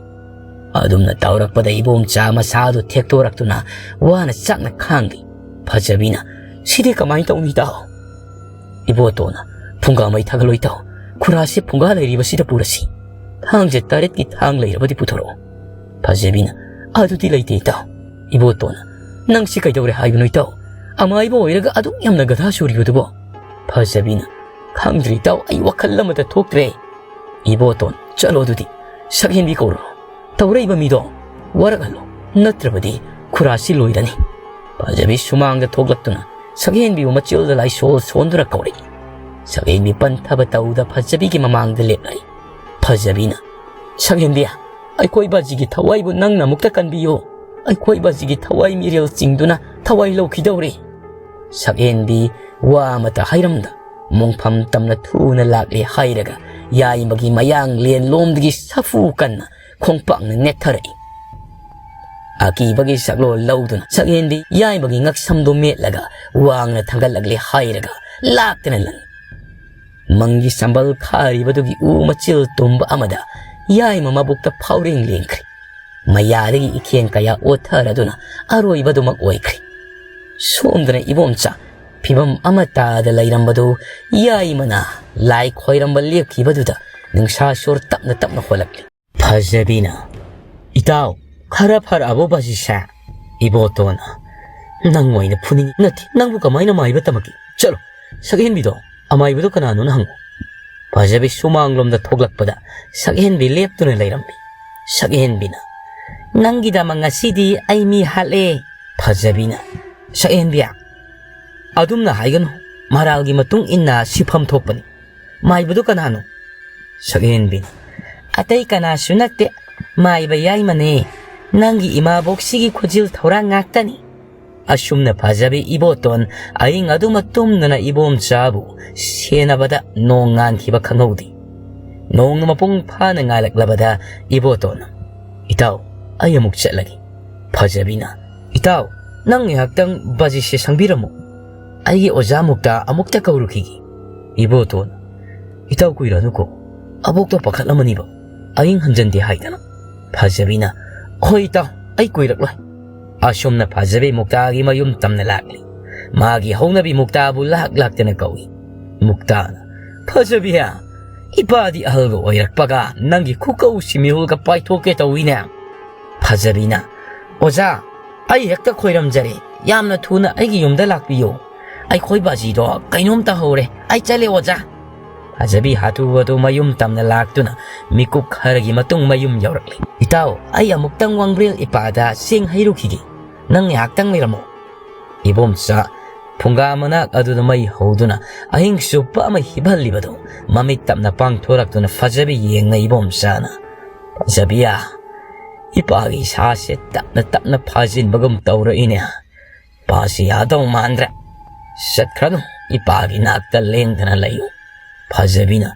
ꯑꯗꯨꯝꯅ ꯇꯧꯔꯛꯄꯗ ꯏꯕꯣꯝꯆꯥ ꯃꯁꯥꯗꯨ ꯊꯦꯛꯇꯣꯔꯛꯇꯨꯅ ꯋꯥꯅ ꯆꯥꯛꯅ ꯈꯥꯡꯂꯤ꯫ ꯐꯖꯕꯤꯅ, "ꯁꯤꯗꯤ ꯀꯃꯥꯏꯅ ꯇꯧꯅꯤ ꯏꯇꯥꯎ?" ꯏꯕꯣꯇꯣꯟꯅ, "ꯐꯨꯡꯒꯥ ꯃꯩ ꯊꯥꯒꯠꯂꯣ ꯏꯇꯥꯎ, ꯈꯨꯔꯥꯁꯤ ꯐꯨꯡꯒꯥ ꯂꯩꯔꯤꯕꯁꯤꯗ ꯄꯨꯔꯁꯤ꯫ ꯊꯥꯡꯁꯦ ꯇꯔꯦꯠꯀꯤ ꯊꯥꯡ ꯂꯩꯔꯕꯗꯤ ꯄꯨꯊꯣꯔꯛꯑꯣ"꯫ ꯐꯖꯕꯤꯅ, "ꯑꯗꯨꯗꯤ ꯂꯩꯇꯦ ꯏꯇꯥꯎ"꯫ ꯏꯕꯣꯇꯣꯟꯅ, "ꯅꯪ ꯁꯤ ꯀꯩꯗꯧꯔꯦ ꯍꯥꯏꯕꯅꯣ ꯏꯇꯥꯎ? ꯑꯃꯥꯏꯕ ꯑꯣꯏꯔꯒ ꯑꯗꯨꯛ ꯌꯥꯝꯅ ꯒꯙꯥ ꯁꯨꯔꯤꯕꯗꯨꯕꯣ?" ꯐꯖꯕꯤꯅ, "ꯈꯪꯗ꯭ꯔꯦ ꯏꯇꯥꯎ, ꯑꯩ ꯋꯥꯈꯜ ꯑꯃꯗ ꯊꯣꯛꯇ꯭ꯔꯦ"꯫ ꯏꯕꯣꯇꯣꯟ, "ꯆꯠꯂꯣ ꯑꯗꯨꯗꯤ, ꯁꯛꯍꯦꯟꯕꯤ ꯀꯧꯔꯣ꯫ ꯇꯧꯔꯛꯏꯕ ꯃꯤꯗꯣ ꯋꯥꯔꯛꯍꯜꯂꯣ, ꯅꯠꯇ꯭ꯔꯕꯗꯤ ꯈꯨꯔꯥꯁꯤ ꯂꯣꯏꯔꯅꯤ"꯫ ꯐꯖꯕꯤ ꯁꯨꯃꯥꯡꯗ ꯊꯣꯛꯂꯛꯇꯨꯅ ꯁꯛꯍꯦꯟꯕꯤꯕꯨ ꯃꯆꯤꯜꯗ ꯂꯥꯏꯁꯣꯜ ꯁꯣꯟꯗꯨꯅ ꯀꯧꯔꯛꯏ꯫ ꯁꯛꯍꯦꯟꯕꯤ ꯄꯟꯊꯕ ꯇꯧꯗ ꯐꯖꯕꯤꯒꯤ ꯃꯃꯥꯡꯗ ꯂꯦꯞꯂꯛꯏ꯫ ꯐꯖꯕꯤꯅ, "ꯁꯛꯍꯦꯟꯕꯤ, ꯑꯩꯈꯣꯏ ꯕꯥꯖꯤꯒꯤ ꯊꯋꯥꯏꯕꯨ ꯅꯪꯅ ꯑꯃꯨꯛꯇ ꯀꯟꯕꯤꯌꯨ꯫ ꯑꯩꯈꯣꯏ ꯕꯥꯖꯤꯒꯤ ꯊꯋꯥꯏ ꯃꯤꯔꯦꯜ ꯆꯤꯡꯗꯨꯅ ꯊꯋꯥꯏ ꯂꯧꯈꯤꯗꯧꯔꯦ"꯫ ꯁꯛꯍꯦꯟꯕꯤ ꯋꯥ ꯑꯃꯇ ꯍꯥꯏꯔꯝꯗ ꯃꯣꯡꯐꯝ ꯇꯝꯅ ꯊꯨꯅ ꯂꯥꯛꯂꯦ ꯍꯥꯏꯔꯒ ꯌꯥꯏꯃꯒꯤ ꯃꯌꯥꯡ ꯂꯦꯟꯂꯣꯝꯗꯒꯤ ꯁꯥꯐꯨ ꯀꯟꯅ ꯈꯣꯡꯄꯥꯛꯅ ꯅꯦꯠꯊꯔꯛꯏ꯫ ꯑꯀꯤꯕꯒꯤ ꯁꯛꯂꯣꯟ ꯂꯧꯗꯨꯅ ꯁꯛꯍꯦꯟꯕꯤ ꯌꯥꯏꯃꯒꯤ ꯉꯛꯁꯝꯗꯣ ꯃꯦꯠꯂꯒ ꯋꯥꯡꯅ ꯊꯥꯡꯒꯠꯂꯛꯂꯦ ꯍꯥꯏꯔꯒ ꯂꯥꯛꯇꯅ ꯂꯪꯏ꯫ ꯃꯪꯒꯤ ꯁꯝꯕꯜ ꯈꯥꯔꯤꯕꯗꯨꯒꯤ ꯎ ꯃꯆꯤꯜ ꯇꯨꯝꯕ ꯑꯃꯗ ꯌꯥꯏꯃ ꯃꯕꯨꯛꯇ ꯐꯥꯎꯔꯦꯡ ꯂꯦꯡꯈ꯭ꯔꯦ꯫ ꯃꯌꯥꯗꯒꯤ ꯏꯈꯦꯡ ꯀꯌꯥ ꯑꯣꯠꯊꯔꯗꯨꯅ ꯑꯔꯣꯏꯕꯗꯨꯃꯛ ꯑꯣꯏꯈ꯭ꯔꯦ꯫ ꯁꯣꯝꯗꯅ ꯏꯕꯣꯝꯆꯥ ꯐꯤꯕꯝ ꯑꯃꯠꯇꯗ ꯂꯩꯔꯝꯕꯗꯨ ꯌꯥꯏꯃꯅ ꯂꯥꯏ ꯈꯣꯏꯔꯝꯕ ꯂꯦꯞꯈꯤꯕꯗꯨꯗ ꯅꯨꯡꯁꯥ ꯁꯣꯔ ꯇꯞꯅ ꯇꯞꯅ ꯍꯣꯜꯂꯛꯂꯤ꯫ ꯐꯖꯕꯤꯅ, "ꯏꯇꯥꯎ, ꯈꯔ ꯐꯔꯛꯑꯕꯣ ꯕꯥꯖꯤꯁꯦ?" ꯏꯕꯣꯇꯣꯟꯅ, "ꯅꯪ ꯑꯣꯏꯅ ꯐꯨꯅꯤꯡꯉꯤ꯫ ꯅꯠꯇꯦ, ꯅꯪꯕꯨ ꯀꯃꯥꯏꯅ ꯃꯥꯏꯕ ꯇꯝꯃꯛꯀꯦ? ꯆꯠꯂꯣ, ꯁꯛꯍꯦꯟꯕꯤꯗꯣ, ꯑꯃꯥꯏꯕꯗꯣ ꯀꯅꯥꯅꯣꯅ ꯍꯪꯉꯨ꯫" ꯐꯖꯕꯤ ꯁꯨꯃꯥꯡꯂꯣꯝꯗ ꯊꯣꯛꯂꯛꯄꯗ ꯁꯛꯍꯦꯟꯕꯤ ꯂꯦꯞꯇꯨꯅ ꯂꯩꯔꯝꯃꯤ꯫ ꯁꯛꯍꯦꯟꯕꯤꯅ, "ꯅꯪꯒꯤꯗꯃꯛ ꯉꯁꯤꯗꯤ ꯑꯩ ꯃꯤ ꯍꯥꯠꯂꯦ꯫" ꯐꯖꯕꯤꯅ, "ꯁꯛꯍꯦꯟꯕꯤ, ꯑꯗꯨꯝꯅ ꯍꯥꯏꯒꯅꯨ꯫ ꯃꯔꯥꯜꯒꯤ ꯃꯇꯨꯡ ꯏꯟꯅ ꯁꯤꯐꯝ ꯊꯣꯛꯄꯅꯤ꯫ ꯃꯥꯏꯕꯗꯨ ꯀꯅꯥꯅꯣ?" ꯁꯛꯍꯦꯟꯕꯤꯅ, "ꯑꯇꯩ ꯀꯅꯥꯁꯨ ꯅꯠꯇꯦ, ꯃꯥꯏꯕ ꯌꯥꯏꯃꯅꯦ꯫ ꯅꯪꯒꯤ ꯏꯃꯥꯕꯣꯛꯁꯤꯒꯤ ꯈꯨꯖꯤꯜ ꯊꯧꯔꯥꯡ ꯉꯥꯛꯇꯅꯤ꯫" ꯑꯁꯨꯝꯅ ꯐꯖꯕꯤ ꯏꯕꯣꯇꯣꯟ ꯑꯍꯤꯡ ꯑꯗꯨꯃ ꯇꯨꯝꯗꯅ ꯏꯕꯣꯝꯆꯥꯕꯨ ꯁꯦꯟꯅꯕꯗ ꯅꯣꯡ ꯉꯥꯟꯈꯤꯕ ꯈꯪꯍꯧꯗꯦ꯫ ꯅꯣꯡꯅ ꯃꯄꯨꯡ ꯐꯥꯅ ꯉꯥꯜꯂꯛꯂꯕꯗ ꯏꯕꯣꯇꯣꯟꯅ, "ꯏꯇꯥꯎ, ꯑꯩ ꯑꯃꯨꯛ ꯆꯠꯂꯒꯦ꯫" ꯐꯖꯕꯤꯅ, "ꯏꯇꯥꯎ, ꯅꯪ ꯉꯥꯏꯍꯥꯛꯇꯪ ꯕꯥꯖꯤꯁꯦ ꯁꯪꯕꯤꯔꯝꯃꯨ꯫ ꯑꯩꯒꯤ ꯑꯣꯖꯥ ꯃꯨꯛꯇ ꯑꯃꯨꯛꯇ ꯀꯧꯔꯨꯈꯤꯒꯦ꯫" ꯏꯕꯣꯇꯣꯟ, "ꯏꯇꯥꯎ ꯀꯨꯏꯔꯅꯨꯀꯣ, ꯑꯕꯣꯛꯇꯣ ꯄꯥꯈꯠꯂꯝꯃꯅꯤꯕ, ꯑꯍꯤꯡ ꯍꯟꯖꯟꯗꯦ ꯍꯥꯏꯗꯅ꯫" ꯐꯖꯕꯤꯅ, "ꯍꯣꯏ ꯏꯇꯥꯎ, ꯑꯩ ꯀꯨꯏꯔꯛꯂꯣꯏ꯫" ꯑꯁꯨꯝꯅ ꯐꯖꯕꯤ ꯃꯨꯛꯇꯥꯒꯤ ꯃꯌꯨꯝ ꯇꯝꯅ ꯂꯥꯛꯂꯤ꯫ ꯃꯥꯒꯤ ꯍꯧꯅꯕꯤ ꯃꯨꯛꯇꯥꯕꯨ ꯂꯥꯛ ꯂꯥꯛꯇꯅ ꯀꯧꯏ꯫ ꯃꯨꯛꯇꯥꯅ, "ꯐꯖꯕꯤ, ꯏꯄꯥꯗꯤ ꯑꯍꯜꯒ ꯑꯣꯏꯔꯛꯄꯒ ꯅꯪꯒꯤ ꯈꯨꯀꯧꯁꯤ ꯃꯤꯍꯨꯜꯒ ꯄꯥꯏꯊꯣꯛꯀꯦ ꯇꯧꯏꯅꯦ꯫" ꯐꯖꯕꯤꯅ, "ꯑꯣꯖꯥ, ꯑꯩ ꯍꯦꯛꯇ ꯈꯣꯏꯔꯝꯖꯔꯦ꯫ ꯌꯥꯝꯅ ꯊꯨꯅ ꯑꯩꯒꯤ ꯌꯨꯝꯗ ꯂꯥꯛꯄꯤꯌꯨ꯫ ꯑꯩꯈꯣꯏ ꯕꯥꯖꯤꯗꯣ ꯀꯩꯅꯣꯝꯇ ꯍꯧꯔꯦ꯫ ꯑꯩ ꯆꯠꯂꯦ ꯑꯣꯖꯥ꯫" ꯐꯖꯕꯤ ꯍꯥꯊꯨ ꯍꯥꯊꯨ ꯃꯌꯨꯝ ꯇꯝꯅ ꯂꯥꯛꯇꯨꯅ ꯃꯤꯀꯨꯞ ꯈꯔꯒꯤ ꯃꯇꯨꯡ ꯃꯌꯨꯝ ꯌꯧꯔꯛꯂꯦ꯫ "ꯏꯇꯥꯎ, ꯑꯩ ꯑꯃꯨꯛꯇꯪ ꯋꯥꯡꯕ꯭ꯔꯦꯜ ꯏꯄꯥꯗ ꯆꯦꯡ ꯍꯩꯔꯨꯈꯤꯒꯦ꯫ ꯅꯪ ꯉꯥꯏꯍꯥꯛꯇꯪ ꯂꯩꯔꯝꯃꯣ꯫" ꯏꯕꯣꯝꯆꯥ ꯐꯨꯡꯒꯥ ꯃꯅꯥꯛ ꯑꯗꯨꯗ ꯃꯩ ꯍꯧꯗꯨꯅ ꯑꯍꯤꯡ ꯆꯨꯞꯄ ꯑꯃ ꯍꯤꯞꯍꯜꯂꯤꯕꯗꯨ ꯃꯃꯤꯠ ꯇꯞꯅ ꯄꯥꯡꯊꯣꯔꯛꯇꯨꯅ ꯐꯖꯕꯤ ꯌꯦꯡꯅ ꯏꯕꯣꯝꯆꯥꯅ, "ꯐꯖꯕꯤꯌꯥ, ꯏꯄꯥꯒꯤ ꯏꯁꯥꯁꯦ ꯇꯞꯅ ꯇꯞꯅ ꯐꯥꯖꯤꯟꯕꯒꯨꯝ ꯇꯧꯔꯛꯏꯅꯦ꯫ ꯄꯥꯁꯤ ꯌꯥꯗꯧ ꯃꯥꯟꯗ꯭ꯔꯦ꯫ ꯆꯠꯈ꯭ꯔꯅꯨ, ꯏꯄꯥꯒꯤ ꯅꯥꯛꯇ ꯂꯦꯡꯗꯅ ꯂꯩꯌꯨ꯫" ꯐꯖꯕꯤꯅ,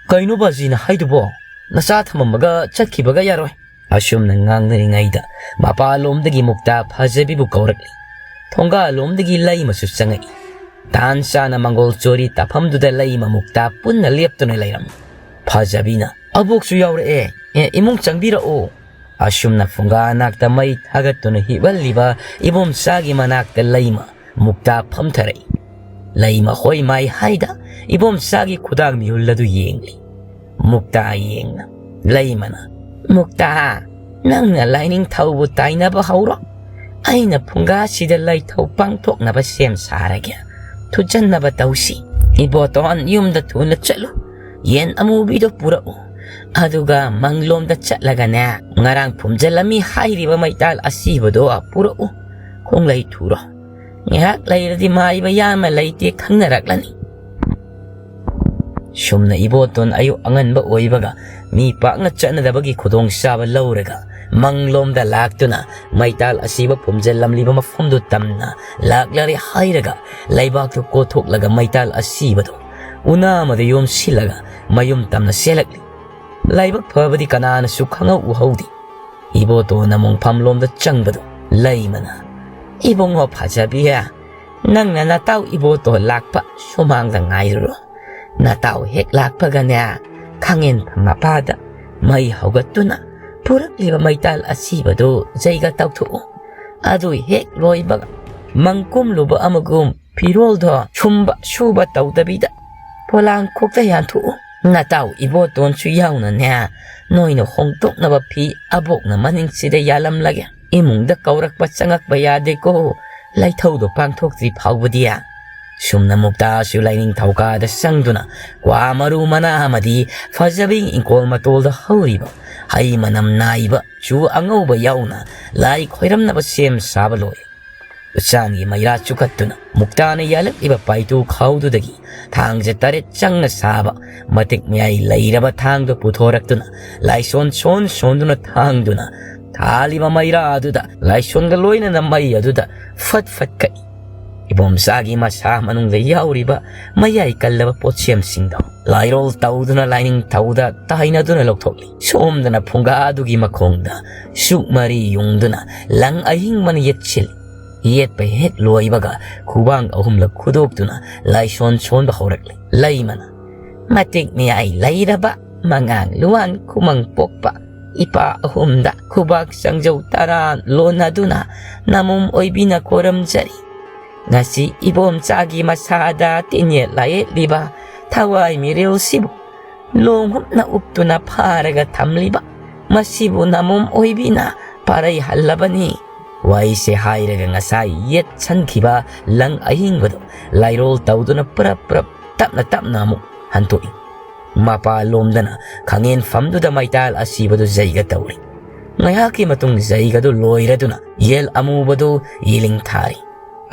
"ꯀꯩꯅꯣ ꯕꯥꯖꯤꯅ ꯍꯥꯏꯗꯨꯕꯣ? ꯅꯆꯥ ꯊꯝꯃꯝꯃꯒ ꯆꯠꯈꯤꯕꯒ ꯌꯥꯔꯣꯏ꯫" ꯑꯁꯨꯝꯅ ꯉꯥꯡꯅꯔꯤꯉꯩꯗ ꯃꯄꯥꯂꯣꯝꯗꯒꯤ ꯃꯨꯛꯇꯥ ꯐꯖꯕꯤꯕꯨ ꯀꯧꯔꯛꯂꯤ꯫ ꯊꯣꯡꯒꯥꯜꯂꯣꯝꯗꯒꯤ ꯂꯩꯃꯁꯨ ꯆꯪꯉꯛꯏ꯫ ꯇꯥꯟ ꯆꯥꯅ ꯃꯪꯒꯣꯜ ꯆꯣꯔꯤ ꯇꯥꯐꯝꯗꯨꯗ ꯂꯩꯃ ꯃꯨꯛꯇꯥ ꯄꯨꯟꯅ ꯂꯦꯞꯇꯨꯅ ꯂꯩꯔꯝꯃꯤ꯫ ꯐꯖꯕꯤꯅ, "ꯑꯕꯣꯛꯁꯨ ꯌꯥꯎꯔꯛꯑꯦ꯫ ꯑꯦ, ꯏꯃꯨꯡ ꯆꯪꯕꯤꯔꯛꯑꯣ꯫" ꯑꯁꯨꯝꯅ ꯐꯨꯡꯒꯥ ꯅꯥꯛꯇ ꯃꯩ ꯊꯥꯒꯠꯇꯨꯅ ꯍꯤꯞꯍꯜꯂꯤꯕ ꯏꯕꯣꯝꯆꯥꯒꯤ ꯃꯅꯥꯛꯇ ꯂꯩꯃ ꯃꯨꯛꯇꯥ ꯐꯝꯊꯔꯛꯏ꯫ ꯂꯩꯃ ꯍꯣꯏ ꯃꯥꯏ ꯍꯥꯏꯗ ꯏꯕꯣꯝꯆꯥꯒꯤ ꯈꯨꯗꯥꯡ ꯃꯤꯍꯨꯜ ꯑꯗꯨ ꯌꯦꯡꯂꯤ꯫ ꯃꯨꯛꯇꯥ ꯌꯦꯡꯅ ꯂꯩꯃꯅ, "ꯃꯨꯛꯇꯥ, ꯅꯪꯅ ꯂꯥꯏꯅꯤꯡꯊꯧꯕꯨ ꯇꯥꯏꯅꯕ ꯍꯧꯔꯣ꯫ ꯑꯩꯅ ꯐꯨꯡꯒꯥꯁꯤꯗ ꯂꯩꯊꯧ ꯄꯥꯡꯊꯣꯛꯅꯕ ꯁꯦꯝ ꯁꯥꯔꯒꯦ꯫ ꯊꯨꯖꯟꯅꯕ ꯇꯧꯁꯤ꯫ ꯏꯕꯣꯇꯣꯟ, ꯌꯨꯝꯗ ꯊꯨꯅ ꯆꯠꯂꯨ꯫ ꯌꯦꯟ ꯑꯃꯨꯕꯤꯗꯣ ꯄꯨꯔꯛꯎ꯫ ꯑꯗꯨꯒ ꯃꯪꯂꯣꯝꯗ ꯆꯠꯂꯒꯅꯦ, ꯉꯔꯥꯡ ꯐꯨꯝꯖꯤꯜꯂꯝꯃꯤ ꯍꯥꯏꯔꯤꯕ ꯃꯩꯇꯥꯜ ꯑꯁꯤꯕꯗꯣ ꯄꯨꯔꯛꯎ꯫ ꯈꯣꯡꯂꯩ ꯊꯨꯔꯣ꯫ ꯉꯥꯏꯍꯥꯛ ꯂꯩꯔꯗꯤ ꯃꯥꯏꯕ ꯌꯥꯝꯃ ꯂꯩꯇꯦ ꯈꯪꯅꯔꯛꯂꯅꯤ꯫" ꯁꯨꯝꯅ ꯏꯕꯣꯇꯣꯟ ꯑꯌꯨꯛ ꯑꯉꯟꯕ ꯑꯣꯏꯕꯒ ꯃꯤ ꯄꯥꯛꯅ ꯆꯠꯅꯗꯕꯒꯤ ꯈꯨꯗꯣꯡꯆꯥꯕ ꯂꯧꯔꯒ ꯃꯪꯂꯣꯝꯗ ꯂꯥꯛꯇꯨꯅ ꯃꯩꯇꯥꯜ ꯑꯁꯤꯕ ꯐꯨꯝꯖꯤꯜꯂꯝꯂꯤꯕ ꯃꯐꯝꯗꯨ ꯇꯝꯅ ꯂꯥꯛꯂꯔꯦ ꯍꯥꯏꯔꯒ ꯂꯩꯕꯥꯛꯇꯨ ꯀꯣꯊꯣꯛꯂꯒ ꯃꯩꯇꯥꯜ ꯑꯁꯤꯕꯗꯨ ꯎꯅꯥ ꯑꯃꯗ ꯌꯣꯝꯁꯤꯜꯂꯒ ꯃꯌꯨꯝ ꯇꯝꯅ ꯆꯦꯜꯂꯛꯂꯤ꯫ ꯂꯥꯏꯕꯛ ꯐꯕꯗꯤ ꯀꯅꯥꯅꯁꯨ ꯈꯪꯍꯧ ꯎꯍꯧꯗꯦ꯫ ꯏꯕꯣꯇꯣꯟꯅ ꯃꯣꯡꯐꯝꯂꯣꯝꯗ ꯆꯪꯕꯗꯨ ꯂꯩꯃꯅ, "ꯏꯕꯨꯡꯉꯣ ꯐꯖꯕꯤ, ꯅꯪꯅ ꯅꯇꯥꯎ ꯏꯕꯣꯇꯣꯟ ꯂꯥꯛꯄ ꯁꯨꯃꯥꯡꯗ ꯉꯥꯏꯔꯨꯔꯣ꯫ ꯅꯇꯥꯎ ꯍꯦꯛ ꯂꯥꯛꯄꯒꯅꯦ, ꯈꯥꯡꯉꯦꯟꯐꯝ ꯃꯄꯥꯗ ꯃꯩ ꯍꯧꯒꯠꯇꯨꯅ ꯄꯨꯔꯛꯂꯤꯕ ꯃꯩꯇꯥꯜ ꯑꯁꯤꯕꯗꯨ ꯖꯩꯒ ꯇꯧꯊꯣꯛꯎ꯫ ꯑꯗꯨ ꯍꯦꯛ ꯂꯣꯏꯕꯒ ꯃꯪ ꯀꯨꯝꯂꯨꯕ ꯑꯃꯒꯨꯝ ꯐꯤꯔꯣꯜꯗꯣ ꯁꯨꯝꯕ ꯁꯨꯕ ꯇꯧꯗꯕꯤꯗ ꯄꯣꯂꯥꯡ ꯈꯣꯛꯇ ꯌꯥꯟꯊꯣꯛꯎ꯫ ꯅꯇꯥꯎ ꯏꯕꯣꯇꯣꯟꯁꯨ ꯌꯥꯎꯅꯅꯦ, ꯅꯣꯏꯅ ꯍꯣꯡꯗꯣꯛꯅꯕ ꯐꯤ ꯑꯕꯣꯛꯅ ꯃꯅꯤꯡꯁꯤꯗ ꯌꯥꯜꯂꯝꯂꯒꯦ꯫ ꯏꯃꯨꯡꯗ ꯀꯧꯔꯛꯄ ꯆꯪꯉꯛꯄ ꯌꯥꯗꯦꯀꯣ, ꯂꯩꯊꯧꯗꯣ ꯄꯥꯡꯊꯣꯛꯇ꯭ꯔꯤ ꯐꯥꯎꯕꯗꯤ꯫" ꯁꯨꯝꯅ ꯃꯨꯛꯇꯥꯁꯨ ꯂꯥꯏꯅꯤꯡꯊꯧ ꯀꯥꯗ ꯆꯪꯗꯨꯅ ꯀ꯭ꯋꯥ ꯃꯔꯨ ꯃꯅꯥ ꯑꯃꯗꯤ ꯐꯖꯕꯤ ꯏꯪꯈꯣꯜ ꯃꯇꯣꯜꯗ ꯍꯧꯔꯤꯕ ꯍꯩ ꯃꯅꯝ ꯅꯥꯏꯕ ꯆꯨ ꯑꯉꯧꯕ ꯌꯥꯎꯅ ꯂꯥꯏ ꯈꯣꯏꯔꯝꯅꯕ ꯁꯦꯝ ꯁꯥꯕ ꯂꯣꯏ꯫ ꯎꯆꯥꯟꯒꯤ ꯃꯩꯔꯥ ꯆꯨꯈꯠꯇꯨꯅ ꯃꯨꯛꯇꯥꯅ ꯌꯥꯜꯂꯛꯂꯤꯕ ꯄꯥꯏꯇꯨ ꯈꯥꯎꯗꯨꯗꯒꯤ ꯊꯥꯡꯁꯦ ꯇꯔꯦꯠ ꯆꯪꯅ ꯁꯥꯕ ꯃꯇꯤꯛ ꯃꯌꯥꯏ ꯂꯩꯔꯕ ꯊꯥꯡꯗꯨ ꯄꯨꯊꯣꯔꯛꯇꯨꯅ ꯂꯥꯏꯁꯣꯟ ꯁꯣꯟ ꯁꯣꯟꯗꯨꯅ ꯊꯥꯡꯗꯨꯅ ꯊꯥꯜꯂꯤꯕ ꯃꯩꯔꯥ ꯑꯗꯨꯗ ꯂꯥꯏꯁꯣꯟꯒ ꯂꯣꯏꯅꯅ ꯃꯩ ꯑꯗꯨꯗ ꯐꯠ ꯐꯠ ꯀꯛꯏ꯫ ꯏꯕꯣꯝꯆꯥꯒꯤ ꯃꯁꯥ ꯃꯅꯨꯡꯗ ꯌꯥꯎꯔꯤꯕ ꯃꯌꯥꯏ ꯀꯜꯂꯕ ꯄꯣꯠꯁꯦꯝꯁꯤꯡꯗꯣ ꯂꯥꯏꯔꯣꯜ ꯇꯧꯗꯨꯅ ꯂꯥꯏꯅꯤꯡꯊꯧꯗ ꯇꯥꯏꯅꯗꯨꯅ ꯂꯧꯊꯣꯛꯂꯤ꯫ ꯁꯣꯝꯗꯅ ꯐꯨꯡꯒꯥ ꯑꯗꯨꯒꯤ ꯃꯈꯣꯡꯗ ꯁꯨꯛ ꯃꯔꯤ ꯌꯨꯡꯗꯨꯅ ꯂꯪ ꯑꯍꯤꯡꯕꯅ ꯌꯦꯠꯁꯤꯜꯂꯤ꯫ ꯌꯦꯠꯄ ꯍꯦꯛ ꯂꯣꯏꯕꯒ ꯈꯨꯕꯥꯡ ꯑꯍꯨꯝꯂꯛ ꯈꯨꯗꯣꯛꯇꯨꯅ ꯂꯥꯏꯁꯣꯟ ꯁꯣꯟꯕ ꯍꯧꯔꯛꯂꯤ꯫ ꯂꯩꯃꯅ, "ꯃꯇꯤꯛ ꯃꯌꯥꯏ ꯂꯩꯔꯕ, ꯃꯉꯥꯡ ꯂꯨꯋꯥꯡ ꯈꯨꯃꯪ ꯄꯣꯛꯄ, ꯏꯄꯥ ꯑꯍꯨꯝꯗ ꯈꯨꯕꯥꯛ ꯆꯪꯖꯧ ꯇꯔꯥ ꯂꯣꯟꯅꯗꯨꯅ ꯅꯃꯣꯝ ꯑꯣꯏꯕꯤꯅ ꯈꯣꯏꯔꯝꯖꯔꯤ꯫ ꯉꯁꯤ ꯏꯕꯣꯝꯆꯥꯒꯤ ꯃꯁꯥꯗ ꯇꯤꯟꯌꯦꯠ ꯂꯥꯌꯦꯠꯂꯤꯕ ꯊꯋꯥꯏ ꯃꯤꯔꯦꯜꯁꯤꯕꯨ ꯂꯣꯡꯍꯨꯞꯅ ꯎꯞꯇꯨꯅ ꯐꯥꯔꯒ ꯊꯝꯂꯤꯕ ꯃꯁꯤꯕꯨ ꯅꯃꯣꯝ ꯑꯣꯏꯕꯤꯅ ꯄꯥꯔꯩꯍꯜꯂꯕꯅꯤ꯫ ꯋꯥꯍꯩꯁꯦ ꯍꯥꯏꯔꯒ ꯉꯁꯥꯏ ꯌꯦꯠꯁꯟꯈꯤꯕ ꯂꯪ ꯑꯍꯤꯡꯕꯗꯨ ꯂꯥꯏꯔꯣꯜ ꯇꯧꯗꯨꯅ ꯄ꯭ꯔꯞ ꯄ꯭ꯔꯞ ꯇꯞꯅ ꯇꯞꯅ ꯑꯃꯨꯛ ꯍꯟꯇꯣꯛꯏ꯫ ꯃꯄꯥ ꯂꯣꯝꯗꯅ ꯈꯥꯡꯉꯦꯟ ꯐꯝꯗꯨꯗ ꯃꯩꯇꯥꯜ ꯑꯁꯤꯕꯗꯨ ꯌꯩꯒ ꯇꯧꯔꯤ꯫ ꯉꯥꯏꯍꯥꯛꯀꯤ ꯃꯇꯨꯡ ꯌꯩꯒꯗꯨ ꯂꯣꯏꯔꯗꯨꯅ ꯌꯦꯜ ꯑꯃꯨꯕꯗꯨ ꯌꯦꯂꯤꯡ ꯊꯥꯔꯤ꯫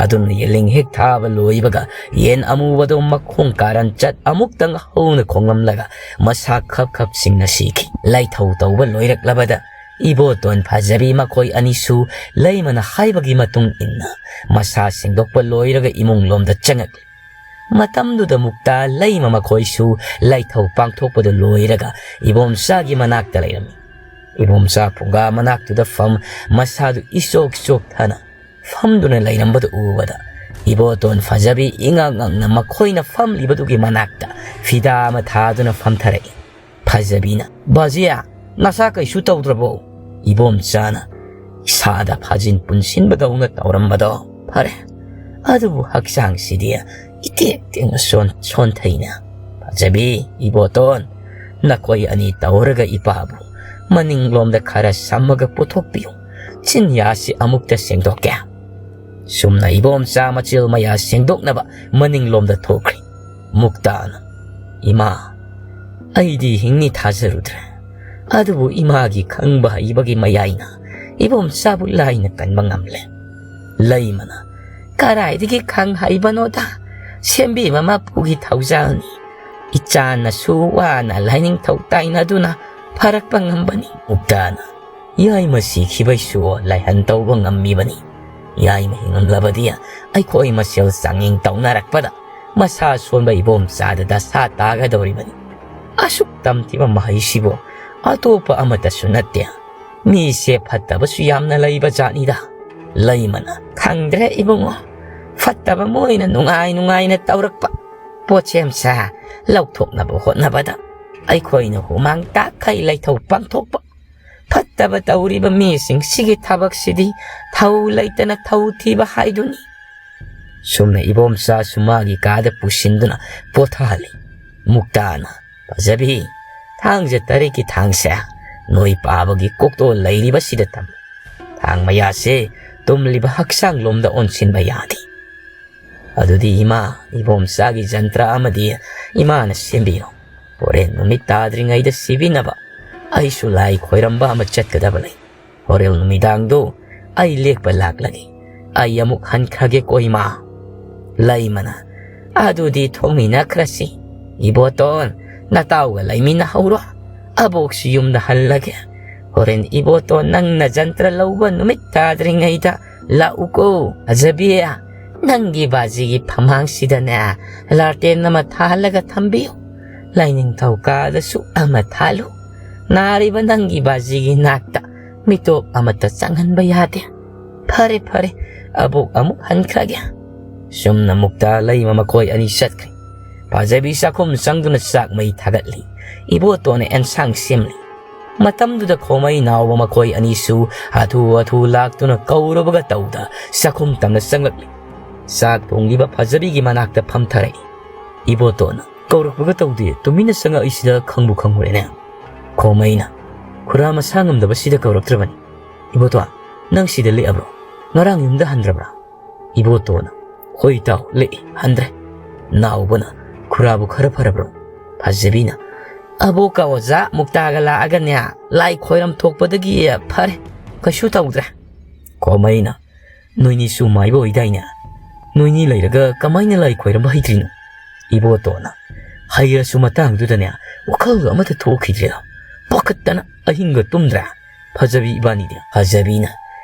ꯑꯗꯨꯅ ꯌꯦꯂꯤꯡ ꯍꯦꯛ ꯊꯥꯕ ꯂꯣꯏꯕꯒ ꯌꯦꯟ ꯑꯃꯨꯕꯗꯨ ꯃꯈꯣꯡ ꯀꯥꯔꯟ ꯆꯠ ꯑꯃꯨꯛꯇꯪ ꯍꯧꯅ ꯈꯣꯡꯂꯝꯂꯒ ꯃꯁꯥ ꯈꯞ ꯈꯞ ꯁꯤꯡꯅ ꯁꯤꯈꯤ꯫ ꯂꯥꯏꯊꯧ ꯇꯧꯕ ꯂꯣꯏꯔꯛꯂꯕꯗ ꯏꯕꯣꯇꯣꯟ ꯐꯖꯕꯤ ꯃꯈꯣꯏ ꯑꯅꯤꯁꯨ ꯂꯩꯃꯅ ꯍꯥꯏꯕꯒꯤ ꯃꯇꯨꯡ ꯏꯟꯅ ꯃꯁꯥ ꯁꯦꯡꯗꯣꯛꯄ ꯂꯣꯏꯔꯒ ꯏꯃꯨꯡ ꯂꯣꯝꯗ ꯆꯪꯉꯛꯂꯤ꯫ ꯃꯇꯝꯗꯨꯗ ꯃꯨꯛꯇꯥ ꯂꯩꯃ ꯃꯈꯣꯏꯁꯨ ꯂꯥꯏꯊꯧ ꯄꯥꯡꯊꯣꯛꯄꯗꯨ ꯂꯣꯏꯔꯒ ꯏꯕꯣꯝꯆꯥꯒꯤ ꯃꯅꯥꯛꯇ ꯂꯩꯔꯝꯃꯤ꯫ ꯏꯕꯣꯝꯆꯥ ꯐꯨꯡꯒꯥ ꯃꯅꯥꯛꯇꯨꯗ ꯐꯝ ꯃꯁꯥꯗꯨ ꯏꯆꯣꯛ ꯆꯣꯛꯊꯅ ꯐꯝꯗꯨꯅ ꯂꯩꯔꯝꯕꯗꯨ ꯎꯕꯗ ꯏꯕꯣꯇꯣꯟ ꯐꯖꯕꯤ ꯏꯉꯛ ꯉꯛꯅ ꯃꯈꯣꯏꯅ ꯐꯝꯂꯤꯕꯗꯨꯒꯤ ꯃꯅꯥꯛꯇ ꯐꯤꯗꯥ ꯑꯃ ꯊꯥꯗꯨꯅ ꯐꯝꯊꯔꯛꯏ꯫ ꯐꯖꯕꯤꯅ, "ꯕꯥꯖꯤꯌꯥ, ꯅꯁꯥ ꯀꯩꯁꯨ ꯇꯧꯗ꯭ꯔꯕꯣ?" ꯏꯕꯣꯝꯆꯥꯅ ꯏꯁꯥꯗ ꯐꯥꯖꯤꯟ ꯄꯨꯟꯁꯤꯟꯕꯗꯧꯅ ꯇꯧꯔꯝꯕꯗꯣ ꯐꯔꯦ, ꯑꯗꯨꯕꯨ ꯍꯛꯆꯥꯡꯁꯤꯗꯤ ꯏꯇꯦꯛ ꯇꯦꯛꯅ ꯁꯣꯟ-, ꯁꯣꯟꯊꯩꯅ꯫ "ꯐꯖꯕꯤ, ꯏꯕꯣꯇꯣꯟ, ꯅꯈꯣꯏ ꯑꯅꯤ ꯇꯧꯔꯒ ꯏꯄꯥꯕꯨ ꯃꯅꯤꯡꯂꯣꯝꯗ ꯈꯔ ꯁꯝꯃꯒ ꯄꯨꯊꯣꯛꯄꯤꯌꯨ꯫ ꯆꯤꯟꯌꯥꯁꯤ ꯑꯃꯨꯛꯇ ꯁꯦꯡꯗꯣꯛꯀꯦ꯫" ꯁꯨꯝꯅ ꯏꯕꯣꯝꯆꯥ ꯃꯆꯤꯜ ꯃꯌꯥ ꯁꯦꯡꯗꯣꯛꯅꯕ ꯃꯅꯤꯡꯂꯣꯝꯗ ꯊꯣꯛꯈ꯭ꯔꯤ꯫ ꯃꯨꯛꯇꯥꯅ, "ꯏꯃꯥ, ꯑꯩꯗꯤ ꯍꯤꯡꯅꯤ ꯊꯥꯖꯔꯨꯗ꯭ꯔꯦ꯫ ꯑꯗꯨꯕꯨ ꯏꯃꯥꯒꯤ ꯈꯪꯕ ꯍꯩꯕꯒꯤ ꯃꯌꯥꯏꯅ ꯏꯕꯣꯝꯆꯥꯕꯨ ꯂꯥꯏꯅ ꯀꯟꯕ ꯉꯝꯂꯦ꯫" ꯂꯩꯃꯅ, "ꯀꯗꯥꯏꯗꯒꯤ ꯈꯪ ꯍꯩꯕꯅꯣꯗ? ꯁꯦꯝꯕꯤꯕ ꯃꯄꯨꯒꯤ ꯊꯧꯖꯥꯜꯅꯤ꯫ ꯏꯆꯥꯅꯁꯨ ꯋꯥꯅ ꯂꯥꯏꯅꯤꯡꯊꯧ ꯇꯥꯏꯅꯗꯨꯅ ꯐꯔꯛꯄ ꯉꯝꯕꯅꯤ꯫" ꯃꯨꯛꯇꯥꯅ, "ꯌꯥꯏꯃ ꯁꯤꯈꯤꯕꯩꯁꯨ ꯂꯥꯏꯍꯟ ꯇꯧꯕ ꯉꯝꯃꯤꯕꯅꯤ꯫ ꯌꯥꯏꯃ ꯍꯤꯡꯂꯝꯂꯕꯗꯤ ꯑꯩꯈꯣꯏ ꯃꯁꯦꯜ ꯆꯥꯡꯌꯦꯡ ꯇꯧꯅꯔꯛꯄꯗ ꯃꯁꯥ ꯁꯣꯟꯕ ꯏꯕꯣꯝꯆꯥꯗ ꯗꯁꯥ ꯇꯥꯒꯗꯧꯔꯤꯕꯅꯤ꯫ ꯑꯁꯨꯛ ꯇꯝꯊꯤꯕ ꯃꯍꯩꯁꯤꯕꯨ ꯑꯇꯣꯞꯄ ꯑꯃꯠꯇꯁꯨ ꯅꯠꯇꯦ꯫ ꯃꯤꯁꯦ ꯐꯠꯇꯕꯁꯨ ꯌꯥꯝꯅ ꯂꯩꯕ ꯖꯥꯠꯅꯤꯗ꯫" ꯂꯩꯃꯅ, "ꯈꯪꯗ꯭ꯔꯦ ꯏꯕꯨꯡꯉꯣ, ꯐꯠꯇꯕ ꯃꯣꯏꯅ ꯅꯨꯡꯉꯥꯏ ꯅꯨꯡꯉꯥꯏꯅ ꯇꯧꯔꯛꯄ꯫ ꯄꯣꯠꯁꯦꯝꯁꯦ ꯂꯧꯊꯣꯛꯅꯕ ꯍꯣꯠꯅꯕꯗ ꯑꯩꯈꯣꯏꯅ ꯍꯨꯃꯥꯡ ꯇꯥꯛꯈꯩ ꯂꯩꯊꯧ ꯄꯥꯡꯊꯣꯛꯄ꯫ ꯐꯠꯇꯕ ꯇꯧꯔꯤꯕ ꯃꯤꯁꯤꯡꯁꯤꯒꯤ ꯊꯕꯛꯁꯤꯗꯤ ꯊꯧ ꯂꯩꯇꯅ ꯊꯧ ꯊꯤꯕ ꯍꯥꯏꯗꯨꯅꯤ꯫ ꯁꯨꯝꯅ ꯏꯕꯣꯝꯆꯥꯁꯨ ꯃꯥꯒꯤ ꯀꯥꯗ ꯄꯨꯁꯤꯟꯗꯨꯅ ꯄꯣꯊꯥꯍꯜꯂꯤ꯫ ꯃꯨꯛꯇꯥꯅ, "ꯐꯖꯕꯤ, ꯊꯥꯡꯖ ꯇꯔꯦꯠꯀꯤ ꯊꯥꯡꯁꯦ ꯅꯣꯏ ꯄꯥꯕꯒꯤ ꯀꯣꯛꯇꯣ ꯂꯩꯔꯤꯕꯁꯤꯗ ꯊꯝꯃꯨ꯫ ꯊꯥꯡ ꯃꯌꯥꯁꯦ ꯇꯨꯝꯂꯤꯕ ꯍꯛꯆꯥꯡ ꯂꯣꯝꯗ ꯑꯣꯟꯁꯤꯟꯕ ꯌꯥꯗꯦ꯫ ꯑꯗꯨꯗꯤ ꯏꯃꯥ, ꯏꯕꯣꯝꯆꯥꯒꯤ ꯖꯟꯇ꯭ꯔ ꯑꯃꯗꯤ ꯏꯃꯥꯅ ꯁꯦꯝꯕꯤꯔꯣ꯫ ꯍꯣꯔꯦꯟ ꯅꯨꯃꯤꯠ ꯇꯥꯗ꯭ꯔꯤꯉꯩꯗ ꯁꯤꯕꯤꯅꯕ ꯑꯩꯁꯨ ꯂꯥꯏ ꯈꯣꯏꯔꯝꯕ ꯑꯃ ꯆꯠꯀꯗꯕ ꯂꯩ꯫ ꯍꯣꯔꯦꯟ ꯅꯨꯃꯤꯗꯥꯡꯗꯣ ꯑꯩ ꯂꯦꯛꯄ ꯂꯥꯛꯂꯒꯦ꯫ ꯑꯩ ꯑꯃꯨꯛ ꯍꯟꯈ꯭ꯔꯒꯦꯀꯣ ꯏꯃꯥ꯫" ꯂꯩꯃꯅ, "ꯑꯗꯨꯗꯤ ꯊꯣꯡꯃꯤꯟꯅꯈ꯭ꯔꯁꯤ꯫ ꯏꯕꯣꯇꯣꯟ, ꯅꯇꯥꯎꯒ ꯂꯩꯃꯤꯟꯅꯍꯧꯔꯣ꯫ ꯑꯕꯣꯛꯁꯨ ꯌꯨꯝꯗ ꯍꯜꯂꯒꯦ꯫ ꯍꯣꯔꯦꯟ ꯏꯕꯣꯇꯣꯟ ꯅꯪꯅ ꯖꯟꯇ꯭ꯔ ꯂꯧꯕ ꯅꯨꯃꯤꯠ ꯇꯥꯗ꯭ꯔꯤꯉꯩꯗ ꯂꯥꯛꯎꯀꯣ꯫ ꯐꯖꯕꯤ, ꯅꯪꯒꯤ ꯕꯥꯖꯤꯒꯤ ꯐꯃꯥꯡꯁꯤꯗꯅꯦ ꯂꯥꯇꯦꯟ ꯑꯃ ꯊꯥꯜꯂꯒ ꯊꯝꯕꯤꯌꯨ꯫ ꯂꯥꯏꯅꯤꯡꯊꯧ ꯀꯥꯗꯁꯨ ꯑꯃ ꯊꯥꯜꯂꯨ꯫ ꯅꯥꯔꯤꯕ ꯅꯪꯒꯤ ꯕꯥꯖꯤꯒꯤ ꯅꯥꯛꯇ ꯃꯤꯇꯣꯞ ꯑꯃꯠꯇ ꯆꯪꯍꯟꯕ ꯌꯥꯗꯦ꯫ ꯐꯔꯦ, ꯐꯔꯦ, ꯑꯕꯣꯛ ꯑꯃꯨꯛ ꯍꯟꯈ꯭ꯔꯒꯦ꯫" ꯁꯨꯝꯅ ꯃꯨꯛꯇꯥ ꯂꯩꯃ ꯃꯈꯣꯏ ꯑꯅꯤ ꯆꯠꯈ꯭ꯔꯦ꯫ ꯐꯖꯕꯤ ꯆꯥꯛꯈꯨꯝ ꯆꯪꯗꯨꯅ ꯆꯥꯛ ꯃꯩ ꯊꯥꯒꯠꯂꯤ꯫ ꯏꯕꯣꯇꯣꯟꯅ ꯑꯦꯟꯁꯥꯡ ꯁꯦꯝꯂꯤ꯫ ꯃꯇꯝꯗꯨꯗ ꯈꯣꯃꯩ ꯅꯥꯎꯕ ꯃꯈꯣꯏ ꯑꯅꯤꯁꯨ ꯍꯥꯊꯨ ꯍꯥꯊꯨ ꯂꯥꯛꯇꯨꯅ ꯀꯧꯔꯨꯕꯒ ꯇꯧꯗ ꯆꯥꯛꯈꯨꯝ ꯇꯝꯅ ꯆꯪꯂꯛꯂꯤ꯫ ꯆꯥꯛ ꯊꯣꯡꯂꯤꯕ ꯐꯖꯕꯤꯒꯤ ꯃꯅꯥꯛꯇ ꯐꯝꯊꯔꯛꯏ꯫ ꯏꯕꯣꯇꯣꯟꯅ, "ꯀꯧꯔꯛꯄꯒ ꯇꯧꯗꯦ, ꯇꯨꯃꯤꯟꯅ ꯆꯪꯉꯛꯏꯁꯤꯗ ꯈꯪꯕꯨ ꯈꯪꯉꯨꯔꯦꯅꯦ꯫" ꯈꯣꯃꯩꯅ, "ꯈꯨꯔꯥ ꯃꯁꯥ ꯉꯝꯗꯕꯁꯤꯗ ꯀꯧꯔꯛꯇ꯭ꯔꯕꯅꯤ꯫ ꯏꯕꯣꯇꯣꯟ, ꯅꯪ ꯁꯤꯗ ꯂꯦꯛꯑꯕ꯭ꯔꯣ? ꯉꯔꯥꯡ ꯌꯨꯝꯗ ꯍꯟꯗ꯭ꯔꯕ꯭ꯔꯥ?" ꯏꯕꯣꯇꯣꯟꯅ, "ꯍꯣꯏ ꯏꯇꯥꯎ, ꯂꯦꯛꯏ, ꯍꯟꯗ꯭ꯔꯦ꯫" ꯅꯥꯎꯕꯅ, "ꯈꯨꯔꯥꯕꯨ ꯈꯔ ꯐꯔꯕ꯭ꯔꯣ?" ꯐꯖꯕꯤꯅ, "ꯑꯕꯣꯛꯀ ꯑꯣꯖꯥ ꯃꯨꯛꯇꯥꯒ ꯂꯥꯛꯑꯒꯅꯦ ꯂꯥꯏ ꯈꯣꯏꯔꯝ ꯊꯣꯛꯄꯗꯒꯤ ꯐꯔꯦ, ꯀꯩꯁꯨ ꯇꯧꯗ꯭ꯔꯦ꯫" ꯈꯣꯃꯩꯅ, "ꯅꯣꯏꯅꯤꯁꯨ ꯃꯥꯏꯕ ꯑꯣꯏꯗꯥꯏꯅꯦ? ꯅꯣꯏꯅꯤ ꯂꯩꯔꯒ ꯀꯃꯥꯏꯅ ꯂꯥꯏ ꯈꯣꯏꯔꯝꯕ ꯍꯩꯇ꯭ꯔꯤꯅꯣ?" ꯏꯕꯣꯇꯣꯟꯅ, "ꯍꯩꯔꯁꯨ ꯃꯇꯥꯡꯗꯨꯗꯅꯦ ꯋꯥꯈꯜꯒ ꯑꯃꯠꯇ ꯊꯣꯛꯈꯤꯗ꯭ꯔꯦꯗ꯫ ꯄꯥꯈꯠꯇꯅ ꯑꯍꯤꯡꯒ ꯇꯨꯝꯗ꯭ꯔꯦ ꯐꯖꯕꯤ ꯏꯕꯥꯅꯤꯗꯤ꯫" ꯐꯖꯕꯤꯅ,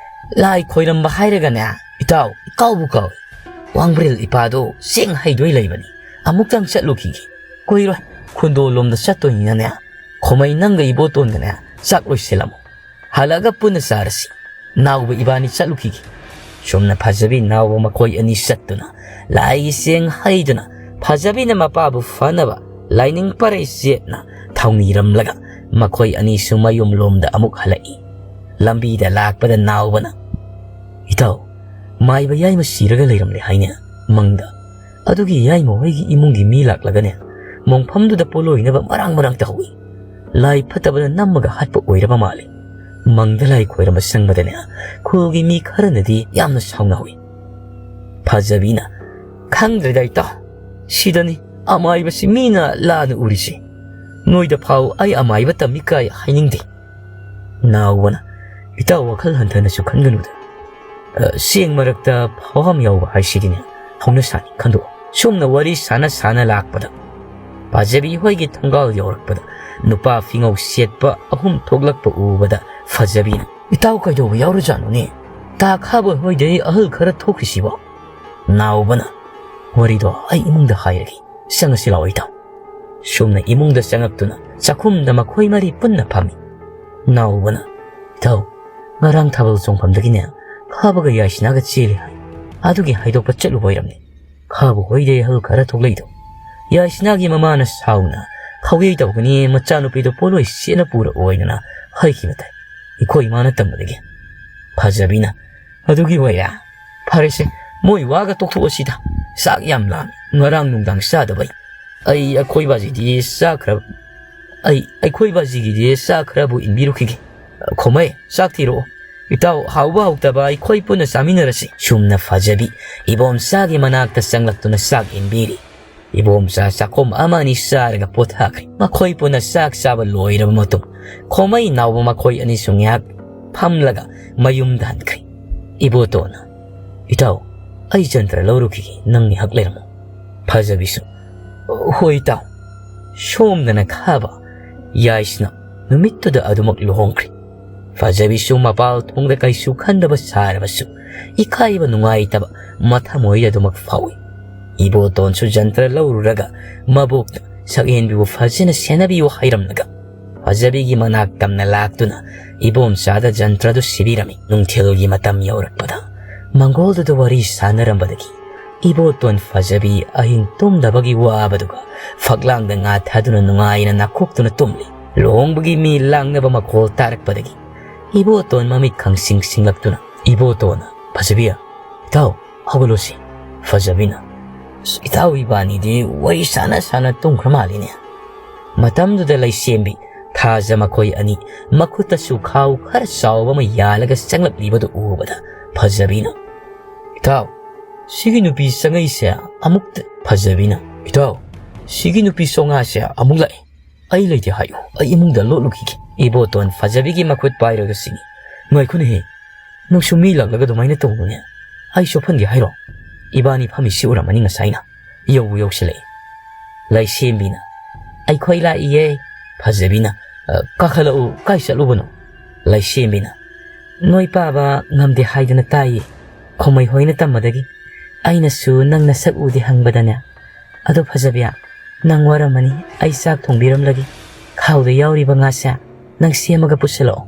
"ꯂꯥꯏ ꯈꯣꯏꯔꯝꯕ ꯍꯥꯏꯔꯒꯅꯦ ꯏꯇꯥꯎ, ꯏꯀꯥꯎꯕꯨ ꯀꯥꯎꯏ꯫ ꯋꯥꯡꯕ꯭ꯔꯦꯜ ꯏꯄꯥꯗꯣ ꯆꯦꯡ ꯍꯩꯗꯣꯏ ꯂꯩꯕꯅꯤ꯫ ꯑꯃꯨꯛꯇꯪ ꯆꯠꯂꯨꯈꯤꯒꯦ꯫ ꯀꯨꯏꯔꯣꯏ, ꯈꯨꯟꯗꯣꯜ ꯂꯣꯝꯗ ꯆꯠꯇꯣꯏꯅꯤꯅꯅꯦ, ꯈꯣꯃꯩ ꯅꯪꯒ ꯏꯕꯣꯇꯣꯟꯒꯅꯦ ꯆꯥꯛ ꯂꯣꯏꯁꯤꯜꯂꯝꯃꯣ꯫ ꯍꯜꯂꯛꯑꯒ ꯄꯨꯟꯅ ꯆꯥꯔꯁꯤ꯫ ꯅꯥꯎꯕ ꯏꯕꯥꯅꯤ ꯆꯠꯂꯨꯈꯤꯒꯦ꯫" ꯁꯨꯝꯅ ꯐꯖꯕꯤ ꯅꯥꯎꯕ ꯃꯈꯣꯏ ꯑꯅꯤ ꯆꯠꯇꯨꯅ ꯂꯥꯏꯒꯤ ꯆꯦꯡ ꯍꯩꯗꯨꯅ ꯐꯖꯕꯤꯅ ꯃꯄꯥꯕꯨ ꯐꯅꯕ ꯂꯥꯏꯅꯤꯡ ꯄꯔꯩ ꯆꯦꯠꯅ ꯊꯧꯅꯤꯔꯝꯂꯒ ꯃꯈꯣꯏ ꯑꯅꯤꯁꯨ ꯃꯌꯨꯝ ꯂꯣꯝꯗ ꯑꯃꯨꯛ ꯍꯜꯂꯛꯏ꯫ ꯂꯝꯕꯤꯗ ꯂꯥꯛꯄꯗ ꯅꯥꯎꯕꯅ, "ꯏꯇꯥꯎ, ꯃꯥꯏꯕ ꯌꯥꯏꯃ ꯁꯤꯔꯒ ꯂꯩꯔꯝꯂꯦ ꯍꯥꯏꯅꯦ ꯃꯪꯗ꯫ ꯑꯗꯨꯒꯤ ꯌꯥꯏꯃ ꯍꯣꯏꯒꯤ ꯏꯃꯨꯡꯒꯤ ꯃꯤ ꯂꯥꯛꯂꯒꯅꯦ, ꯃꯣꯡꯐꯝꯗꯨꯗ ꯄꯣꯠꯂꯣꯏꯅꯕ ꯃꯔꯥꯡ ꯃꯔꯥꯡ ꯇꯧꯍꯧꯏ꯫ ꯂꯥꯏ ꯐꯠꯇꯕꯅ ꯅꯝꯃꯒ ꯍꯥꯠꯄ ꯑꯣꯏꯔꯕ ꯃꯥꯜꯂꯦ꯫ ꯃꯪꯗ ꯂꯥꯏ ꯈꯣꯏꯔꯝꯕ ꯆꯪꯕꯗꯅꯦ, ꯈꯨꯜꯒꯤ ꯃꯤ ꯈꯔꯅꯗꯤ ꯌꯥꯝꯅ ꯁꯥꯎꯅꯍꯧꯏ꯫" ꯐꯖꯕꯤꯅ, "ꯈꯪꯗ꯭ꯔꯦꯗ ꯏꯇꯥꯎ, ꯁꯤꯗꯅꯤ ꯑꯃꯥꯏꯕꯁꯤ ꯃꯤꯅ ꯂꯥꯟꯅ ꯎꯔꯤꯁꯤ꯫ ꯅꯣꯏꯗ ꯐꯥꯎ ꯑꯩ ꯑꯃꯥꯏꯕ ꯇꯝꯃꯤ ꯀꯥꯏ ꯍꯥꯏꯅꯤꯡꯗꯦ꯫" ꯅꯥꯎꯕꯅ, "ꯏꯇꯥꯎ ꯋꯥꯈꯜ ꯍꯟꯊꯅꯁꯨ ꯈꯟꯒꯅꯨꯗ꯫ ꯑ, ꯆꯦꯡ ꯃꯔꯛꯇ ꯐꯥꯎꯍꯝ ꯌꯥꯎꯕ ꯍꯥꯏꯁꯤꯗꯤꯅꯦ ꯍꯧꯅꯁꯥꯅꯤ ꯈꯟꯗꯣꯛꯑꯣ꯫ ꯁꯨꯝꯅ ꯋꯥꯔꯤ ꯁꯥꯟꯅ ꯁꯥꯟꯅ ꯂꯥꯛꯄꯗ ꯐꯖꯕꯤ ꯍꯣꯏꯒꯤ ꯊꯣꯡꯒꯥꯜ ꯌꯧꯔꯛꯄꯗ ꯅꯨꯄꯥ ꯐꯤꯉꯧ ꯁꯦꯠꯄ ꯑꯍꯨꯝ ꯊꯣꯛꯂꯛꯄ ꯎꯕꯗ ꯐꯖꯕꯤꯅ, "ꯏꯇꯥꯎ ꯀꯩꯗꯧꯕ ꯌꯥꯎꯔꯖꯥꯠꯅꯣꯅꯦ? ꯇꯥ ꯈꯥꯕ ꯍꯣꯏꯗꯩ ꯑꯍꯜ ꯈꯔ ꯊꯣꯛꯈ꯭ꯔꯤꯁꯤꯕꯣ?" ꯅꯥꯎꯕꯅ, "ꯋꯥꯔꯤꯗꯣ ꯑꯩ ꯏꯃꯨꯡꯗ ꯍꯥꯏꯔꯒꯦ꯫ ꯆꯪꯉꯁꯤ ꯂꯥꯛꯑꯣ ꯏꯇꯥꯎ꯫" ꯁꯨꯝꯅ ꯏꯃꯨꯡꯗ ꯆꯪꯉꯛꯇꯨꯅ ꯆꯥꯛꯈꯨꯝꯗ ꯃꯈꯣꯏ ꯃꯔꯤ ꯄꯨꯟꯅ ꯐꯝꯃꯤ꯫ ꯅꯥꯎꯕꯅ, "ꯏꯇꯥꯎ, ꯉꯔꯥꯡ ꯊꯥꯕꯜ ꯆꯣꯡꯐꯝꯗꯒꯤꯅꯦ ꯈꯥꯕꯒ ꯌꯥꯏꯁꯅꯥꯒ ꯆꯦꯜꯂꯤ ꯍꯥꯏ꯫ ꯑꯗꯨꯒꯤ ꯍꯥꯏꯗꯣꯛꯄ ꯆꯠꯂꯨꯕ ꯑꯣꯏꯔꯝꯅꯤ꯫ ꯈꯥꯕ ꯍꯣꯏꯗꯩ ꯑꯍꯜ ꯈꯔ ꯊꯣꯛꯂꯛꯏꯗꯣ꯫ ꯌꯥꯏꯁꯅꯥꯒꯤ ꯃꯃꯥꯅ ꯁꯥꯎꯅ ꯈꯥꯎꯌꯩ ꯇꯧꯒꯅꯤ, ꯃꯆꯥꯅꯨꯄꯤꯗꯣ ꯄꯣꯠꯂꯣꯏ ꯁꯦꯠꯅ ꯄꯨꯔꯛꯑꯣꯏꯗꯅ ꯍꯥꯏꯈꯤꯕ ꯇꯥꯏ꯫ ꯑꯩꯈꯣꯏ ꯏꯃꯥꯅ ꯇꯝꯕꯗꯒꯤ꯫" ꯐꯖꯕꯤꯅ, "ꯑꯗꯨꯒꯤ ꯑꯣꯏꯔꯦ? ꯐꯔꯦꯁꯦ, ꯃꯣꯏ ꯋꯥꯒ ꯇꯣꯛꯊꯣꯛꯑꯁꯤꯗ꯫ ꯆꯥꯛ ꯌꯥꯝ ꯂꯥꯝꯃꯤ, ꯉꯔꯥꯡ ꯅꯨꯡꯗꯥꯡ ꯆꯥꯗꯕꯩ꯫ ꯑꯩ ꯑꯩꯈꯣꯏ ꯕꯥꯖꯤꯗꯤ ꯆꯥꯈ꯭ꯔ-, ꯑꯩ ꯑꯩꯈꯣꯏ ꯕꯥꯖꯤꯒꯤꯗꯤ ꯆꯥꯛ ꯈꯔꯕꯨ ꯏꯟꯕꯤꯔꯨꯈꯤꯒꯦ꯫ ꯈꯣꯃꯩ, ꯆꯥꯛ ꯊꯤꯔꯛꯑꯣ꯫ ꯏꯇꯥꯎ, ꯍꯥꯎꯕ ꯍꯥꯎꯇꯕ ꯑꯩꯈꯣꯏ ꯄꯨꯟꯅ ꯆꯥꯃꯤꯟꯅꯔꯁꯤ꯫" ꯁꯨꯝꯅ ꯐꯖꯕꯤ ꯏꯕꯣꯝꯆꯥꯒꯤ ꯃꯅꯥꯛꯇ ꯆꯪꯂꯛꯇꯨꯅ ꯆꯥꯛ ꯏꯟꯕꯤꯔꯤ꯫ ꯏꯕꯣꯝꯆꯥ ꯆꯥꯛꯈꯣꯝ ꯑꯃ ꯑꯅꯤ ꯆꯥꯔꯒ ꯄꯣꯊꯥꯈ꯭ꯔꯦ꯫ ꯃꯈꯣꯏ ꯄꯨꯟꯅ ꯆꯥꯛ ꯆꯥꯕ ꯂꯣꯏꯔꯕ ꯃꯇꯨꯡ ꯈꯣꯃꯩ ꯅꯥꯎꯕ ꯃꯈꯣꯏ ꯑꯅꯤꯁꯨ ꯉꯥꯏꯍꯥꯛ ꯐꯝꯂꯒ ꯃꯌꯨꯝꯗ ꯍꯟꯈ꯭ꯔꯦ꯫ ꯏꯕꯣꯇꯣꯟꯅ, "ꯏꯇꯥꯎ, ꯑꯩ ꯖꯟꯇ꯭ꯔ ꯂꯧꯔꯨꯈꯤꯒꯦ, ꯅꯪ ꯉꯥꯏꯍꯥꯛ ꯂꯩꯔꯝꯃꯨ꯫" ꯐꯖꯕꯤꯁꯨ, "ꯍꯣꯏ ꯏꯇꯥꯎ꯫" ꯁꯣꯝꯗꯅ ꯈꯥꯕ ꯌꯥꯏꯁꯅꯥ ꯅꯨꯃꯤꯠꯇꯨꯗ ꯑꯗꯨꯃꯛ ꯂꯨꯍꯣꯡꯈ꯭ꯔꯦ꯫ ꯐꯖꯕꯤꯁꯨ ꯃꯄꯥꯜ ꯊꯣꯡꯗ ꯀꯩꯁꯨ ꯈꯟꯗꯕ ꯁꯥꯔꯕꯁꯨ ꯏꯀꯥꯏꯕ ꯅꯨꯡꯉꯥꯏꯇꯕ ꯃꯊꯃꯣꯏꯗ ꯑꯗꯨꯃꯛ ꯐꯥꯎꯏ꯫ ꯏꯕꯣꯇꯣꯟꯁꯨ ꯖꯟꯇ꯭ꯔ ꯂꯧꯔꯨꯔꯒ ꯃꯕꯣꯛꯇ ꯁꯛꯍꯦꯟꯕꯤꯕꯨ ꯐꯖꯅ ꯁꯦꯟꯅꯕꯤꯌꯨ ꯍꯥꯏꯔꯝꯂꯒ ꯐꯖꯕꯤꯒꯤ ꯃꯅꯥꯛ ꯇꯝꯅ ꯂꯥꯛꯇꯨꯅ ꯏꯕꯣꯝꯆꯥꯗ ꯖꯟꯇ꯭ꯔꯗꯨ ꯁꯤꯕꯤꯔꯝꯃꯤ꯫ ꯅꯨꯡꯊꯤꯜꯒꯤ ꯃꯇꯝ ꯌꯧꯔꯛꯄꯗ ꯃꯪꯒꯣꯜꯗꯨꯗ ꯋꯥꯔꯤ ꯁꯥꯟꯅꯔꯝꯕꯗꯒꯤ ꯏꯕꯣꯇꯣꯟ ꯐꯖꯕꯤ ꯑꯍꯤꯡ ꯇꯨꯝꯗꯕꯒꯤ ꯋꯥꯕꯗꯨꯒ ꯐꯛꯂꯥꯡꯗ ꯉꯥ ꯊꯥꯗꯨꯅ ꯅꯨꯡꯉꯥꯏꯅ ꯅꯥꯀꯣꯛꯇꯨꯅ ꯇꯨꯝꯂꯤ꯫ ꯂꯨꯍꯣꯡꯕꯒꯤ ꯃꯤ ꯂꯥꯡꯅꯕ ꯃꯈꯣꯜ ꯇꯥꯔꯛꯄꯗꯒꯤ ꯏꯕꯣꯇꯣꯟ ꯃꯃꯤꯠ ꯈꯪꯁꯤꯡ ꯁꯤꯡꯂꯛꯇꯨꯅ ꯏꯕꯣꯇꯣꯟꯅ, "ꯐꯖꯕꯤ, ꯏꯇꯥꯎ, ꯍꯧꯒꯠꯂꯣꯁꯤ꯫" ꯐꯖꯕꯤꯅ, "ꯑꯁ, ꯏꯇꯥꯎ ꯏꯕꯥꯅꯤꯗꯤ ꯋꯥꯔꯤ ꯁꯥꯟꯅ ꯁꯥꯟꯅ ꯇꯨꯝꯈ꯭ꯔ ꯃꯥꯜꯂꯤꯅꯦ꯫" ꯃꯇꯝꯗꯨꯗ ꯂꯩꯁꯦꯝꯕꯤ ꯊꯥꯖ ꯃꯈꯣꯏ ꯑꯅꯤ ꯃꯈꯨꯠꯇꯁꯨ ꯈꯥꯎ ꯈꯔ ꯆꯥꯎꯕ ꯑꯃ ꯌꯥꯜꯂꯒ ꯆꯪꯂꯛꯂꯤꯕꯗꯨ ꯎꯕꯗ ꯐꯖꯕꯤꯅ, "ꯏꯇꯥꯎ, ꯁꯤꯒꯤ ꯅꯨꯄꯤ ꯆꯪꯉꯛꯏꯁꯦ ꯑꯃꯨꯛꯇ..." ꯐꯖꯕꯤꯅ, "ꯏꯇꯥꯎ, ꯁꯤꯒꯤ ꯅꯨꯄꯤ ꯆꯣꯉꯥꯁꯦ ꯑꯃꯨꯛ ꯂꯥꯛꯑꯦ꯫ ꯑꯩ ꯂꯩꯇꯦ ꯍꯥꯏꯌꯨ, ꯑꯩ ꯏꯃꯨꯡꯗ ꯂꯣꯠꯂꯨꯈꯤꯒꯦ꯫" ꯏꯕꯣꯇꯣꯟ ꯐꯖꯕꯤꯒꯤ ꯃꯈꯨꯠ ꯄꯥꯏꯔꯒ ꯁꯤꯡꯉꯤ, "ꯉꯥꯏꯈꯣꯅꯦꯍꯦ, ꯅꯪꯁꯨ ꯃꯤ ꯂꯥꯛꯂꯒ ꯑꯗꯨꯃꯥꯏꯅ ꯇꯧꯅꯨꯅꯦ꯫ ꯑꯩ ꯆꯣꯞꯍꯟꯒꯦ ꯍꯥꯏꯔꯣ? ꯏꯕꯥꯅꯤ ꯐꯝꯃꯤꯁꯤ ꯎꯔꯝꯃꯅꯤ ꯉꯁꯥꯏꯅ꯫ ꯌꯧꯕꯨ ꯌꯧꯁꯤꯜꯂꯛꯑꯦ꯫" ꯂꯩꯁꯦꯝꯕꯤꯅ, "ꯑꯩꯈꯣꯏ ꯂꯥꯛꯏꯌꯦ꯫" ꯐꯖꯕꯤꯅ, "ꯑ, ꯀꯥꯈꯠꯂꯛꯎ, ꯀꯥꯏ ꯆꯠꯂꯨꯕꯅꯣ?" ꯂꯩꯁꯦꯝꯕꯤꯅ, "ꯅꯣꯏ ꯄꯥꯕ ꯉꯝꯗꯦ ꯍꯥꯏꯗꯨꯅ ꯇꯥꯏꯌꯦ, ꯈꯣꯃꯩ ꯍꯣꯏꯅ ꯇꯝꯕꯗꯒꯤ꯫ ꯑꯩꯅꯁꯨ ꯅꯪ ꯅꯁꯛ ꯎꯗꯦ ꯍꯪꯕꯗꯅꯦ꯫ ꯑꯗꯣ ꯐꯖꯕꯤ, ꯅꯪ ꯋꯥꯔꯝꯃꯅꯤ, ꯑꯩ ꯆꯥꯛ ꯊꯣꯡꯕꯤꯔꯝꯂꯒꯦ꯫ ꯈꯥꯎꯗ ꯌꯥꯎꯔꯤꯕ ꯉꯥꯁꯦ ꯅꯪ ꯁꯦꯝꯃꯒ ꯄꯨꯁꯤꯜꯂꯛꯑꯣ꯫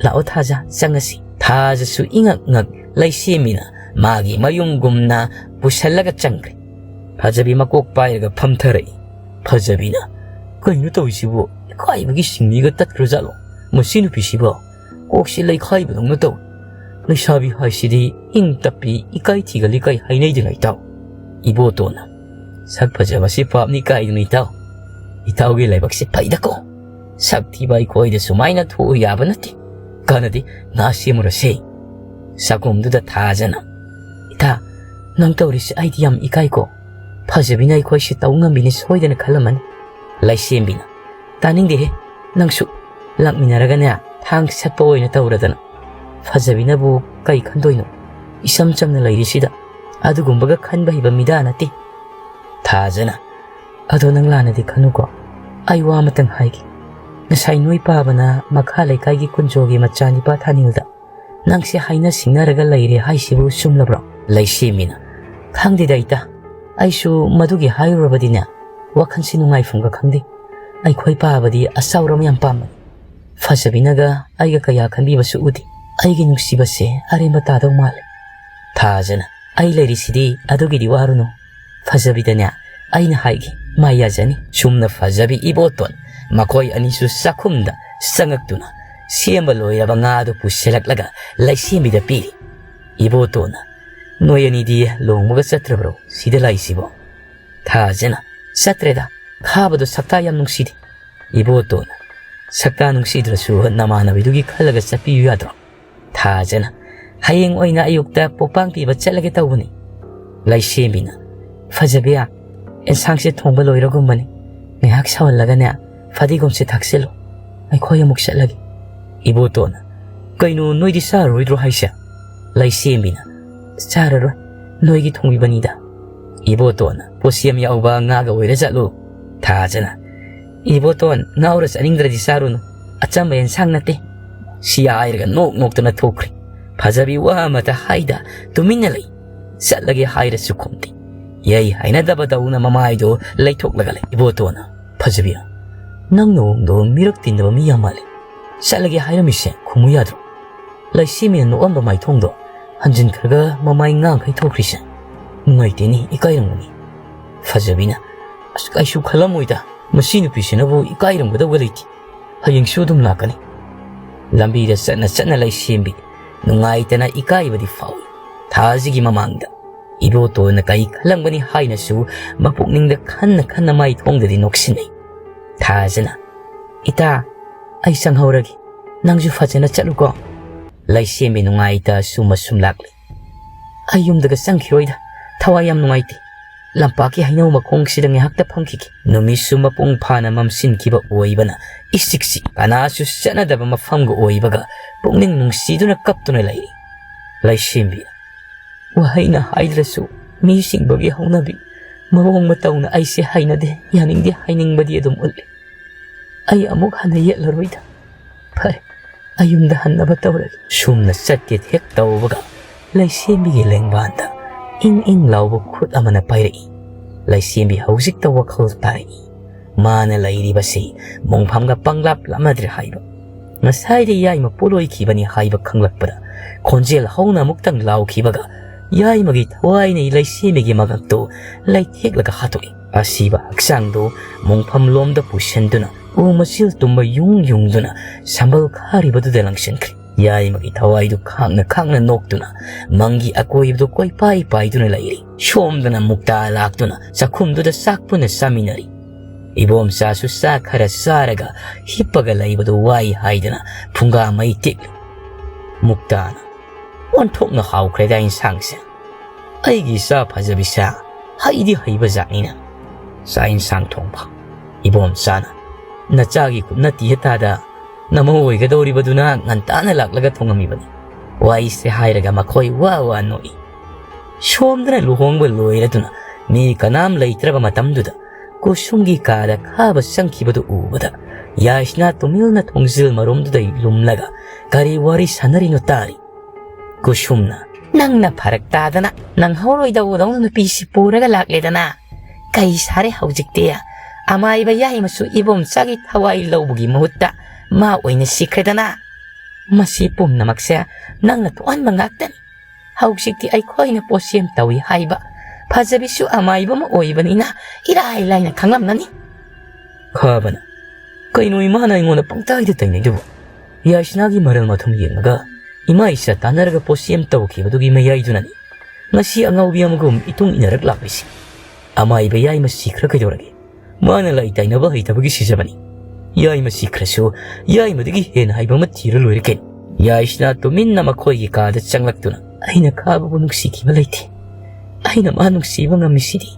ꯂꯥꯛꯑꯣ ꯊꯥꯖ, ꯆꯪꯉꯁꯤ꯫" ꯊꯥꯖꯁꯨ ꯏꯉꯛ ꯉꯛ ꯂꯩꯁꯦꯝꯕꯤꯅ ꯃꯥꯒꯤ ꯃꯌꯨꯝꯒꯨꯝꯅ ꯄꯨꯁꯜꯂꯒ ꯆꯪꯈ꯭ꯔꯦ꯫ ꯐꯖꯕꯤ ꯃꯀꯣꯛ ꯄꯥꯏꯔꯒ ꯐꯝꯊꯔꯛꯏ꯫ ꯐꯖꯕꯤꯅ, "ꯀꯩꯅꯣ ꯇꯧꯔꯤꯁꯤꯕꯨ? ꯏꯀꯥꯏꯕꯒꯤ ꯁꯤꯡꯂꯤꯒ ꯇꯠꯈ꯭ꯔꯖꯥꯠꯂꯣ? ꯃꯁꯤ ꯅꯨꯄꯤꯁꯤꯕꯣ ꯀꯣꯛꯁꯤ ꯂꯩꯈꯥꯏꯕꯗꯧꯅ ꯇꯧꯏ꯫ ꯂꯩꯁꯥꯕꯤ ꯍꯥꯏꯁꯤꯗꯤ ꯏꯪ ꯇꯞꯄꯤ, ꯏꯀꯥꯏ ꯊꯤꯒꯜꯂꯤ ꯀꯥꯏ ꯍꯥꯏꯅꯩꯗꯅ ꯏꯇꯥꯎ?" ꯏꯕꯣꯇꯣꯟꯅ, "ꯁꯛ ꯐꯖꯕꯁꯤ ꯄꯥꯞꯅꯤ ꯀꯥꯏꯗꯅ ꯏꯇꯥꯎ? ꯏꯇꯥꯎꯒꯤ ꯂꯥꯏꯕꯛꯁꯤ ꯐꯩꯗꯀꯣ꯫ ꯁꯛ ꯊꯤꯕ ꯑꯩꯈꯣꯏꯗ ꯁꯨꯃꯥꯏꯅ ꯊꯣꯛꯎ ꯌꯥꯕ ꯅꯠꯇꯦ꯫ ꯀꯥꯟꯅꯗꯦ, ꯉꯥ ꯁꯦꯝꯃꯨꯔꯁꯦ꯫" ꯆꯥꯛꯈꯨꯝꯗꯨꯗ ꯊꯥꯖꯅ, "ꯏꯇꯥ, ꯅꯪ ꯇꯧꯔꯤꯁꯤ ꯑꯩꯗꯤ ꯌꯥꯝ ꯏꯀꯥꯏꯀꯣ꯫ ꯐꯖꯕꯤꯅ ꯑꯩꯈꯣꯏꯁꯤ ꯇꯧ ꯉꯝꯕꯤꯅꯤ ꯁꯣꯏꯗꯅ ꯈꯜꯂꯝꯃꯅꯤ꯫" ꯂꯩꯁꯦꯝꯕꯤꯅ, "ꯇꯥꯅꯤꯡꯗꯦꯍꯦ, ꯅꯪꯁꯨ꯫ ꯂꯥꯛꯃꯤꯟꯅꯔꯒꯅꯦ ꯊꯥꯡ ꯁꯠꯄ ꯑꯣꯏꯅ ꯇꯧꯔꯗꯅ꯫ ꯐꯖꯕꯤꯅꯕꯨ ꯀꯩ ꯈꯟꯗꯣꯏꯅꯣ? ꯏꯁꯝ ꯆꯝꯅ ꯂꯩꯔꯤꯁꯤꯗ ꯑꯗꯨꯒꯨꯝꯕꯒ ꯈꯟꯕ ꯍꯩꯕ ꯃꯤꯗꯥ ꯅꯠꯇꯦ꯫" ꯊꯥꯖꯅ, "ꯑꯗꯣ ꯅꯪ ꯂꯥꯟꯅꯗꯤ ꯈꯟꯅꯨꯀꯣ꯫ ꯑꯩ ꯋꯥ ꯑꯃꯇꯪ ꯍꯥꯏꯒꯦ꯫ ꯉꯁꯥꯏ ꯅꯣꯏ ꯄꯥꯕꯅ ꯃꯈꯥ ꯂꯩꯀꯥꯏꯒꯤ ꯀꯨꯟꯖꯣꯒꯤ ꯃꯆꯥꯅꯤꯄꯥ ꯊꯥꯅꯤꯜꯗ ꯅꯪꯁꯦ ꯍꯥꯏꯅ ꯁꯤꯡꯅꯔꯒ ꯂꯩꯔꯦ ꯍꯥꯏꯁꯤꯕꯨ ꯆꯨꯝꯂꯕ꯭ꯔꯣ?" ꯂꯩꯁꯦꯝꯕꯤꯅ, "ꯈꯪꯗꯦꯗ ꯏꯇꯥ, ꯑꯩꯁꯨ ꯃꯗꯨꯒꯤ ꯍꯥꯏꯔꯨꯔꯕꯗꯤꯅꯦ, ꯋꯥꯈꯜꯁꯤ ꯅꯨꯡꯉꯥꯏꯐꯝꯒ ꯈꯪꯗꯦ꯫ ꯑꯩꯈꯣꯏ ꯄꯥꯕꯗꯤ ꯑꯆꯥꯎꯔꯝ ꯌꯥꯝ ꯄꯥꯝꯕꯅꯤ꯫ ꯐꯖꯕꯤꯅꯒ ꯑꯩꯒ ꯀꯌꯥ ꯈꯟꯕꯤꯕꯁꯨ ꯎꯗꯦ꯫ ꯑꯩꯒꯤ ꯅꯨꯡꯁꯤꯕꯁꯦ ꯑꯔꯦꯝꯕ ꯇꯥꯗꯧ ꯃꯥꯜꯂꯦ꯫" ꯊꯥꯖꯅ, "ꯑꯩ ꯂꯩꯔꯤꯁꯤꯗꯤ, ꯑꯗꯨꯒꯤꯗꯤ ꯋꯥꯔꯨꯅꯨ꯫ ꯐꯖꯕꯤꯗꯅꯦ ꯑꯩꯅ ꯍꯥꯏꯒꯦ, ꯃꯥ ꯌꯥꯖꯅꯤ꯫" ꯁꯨꯝꯅ ꯐꯖꯕꯤ ꯏꯕꯣꯇꯣꯟ ꯃꯈꯣꯏ ꯑꯅꯤꯁꯨ ꯆꯥꯛꯈꯨꯝꯗ ꯆꯪꯉꯛꯇꯨꯅ ꯁꯦꯝꯕ ꯂꯣꯏꯔꯕ ꯉꯥꯗꯨ ꯄꯨꯁꯤꯜꯂꯛꯂꯒ ꯂꯩꯁꯦꯝꯕꯤꯗ ꯄꯤꯔꯤ꯫ "ꯏꯕꯣꯇꯣꯟꯅ, ꯅꯣꯏ ꯑꯅꯤꯗꯤ ꯂꯨꯍꯣꯡꯕꯒ ꯆꯠꯇ꯭ꯔꯕ꯭ꯔꯣ ꯁꯤꯗ ꯂꯥꯛꯏꯁꯤꯕꯣ?" ꯊꯥꯖꯅ, "ꯆꯠꯇ꯭ꯔꯦꯗ, ꯈꯥꯕꯗꯣ ꯁꯛꯇꯥ ꯌꯥꯝ ꯅꯨꯡꯁꯤꯗꯦ꯫" ꯏꯕꯣꯇꯣꯟꯅ, "ꯁꯛꯇꯥ ꯅꯨꯡꯁꯤꯗ꯭ꯔꯁꯨ ꯅꯃꯥꯟꯅꯕꯤꯗꯨꯒꯤ ꯈꯜꯂꯒ ꯆꯠꯄꯤꯌꯨ ꯌꯥꯗ꯭ꯔꯣ?" ꯊꯥꯖꯅ, "ꯍꯌꯦꯡ ꯑꯣꯏꯅ ꯑꯌꯨꯛꯇ ꯄꯣꯛꯄꯥꯡ ꯄꯤꯕ ꯆꯠꯂꯒꯦ ꯇꯧꯕꯅꯤ꯫" ꯂꯩꯁꯦꯝꯕꯤꯅ, "ꯐꯖꯕꯤ, ꯑꯦꯟꯁꯥꯡꯁꯦ ꯊꯣꯡꯕ ꯂꯣꯏꯔꯒꯨꯝꯕꯅꯤ, ꯉꯥꯏꯍꯥꯛ ꯁꯧꯍꯜꯂꯒꯅꯦ ꯐꯗꯤꯒꯣꯝꯁꯦ ꯊꯥꯛꯆꯤꯜꯂꯨ, ꯑꯩꯈꯣꯏ ꯑꯃꯨꯛ ꯆꯠꯂꯒꯦ꯫" ꯏꯕꯣꯇꯣꯟꯅ, "ꯀꯩꯅꯣ, ꯅꯣꯏꯗꯤ ꯆꯥꯔꯔꯣꯏꯗ꯭ꯔꯣ ꯍꯥꯏꯁꯦ?" ꯂꯩꯁꯦꯝꯕꯤꯅ, "ꯆꯥꯔꯔꯣꯏ, ꯅꯣꯏꯒꯤ ꯊꯣꯡꯕꯤꯕꯅꯤꯗ꯫" ꯏꯕꯣꯇꯣꯟꯅ, "ꯄꯣꯠꯁꯦꯝ ꯌꯥꯎꯕ ꯉꯥꯒ ꯑꯣꯏꯔ ꯆꯠꯂꯨ꯫" ꯊꯥꯖꯅ, "ꯏꯕꯣꯇꯣꯟ, ꯉꯥꯎꯔ ꯆꯠꯅꯤꯡꯗ꯭ꯔꯗꯤ ꯆꯥꯔꯨꯅꯨ, ꯑꯆꯝꯕ ꯑꯦꯟꯁꯥꯡ ꯅꯠꯇꯦ꯫" ꯁꯤ ꯍꯥꯏꯔꯒ ꯅꯣꯛ ꯅꯣꯛꯇꯅ ꯊꯣꯛꯈ꯭ꯔꯦ꯫ ꯐꯖꯕꯤ ꯋꯥ ꯑꯃꯇ ꯍꯥꯏꯗ ꯇꯨꯃꯤꯟꯅ ꯂꯩ꯫ ꯆꯠꯂꯒꯦ ꯍꯥꯏꯔꯁꯨ ꯈꯨꯝꯗꯦ꯫ ꯌꯩ ꯍꯥꯏꯅꯗꯕꯗꯧꯅ ꯃꯃꯥꯏꯗꯣ ꯂꯩꯊꯣꯛꯂꯒ ꯂꯩ꯫ ꯏꯕꯣꯇꯣꯟꯅ, "ꯐꯖꯕꯤ, ꯅꯪ ꯅꯑꯣꯡꯗꯣ ꯃꯤꯔꯛ ꯇꯤꯟꯅꯕ ꯃꯤ ꯌꯥꯝ ꯃꯥꯜꯂꯦ꯫ ꯆꯠꯂꯒꯦ ꯍꯥꯏꯔꯝꯃꯤꯁꯦ ꯈꯨꯝꯃꯨ ꯌꯥꯗ꯭ꯔꯣ?" ꯂꯩꯁꯦꯝꯕꯤꯅ ꯅꯣꯛꯑꯝꯕ ꯃꯥꯏꯊꯣꯡꯗꯣ ꯍꯟꯖꯤꯟꯈ꯭ꯔꯒ ꯃꯃꯥꯏ ꯉꯥꯡꯈꯩ ꯊꯣꯛꯈ꯭ꯔꯤꯁꯦ ꯅꯨꯡꯉꯥꯏꯇꯦꯅꯦ, ꯏꯀꯥꯏꯔꯝꯒꯅꯤ꯫ ꯐꯖꯕꯤꯅ, "ꯑꯁ, ꯀꯩꯁꯨ ꯈꯜꯂꯝꯃꯣꯏꯗ, ꯃꯁꯤ ꯅꯨꯄꯤꯁꯤꯅꯕꯨ ꯏꯀꯥꯏꯔꯝꯒꯗꯧꯕ ꯂꯩꯇꯦ, ꯍꯌꯦꯡꯁꯨ ꯑꯗꯨꯝ ꯂꯥꯛꯀꯅꯤ꯫" ꯂꯝꯕꯤꯗ ꯆꯠꯅ ꯆꯠꯅ ꯂꯩꯁꯦꯝꯕꯤ ꯅꯨꯡꯉꯥꯏꯇꯅ ꯏꯀꯥꯏꯕꯗꯤ ꯐꯥꯎꯏ꯫ ꯊꯥꯖꯒꯤ ꯃꯃꯥꯡꯗ ꯏꯕꯣꯇꯣꯟꯅ ꯀꯩ ꯈꯜꯂꯝꯒꯅꯤ ꯍꯥꯏꯅꯁꯨ ꯃꯄꯨꯛꯅꯤꯡꯗ ꯈꯟꯅ ꯈꯟꯅ ꯃꯥꯏ ꯊꯣꯡꯗꯗꯤ ꯅꯣꯛꯁꯤꯟꯅꯩ꯫ ꯊꯥꯖꯅ, "ꯏꯇꯥ, ꯑꯩ ꯆꯪꯍꯧꯔꯒꯦ, ꯅꯪꯁꯨ ꯐꯖꯅ ꯆꯠꯂꯨꯀꯣ꯫" ꯂꯩꯁꯦꯝꯕꯤ ꯅꯨꯡꯉꯥꯏꯇ ꯁꯨꯝ ꯑꯁꯨꯝ ꯂꯥꯛꯂꯤ꯫ "ꯑꯩ ꯌꯨꯝꯗꯒ ꯆꯪꯈꯤꯔꯣꯏꯗ, ꯊꯋꯥꯏ ꯌꯥꯝ ꯅꯨꯡꯉꯥꯏꯇꯦ꯫ ꯂꯝꯄꯥꯛꯀꯤ ꯍꯩꯅꯧ ꯃꯈꯣꯡꯁꯤꯗ ꯉꯥꯏꯍꯥꯛꯇ ꯐꯝꯈꯤꯒꯦ꯫" ꯅꯨꯃꯤꯠꯁꯨ ꯃꯄꯨꯡ ꯐꯥꯅ ꯃꯝꯁꯤꯟꯈꯤꯕ ꯑꯣꯏꯕꯅ ꯏꯆꯤꯛ ꯆꯤꯛ, ꯀꯅꯥꯁꯨ ꯆꯠꯅꯗꯕ ꯃꯐꯝꯒ ꯑꯣꯏꯕꯒ ꯄꯨꯛꯅꯤꯡ ꯅꯨꯡꯁꯤꯗꯨꯅ ꯀꯞꯇꯨꯅ ꯂꯩꯔꯤ꯫ ꯂꯩꯁꯦꯝꯕꯤ, ꯋꯥꯍꯩꯅ ꯍꯥꯏꯗ꯭ꯔꯁꯨ ꯃꯤ ꯆꯤꯡꯕꯒꯤ ꯍꯧꯅꯕꯤ, ꯃꯑꯣꯡ ꯃꯇꯧꯅ ꯑꯩꯁꯦ ꯍꯩꯅꯗꯦ, ꯌꯥꯅꯤꯡꯗꯦ ꯍꯥꯏꯅꯤꯡꯕꯗꯤ ꯑꯗꯨꯝ ꯎꯠꯂꯤ꯫ "ꯑꯩ ꯑꯃꯨꯛ ꯍꯟꯅ ꯌꯦꯠꯂꯔꯣꯏꯗ꯫ ꯐꯔꯦ, ꯑꯩ ꯌꯨꯝꯗ ꯍꯟꯅꯕ ꯇꯧꯔꯒꯦ꯫" ꯁꯨꯝꯅ ꯆꯠꯀꯦ ꯍꯦꯛ ꯇꯧꯕꯒ ꯂꯩꯁꯦꯝꯕꯤꯒꯤ ꯂꯦꯡꯕꯥꯟꯗ ꯏꯪ ꯏꯪ ꯂꯥꯎꯕ ꯈꯨꯠ ꯑꯃꯅ ꯄꯥꯏꯔꯛꯏ꯫ ꯂꯩꯁꯦꯝꯕꯤ ꯍꯧꯖꯤꯛꯇ ꯋꯥꯈꯜ ꯇꯥꯔꯛꯏ꯫ ꯃꯥꯅ ꯂꯩꯔꯤꯕꯁꯤ ꯃꯣꯡꯐꯝꯒ ꯄꯪꯂꯥꯞ ꯂꯥꯞꯅꯗ꯭ꯔꯦ ꯍꯥꯏꯕ꯫ ꯉꯁꯥꯏꯗ ꯌꯥꯏꯃ ꯄꯣꯠꯂꯣꯏꯈꯤꯕꯅꯤ ꯍꯥꯏꯕ ꯈꯪꯂꯛꯄꯗ ꯈꯣꯟꯖꯦꯜ ꯍꯧꯅ ꯑꯃꯨꯛꯇꯪ ꯂꯥꯎꯈꯤꯕꯒ ꯌꯥꯏꯃꯒꯤ ꯊꯋꯥꯏꯅ ꯂꯩꯁꯦꯝꯕꯤꯒꯤ ꯃꯉꯛꯇꯨ ꯂꯩꯊꯦꯛꯂꯒ ꯍꯥꯠꯇꯣꯛꯏ꯫ ꯑꯁꯤꯕ ꯍꯛꯆꯥꯡꯗꯨ ꯃꯣꯡꯐꯝꯂꯣꯝꯗ ꯄꯨꯁꯤꯟꯗꯨꯅ ꯎ ꯃꯆꯤꯜ ꯇꯨꯝꯕ ꯌꯨꯡ ꯌꯨꯡꯗꯨꯅ ꯁꯝꯕꯜ ꯈꯥꯔꯤꯕꯗꯨꯗ ꯂꯪꯁꯤꯟꯈ꯭ꯔꯦ꯫ ꯌꯥꯏꯃꯒꯤ ꯊꯋꯥꯏꯗꯨ ꯈꯥꯡꯅ ꯈꯥꯡꯅ ꯅꯣꯛꯇꯨꯅ ꯃꯪꯒꯤ ꯑꯀꯣꯏꯕꯗꯨ ꯀꯣꯏꯄꯥꯏ ꯄꯥꯏꯗꯨꯅ ꯂꯩꯔꯤ꯫ ꯁꯣꯝꯗꯅ ꯃꯨꯛꯇꯥ ꯂꯥꯛꯇꯨꯅ ꯆꯥꯛꯈꯨꯝꯗꯨꯗ ꯆꯥꯛ ꯄꯨꯟꯅ ꯆꯥꯃꯤꯟꯅꯔꯤ꯫ ꯏꯕꯣꯝꯆꯥꯁꯨ ꯆꯥꯛ ꯈꯔ ꯆꯥꯔꯒ ꯍꯤꯞꯄꯒ ꯂꯩꯕꯗꯨ ꯋꯥꯏ ꯍꯥꯏꯗꯅ ꯐꯨꯡꯒꯥ ꯃꯩ ꯇꯦꯛꯂꯤ꯫ ꯃꯨꯛꯇꯥꯅ, "ꯑꯣꯟꯊꯣꯛꯅ ꯍꯥꯎꯈ꯭ꯔꯦꯗ ꯏꯟꯁꯥꯡꯁꯦ꯫ ꯑꯩꯒꯤ ꯏꯆꯥ ꯐꯖꯕꯤꯁꯦ ꯍꯩꯗꯤ ꯍꯩꯕ ꯖꯥꯠꯅꯤꯅ ꯆꯥꯛ ꯏꯟꯁꯥꯡ ꯊꯣꯡꯕ꯫" ꯏꯕꯣꯝꯆꯥꯅ, "ꯅꯆꯥꯒꯤ ꯈꯨꯠꯅ ꯇꯤꯍ ꯇꯥꯗ ꯅꯃꯧ ꯑꯣꯏꯒꯗꯧꯔꯤꯕꯗꯨꯅ ꯉꯟꯇꯥꯅ ꯂꯥꯛꯂꯒ ꯊꯣꯡꯉꯝꯃꯤꯕꯅꯤ꯫ ꯋꯥꯔꯤꯁꯦ ꯍꯥꯏꯔꯒ ꯃꯈꯣꯏ ꯋꯥ ꯋꯥ ꯅꯣꯛꯏ꯫" ꯁꯣꯝꯗꯅ ꯂꯨꯍꯣꯡꯕ ꯂꯣꯏꯔꯗꯨꯅ ꯃꯤ ꯀꯅꯥꯝ ꯂꯩꯇ꯭ꯔꯕ ꯃꯇꯝꯗꯨꯗ ꯀꯨꯁꯨꯝꯒꯤ ꯀꯥꯗ ꯈꯥꯕ ꯆꯪꯈꯤꯕꯗꯨ ꯎꯕꯗ ꯌꯥꯏꯁꯅꯥ ꯇꯨꯃꯤꯜꯅ ꯊꯣꯡꯖꯤꯜ ꯃꯔꯨꯝꯗꯨꯗ ꯂꯨꯝꯂꯒ ꯀꯔꯤ ꯋꯥꯔꯤ ꯁꯥꯟꯅꯔꯤꯅꯣ ꯇꯥꯔꯤ꯫ ꯀꯨꯁꯨꯝꯅ, "ꯅꯪꯅ ꯐꯔꯛ ꯇꯥꯗꯅ ꯅꯪꯍꯧꯔꯣꯏꯗꯧꯗꯧꯅ ꯅꯨꯄꯤꯁꯤ ꯄꯨꯔꯒ ꯂꯥꯛꯂꯦꯗꯅ꯫ ꯀꯩ ꯁꯥꯔꯦ ꯍꯧꯖꯤꯛꯇꯤ? ꯑꯃꯥꯏꯕ ꯌꯥꯏꯃꯁꯨ ꯏꯕꯣꯝꯆꯥꯒꯤ ꯊꯋꯥꯏ ꯂꯧꯕꯒꯤ ꯃꯍꯨꯠꯇ ꯃꯥ ꯑꯣꯏꯅ ꯁꯤꯈ꯭ꯔꯦꯗꯅ꯫ ꯃꯁꯤ ꯄꯨꯝꯅꯃꯛꯁꯦ ꯅꯪꯅ ꯊꯣꯛꯍꯟꯕ ꯉꯥꯛꯇꯅꯤ꯫ ꯍꯧꯖꯤꯛꯇꯤ ꯑꯩꯈꯣꯏꯅ ꯄꯣꯠꯁꯦꯝ ꯇꯧꯏ ꯍꯥꯏꯕ ꯐꯖꯕꯤꯁꯨ ꯑꯃꯥꯏꯕ ꯑꯃ ꯑꯣꯏꯕꯅꯤꯅ ꯏꯔꯥꯏ ꯂꯥꯏꯅ ꯈꯪꯂꯝꯂꯅꯤ꯫" ꯈꯥꯕꯅ, "ꯀꯩꯅꯣ ꯏꯃꯥꯅ ꯑꯩꯉꯣꯟꯗ ꯄꯪꯇꯥꯏꯗ ꯇꯩꯅꯩꯗꯨꯕꯨ? ꯌꯥꯏꯁꯅꯥꯒꯤ ꯃꯔꯜ ꯃꯊꯨꯝ ꯌꯦꯡꯉꯒ ꯏꯃꯥ ꯏꯆꯥ ꯇꯥꯟꯅꯔꯒ ꯄꯣꯠꯁꯦꯝ ꯇꯧꯈꯤꯕꯗꯨꯒꯤ ꯃꯌꯥꯏꯗꯨꯅꯅꯤ ꯉꯁꯤ ꯑꯉꯥꯎꯕꯤ ꯑꯃꯒꯨꯝ ꯏꯇꯨꯡ ꯏꯟꯅꯔꯛ ꯂꯥꯛꯂꯤꯁꯤ꯫ ꯑꯃꯥꯏꯕ ꯌꯥꯏꯃ ꯁꯤꯈ꯭ꯔ ꯀꯩꯗꯧꯔꯒꯦ? ꯃꯥꯅ ꯂꯥꯏ ꯇꯥꯏꯅꯕ ꯍꯩꯇꯕꯒꯤ ꯁꯤꯖꯕꯅꯤ꯫ ꯌꯥꯏꯃ ꯁꯤꯈ꯭ꯔꯁꯨ ꯌꯥꯏꯃꯗꯒꯤ ꯍꯦꯟꯅ ꯍꯩꯕ ꯑꯃ ꯊꯤꯔ ꯂꯣꯏꯔꯦ ꯀꯩꯅꯣ꯫" ꯌꯥꯏꯁꯅꯥ ꯇꯨꯃꯤꯟꯅ ꯃꯈꯣꯏꯒꯤ ꯀꯥꯗ ꯆꯪꯂꯛꯇꯨꯅ, "ꯑꯩꯅ ꯈꯥꯕꯕꯨ ꯅꯨꯡꯁꯤꯈꯤꯕ ꯂꯩꯇꯦ꯫ ꯑꯩꯅ ꯃꯥ ꯅꯨꯡꯁꯤꯕ ꯉꯝꯃꯤꯁꯤꯗꯤ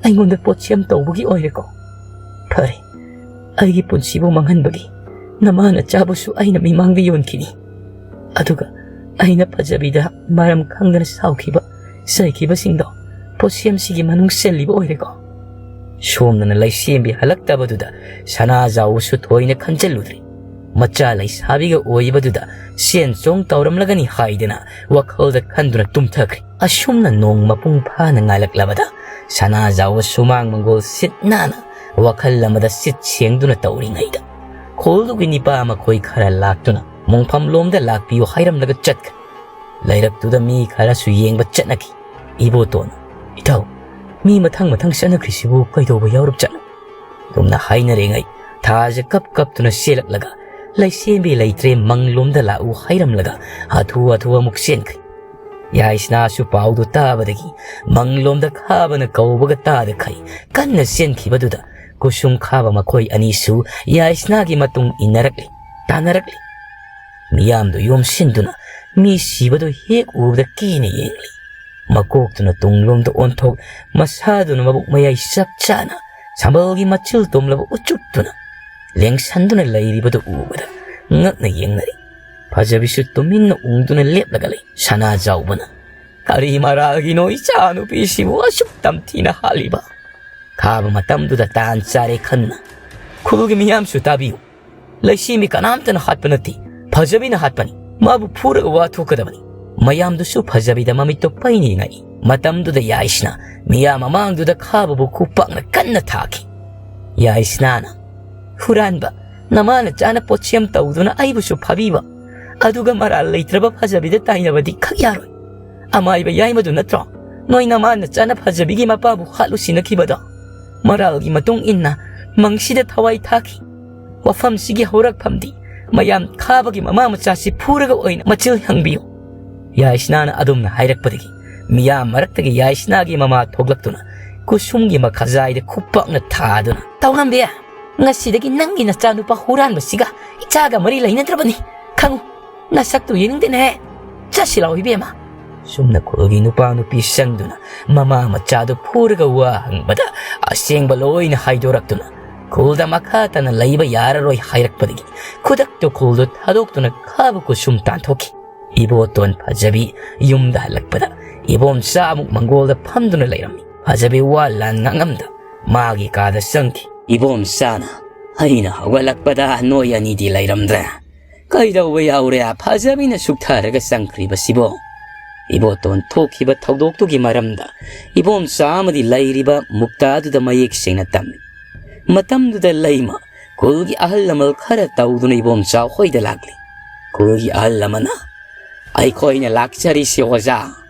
ꯑꯩꯉꯣꯟꯗ ꯄꯣꯠꯁꯦꯝ ꯇꯧꯕꯒꯤ ꯑꯣꯏꯔꯦꯀꯣ꯫ ꯐꯔꯦ, ꯑꯩꯒꯤ ꯄꯨꯟꯁꯤꯕꯨ ꯃꯥꯡꯍꯟꯕꯒꯤ ꯅꯃꯥꯅ ꯆꯥꯕꯁꯨ ꯑꯩꯅ ꯃꯤꯃꯥꯡꯗ ꯌꯣꯟꯈꯤꯅꯤ꯫ ꯑꯗꯨꯒ ꯑꯩꯅ ꯐꯖꯕꯤꯗ ꯃꯔꯝ ꯈꯪꯗꯅ ꯁꯥꯎꯈꯤꯕ, ꯆꯩꯈꯤꯕꯁꯤꯡꯗꯣ ꯄꯣꯠꯁꯦꯝꯁꯤꯒꯤ ꯃꯅꯨꯡ ꯆꯜꯂꯤꯕ ꯑꯣꯏꯔꯦꯀꯣ꯫" ꯁꯣꯝꯗꯅ ꯂꯩꯁꯦꯝꯕꯤ ꯍꯜꯂꯛꯇꯕꯗꯨꯗ ꯁꯅꯥꯖꯥꯎꯕꯁꯨ ꯊꯣꯏꯅ ꯈꯟꯖꯜꯂꯨꯗ꯭ꯔꯦ꯫ ꯃꯆꯥ ꯂꯩꯁꯥꯕꯤꯒ ꯑꯣꯏꯕꯗꯨꯗ ꯆꯦꯟ ꯆꯣꯡ ꯇꯧꯔꯝꯂꯒꯅꯤ ꯍꯥꯏꯗꯅ ꯋꯥꯈꯜꯗ ꯈꯟꯗꯨꯅ ꯇꯨꯝꯊꯈ꯭ꯔꯦ꯫ ꯑꯁꯨꯝꯅ ꯅꯣꯡ ꯃꯄꯨꯡ ꯐꯥꯅ ꯉꯥꯜꯂꯛꯂꯕꯗ ꯁꯅꯥꯖꯥꯎꯕ ꯁꯨꯃꯥꯡ ꯃꯪꯒꯣꯜ ꯁꯤꯠ ꯅꯥꯟꯅ ꯋꯥꯈꯜ ꯑꯃꯗ ꯁꯤꯠ ꯁꯦꯡꯗꯨꯅ ꯇꯧꯔꯤꯉꯩꯗ ꯈꯣꯜꯗꯨꯒꯤ ꯅꯤꯄꯥ ꯃꯈꯣꯏ ꯈꯔ ꯂꯥꯛꯇꯨꯅ ꯃꯣꯡꯐꯝꯂꯣꯝꯗ ꯂꯥꯛꯄꯤꯌꯨ ꯍꯥꯏꯔꯝꯂꯒ ꯆꯠꯈ꯭ꯔꯦ꯫ ꯂꯩꯔꯛꯇꯨꯗ ꯃꯤ ꯈꯔꯁꯨ ꯌꯦꯡꯕ ꯆꯠꯅꯈꯤ꯫ ꯏꯕꯣꯇꯣꯟꯅ, "ꯏꯇꯥꯎ, ꯃꯤ ꯃꯊꯪ ꯃꯊꯪ ꯆꯠꯅꯈ꯭ꯔꯤꯁꯤꯕꯨ ꯀꯩꯗꯧꯕ ꯌꯥꯎꯔꯞꯖꯥꯠꯅꯣ?" ꯑꯗꯨꯝꯅ ꯍꯥꯏꯅꯔꯤꯉꯩ ꯊꯥꯁꯦ ꯀꯞ ꯀꯞꯇꯨꯅ ꯆꯦꯜꯂꯛꯂꯒ ꯂꯩꯁꯦꯝꯕꯤ ꯂꯩꯇ꯭ꯔꯦ ꯃꯪꯂꯣꯝꯗ ꯂꯥꯛꯎ ꯍꯥꯏꯔꯝꯂꯒ ꯍꯥꯊꯨ ꯍꯥꯊꯨ ꯑꯃꯨꯛ ꯆꯦꯟꯈ꯭ꯔꯦ꯫ ꯌꯥꯏꯁꯅꯥꯁꯨ ꯄꯥꯎꯗꯨ ꯇꯥꯕꯗꯒꯤ ꯃꯪꯂꯣꯝꯗ ꯈꯥꯕꯅ ꯀꯧꯕꯒ ꯇꯥꯗꯈꯩ ꯀꯟꯅ ꯆꯦꯟꯈꯤꯕꯗꯨꯗ ꯀꯨꯁꯨꯝ ꯈꯥꯕ ꯃꯈꯣꯏ ꯑꯅꯤꯁꯨ ꯌꯥꯏꯁꯅꯥꯒꯤ ꯃꯇꯨꯡ ꯏꯟꯅꯔꯛꯂꯤ, ꯇꯥꯟꯅꯔꯛꯂꯤ꯫ ꯃꯤꯌꯥꯝꯗꯨ ꯌꯣꯝꯁꯤꯟꯗꯨꯅ ꯃꯤ ꯁꯤꯕꯗꯨ ꯍꯦꯛ ꯎꯕꯗ ꯀꯤꯅ ꯌꯦꯡꯂꯤ꯫ ꯃꯀꯣꯛꯇꯨꯅ ꯇꯨꯡꯂꯣꯝꯗ ꯑꯣꯟꯊꯣꯛ, ꯃꯁꯥꯗꯨꯅ ꯃꯕꯨꯛ ꯃꯌꯥꯏ ꯆꯞ ꯆꯥꯅ ꯁꯝꯕꯜꯒꯤ ꯃꯆꯤꯜ ꯇꯣꯝꯂꯕ ꯎꯆꯨꯛꯇꯨꯅ ꯂꯦꯡꯁꯟꯗꯨꯅ ꯂꯩꯔꯤꯕꯗꯨ ꯎꯕꯗ ꯉꯛꯅ ꯌꯦꯡꯅꯔꯤ꯫ ꯐꯖꯕꯤꯁꯨ ꯇꯨꯃꯤꯟꯅ ꯎꯪꯗꯨꯅ ꯂꯦꯞꯂꯒ ꯂꯩ꯫ ꯁꯅꯥꯖꯥꯎꯕꯅ, "ꯀꯔꯤ ꯃꯔꯥꯜꯒꯤꯅꯣ ꯏꯆꯥꯅꯨꯄꯤꯁꯤꯕꯨ ꯑꯁꯨꯛ ꯇꯝꯊꯤꯅ ꯍꯥꯠꯂꯤꯕ?" ꯈꯥꯕ ꯃꯇꯝꯗꯨꯗ ꯇꯥꯟ ꯆꯥꯔꯦ ꯈꯟꯅ ꯈꯨꯜꯒꯤ ꯃꯤꯌꯥꯝꯁꯨ ꯇꯥꯕꯤꯌꯨ꯫ ꯂꯩꯁꯦꯝꯕꯤ ꯀꯅꯥꯝꯇꯅ ꯍꯥꯠꯄ ꯅꯠꯇꯦ, ꯐꯖꯕꯤꯅ ꯍꯥꯠꯄꯅꯤ꯫ ꯃꯥꯕꯨ ꯐꯨꯔꯒ ꯋꯥ ꯊꯣꯛꯀꯗꯕꯅꯤ꯫ ꯃꯌꯥꯝꯗꯨꯁꯨ ꯐꯖꯕꯤꯗ ꯃꯃꯤꯠꯇꯣ ꯄꯩꯅꯤꯡꯉꯛꯏ꯫ ꯃꯇꯝꯗꯨꯗ ꯌꯥꯏꯁꯅ ꯃꯤꯌꯥꯝ ꯃꯃꯥꯡꯗꯨꯗ ꯈꯥꯕꯕꯨ ꯈꯨꯄꯥꯛꯅ ꯀꯟꯅ ꯊꯥꯈꯤ꯫ ꯌꯥꯏꯁꯅꯥꯅ, "ꯍꯨꯔꯥꯟꯕ, ꯅꯃꯥꯅ ꯆꯥꯅ ꯄꯣꯠꯁꯦꯝ ꯇꯧꯗꯨꯅ ꯑꯩꯕꯨꯁꯨ ꯐꯥꯕꯤꯕ, ꯑꯗꯨꯒ ꯃꯔꯥꯜ ꯂꯩꯇ꯭ꯔꯕ ꯐꯖꯕꯤꯗ ꯇꯥꯏꯅꯕꯗꯤ ꯈꯛ ꯌꯥꯔꯣꯏ꯫ ꯑꯃꯥꯏꯕ ꯌꯥꯏꯃꯗꯨ ꯅꯠꯇ꯭ꯔꯣ ꯅꯣꯏ ꯅꯃꯥꯅ ꯆꯥꯅ ꯐꯖꯕꯤꯒꯤ ꯃꯄꯥꯕꯨ ꯍꯥꯠꯂꯨ ꯁꯤꯟꯅꯈꯤꯕꯗꯣ? ꯃꯔꯥꯜꯒꯤ ꯃꯇꯨꯡ ꯏꯟꯅ ꯃꯪꯁꯤꯗ ꯊꯋꯥꯏ ꯊꯥꯈꯤ꯫ ꯋꯥꯐꯝꯁꯤꯒꯤ ꯍꯧꯔꯛꯐꯝꯗꯤ ꯃꯌꯥꯝ ꯈꯥꯕꯒꯤ ꯃꯃꯥ ꯃꯆꯥꯁꯤ ꯐꯨꯔꯒ ꯑꯣꯏꯅ ꯃꯆꯤꯜ ꯍꯪꯕꯤꯌꯨ꯫" ꯌꯥꯏꯁꯅꯥꯅ ꯑꯗꯨꯝꯅ ꯍꯥꯏꯔꯛꯄꯗꯒꯤ ꯃꯤꯌꯥꯝ ꯃꯔꯛꯇꯒꯤ ꯌꯥꯏꯁꯅꯥꯒꯤ ꯃꯃꯥ ꯊꯣꯛꯂꯛꯇꯨꯅ ꯀꯨꯁꯨꯝꯒꯤ ꯃꯈꯥꯖꯥꯏꯗ ꯈꯨꯄꯥꯛꯅ ꯊꯥꯗꯨꯅ, "ꯇꯧꯉꯝꯕꯤ, ꯉꯁꯤꯗꯒꯤ ꯅꯪꯒꯤ ꯅꯆꯥꯅꯨꯄꯥ ꯍꯨꯔꯥꯟꯕꯁꯤꯒ ꯏꯆꯥꯒ ꯃꯔꯤ ꯂꯩꯅꯗ꯭ꯔꯕꯅꯤ꯫ ꯈꯪꯉꯨ, ꯅꯁꯛꯇꯨ ꯌꯦꯡꯅꯤꯡꯗꯦꯅꯦ꯫ ꯆꯠꯁꯤ ꯂꯥꯛꯑꯣ ꯏꯕꯦꯝꯃ꯫" ꯁꯨꯝꯅ ꯈꯨꯜꯒꯤ ꯅꯨꯄꯥ ꯅꯨꯄꯤ ꯆꯪꯗꯨꯅ ꯃꯃꯥ ꯃꯆꯥꯗꯨ ꯐꯨꯔꯒ ꯋꯥ ꯍꯪꯕꯗ ꯑꯁꯦꯡꯕ ꯂꯣꯏꯅ ꯍꯥꯏꯗꯣꯔꯛꯇꯨꯅ ꯈꯨꯜꯗ ꯃꯈꯥ ꯇꯥꯅ ꯂꯩꯕ ꯌꯥꯔꯔꯣꯏ ꯍꯥꯏꯔꯛꯄꯗꯒꯤ ꯈꯨꯗꯛꯇ ꯈꯨꯜꯗꯨ ꯊꯥꯗꯣꯛꯇꯨꯅ ꯈꯥꯕ ꯀꯨꯁꯨꯝ ꯇꯥꯟꯊꯣꯛꯈꯤ꯫ ꯏꯕꯣꯇꯣꯟ ꯐꯖꯕꯤ ꯌꯨꯝꯗ ꯍꯜꯂꯛꯄꯗ ꯏꯕꯣꯝꯆꯥ ꯑꯃꯨꯛ ꯃꯪꯒꯣꯜꯗ ꯐꯝꯗꯨꯅ ꯂꯩꯔꯝꯃꯤ꯫ ꯐꯖꯕꯤ ꯋꯥ ꯂꯥꯟ ꯉꯥꯡꯉꯝꯗ ꯃꯥꯒꯤ ꯀꯥꯗ ꯆꯪꯈꯤ꯫ ꯏꯕꯣꯝꯆꯥꯅ, "ꯑꯩꯅ ꯍꯧꯒꯠꯂꯛꯄꯗ ꯅꯣꯏ ꯑꯅꯤꯗꯤ ꯂꯩꯔꯝꯗ꯭ꯔꯦ꯫ ꯀꯩꯗꯧꯕ ꯌꯥꯎꯔꯦ?" ꯐꯖꯕꯤꯅ ꯁꯨꯛꯊꯔꯒ ꯆꯪꯈ꯭ꯔꯤꯕꯁꯤꯕꯣ? ꯏꯕꯣꯇꯣꯟ ꯊꯣꯛꯈꯤꯕ ꯊꯧꯗꯣꯛꯇꯨꯒꯤ ꯃꯔꯝꯗ ꯏꯕꯣꯝꯆꯥ ꯑꯃꯗꯤ ꯂꯩꯔꯤꯕ ꯃꯨꯛꯇꯥꯗꯨꯗ ꯃꯌꯦꯛ ꯁꯦꯡꯅ ꯇꯝꯃꯤ꯫ ꯃꯇꯝꯗꯨꯗ ꯂꯩꯃ ꯈꯨꯜꯒꯤ ꯑꯍꯜ ꯂꯃꯟ ꯈꯔ ꯇꯧꯗꯨꯅ ꯏꯕꯣꯝꯆꯥ ꯍꯣꯏꯗ ꯂꯥꯛꯂꯤ꯫ ꯈꯨꯜꯒꯤ ꯑꯍꯜ ꯑꯃꯅ, "ꯑꯩꯈꯣꯏꯅ ꯂꯥꯛꯆꯔꯤꯁꯤ ꯑꯣꯖꯥ,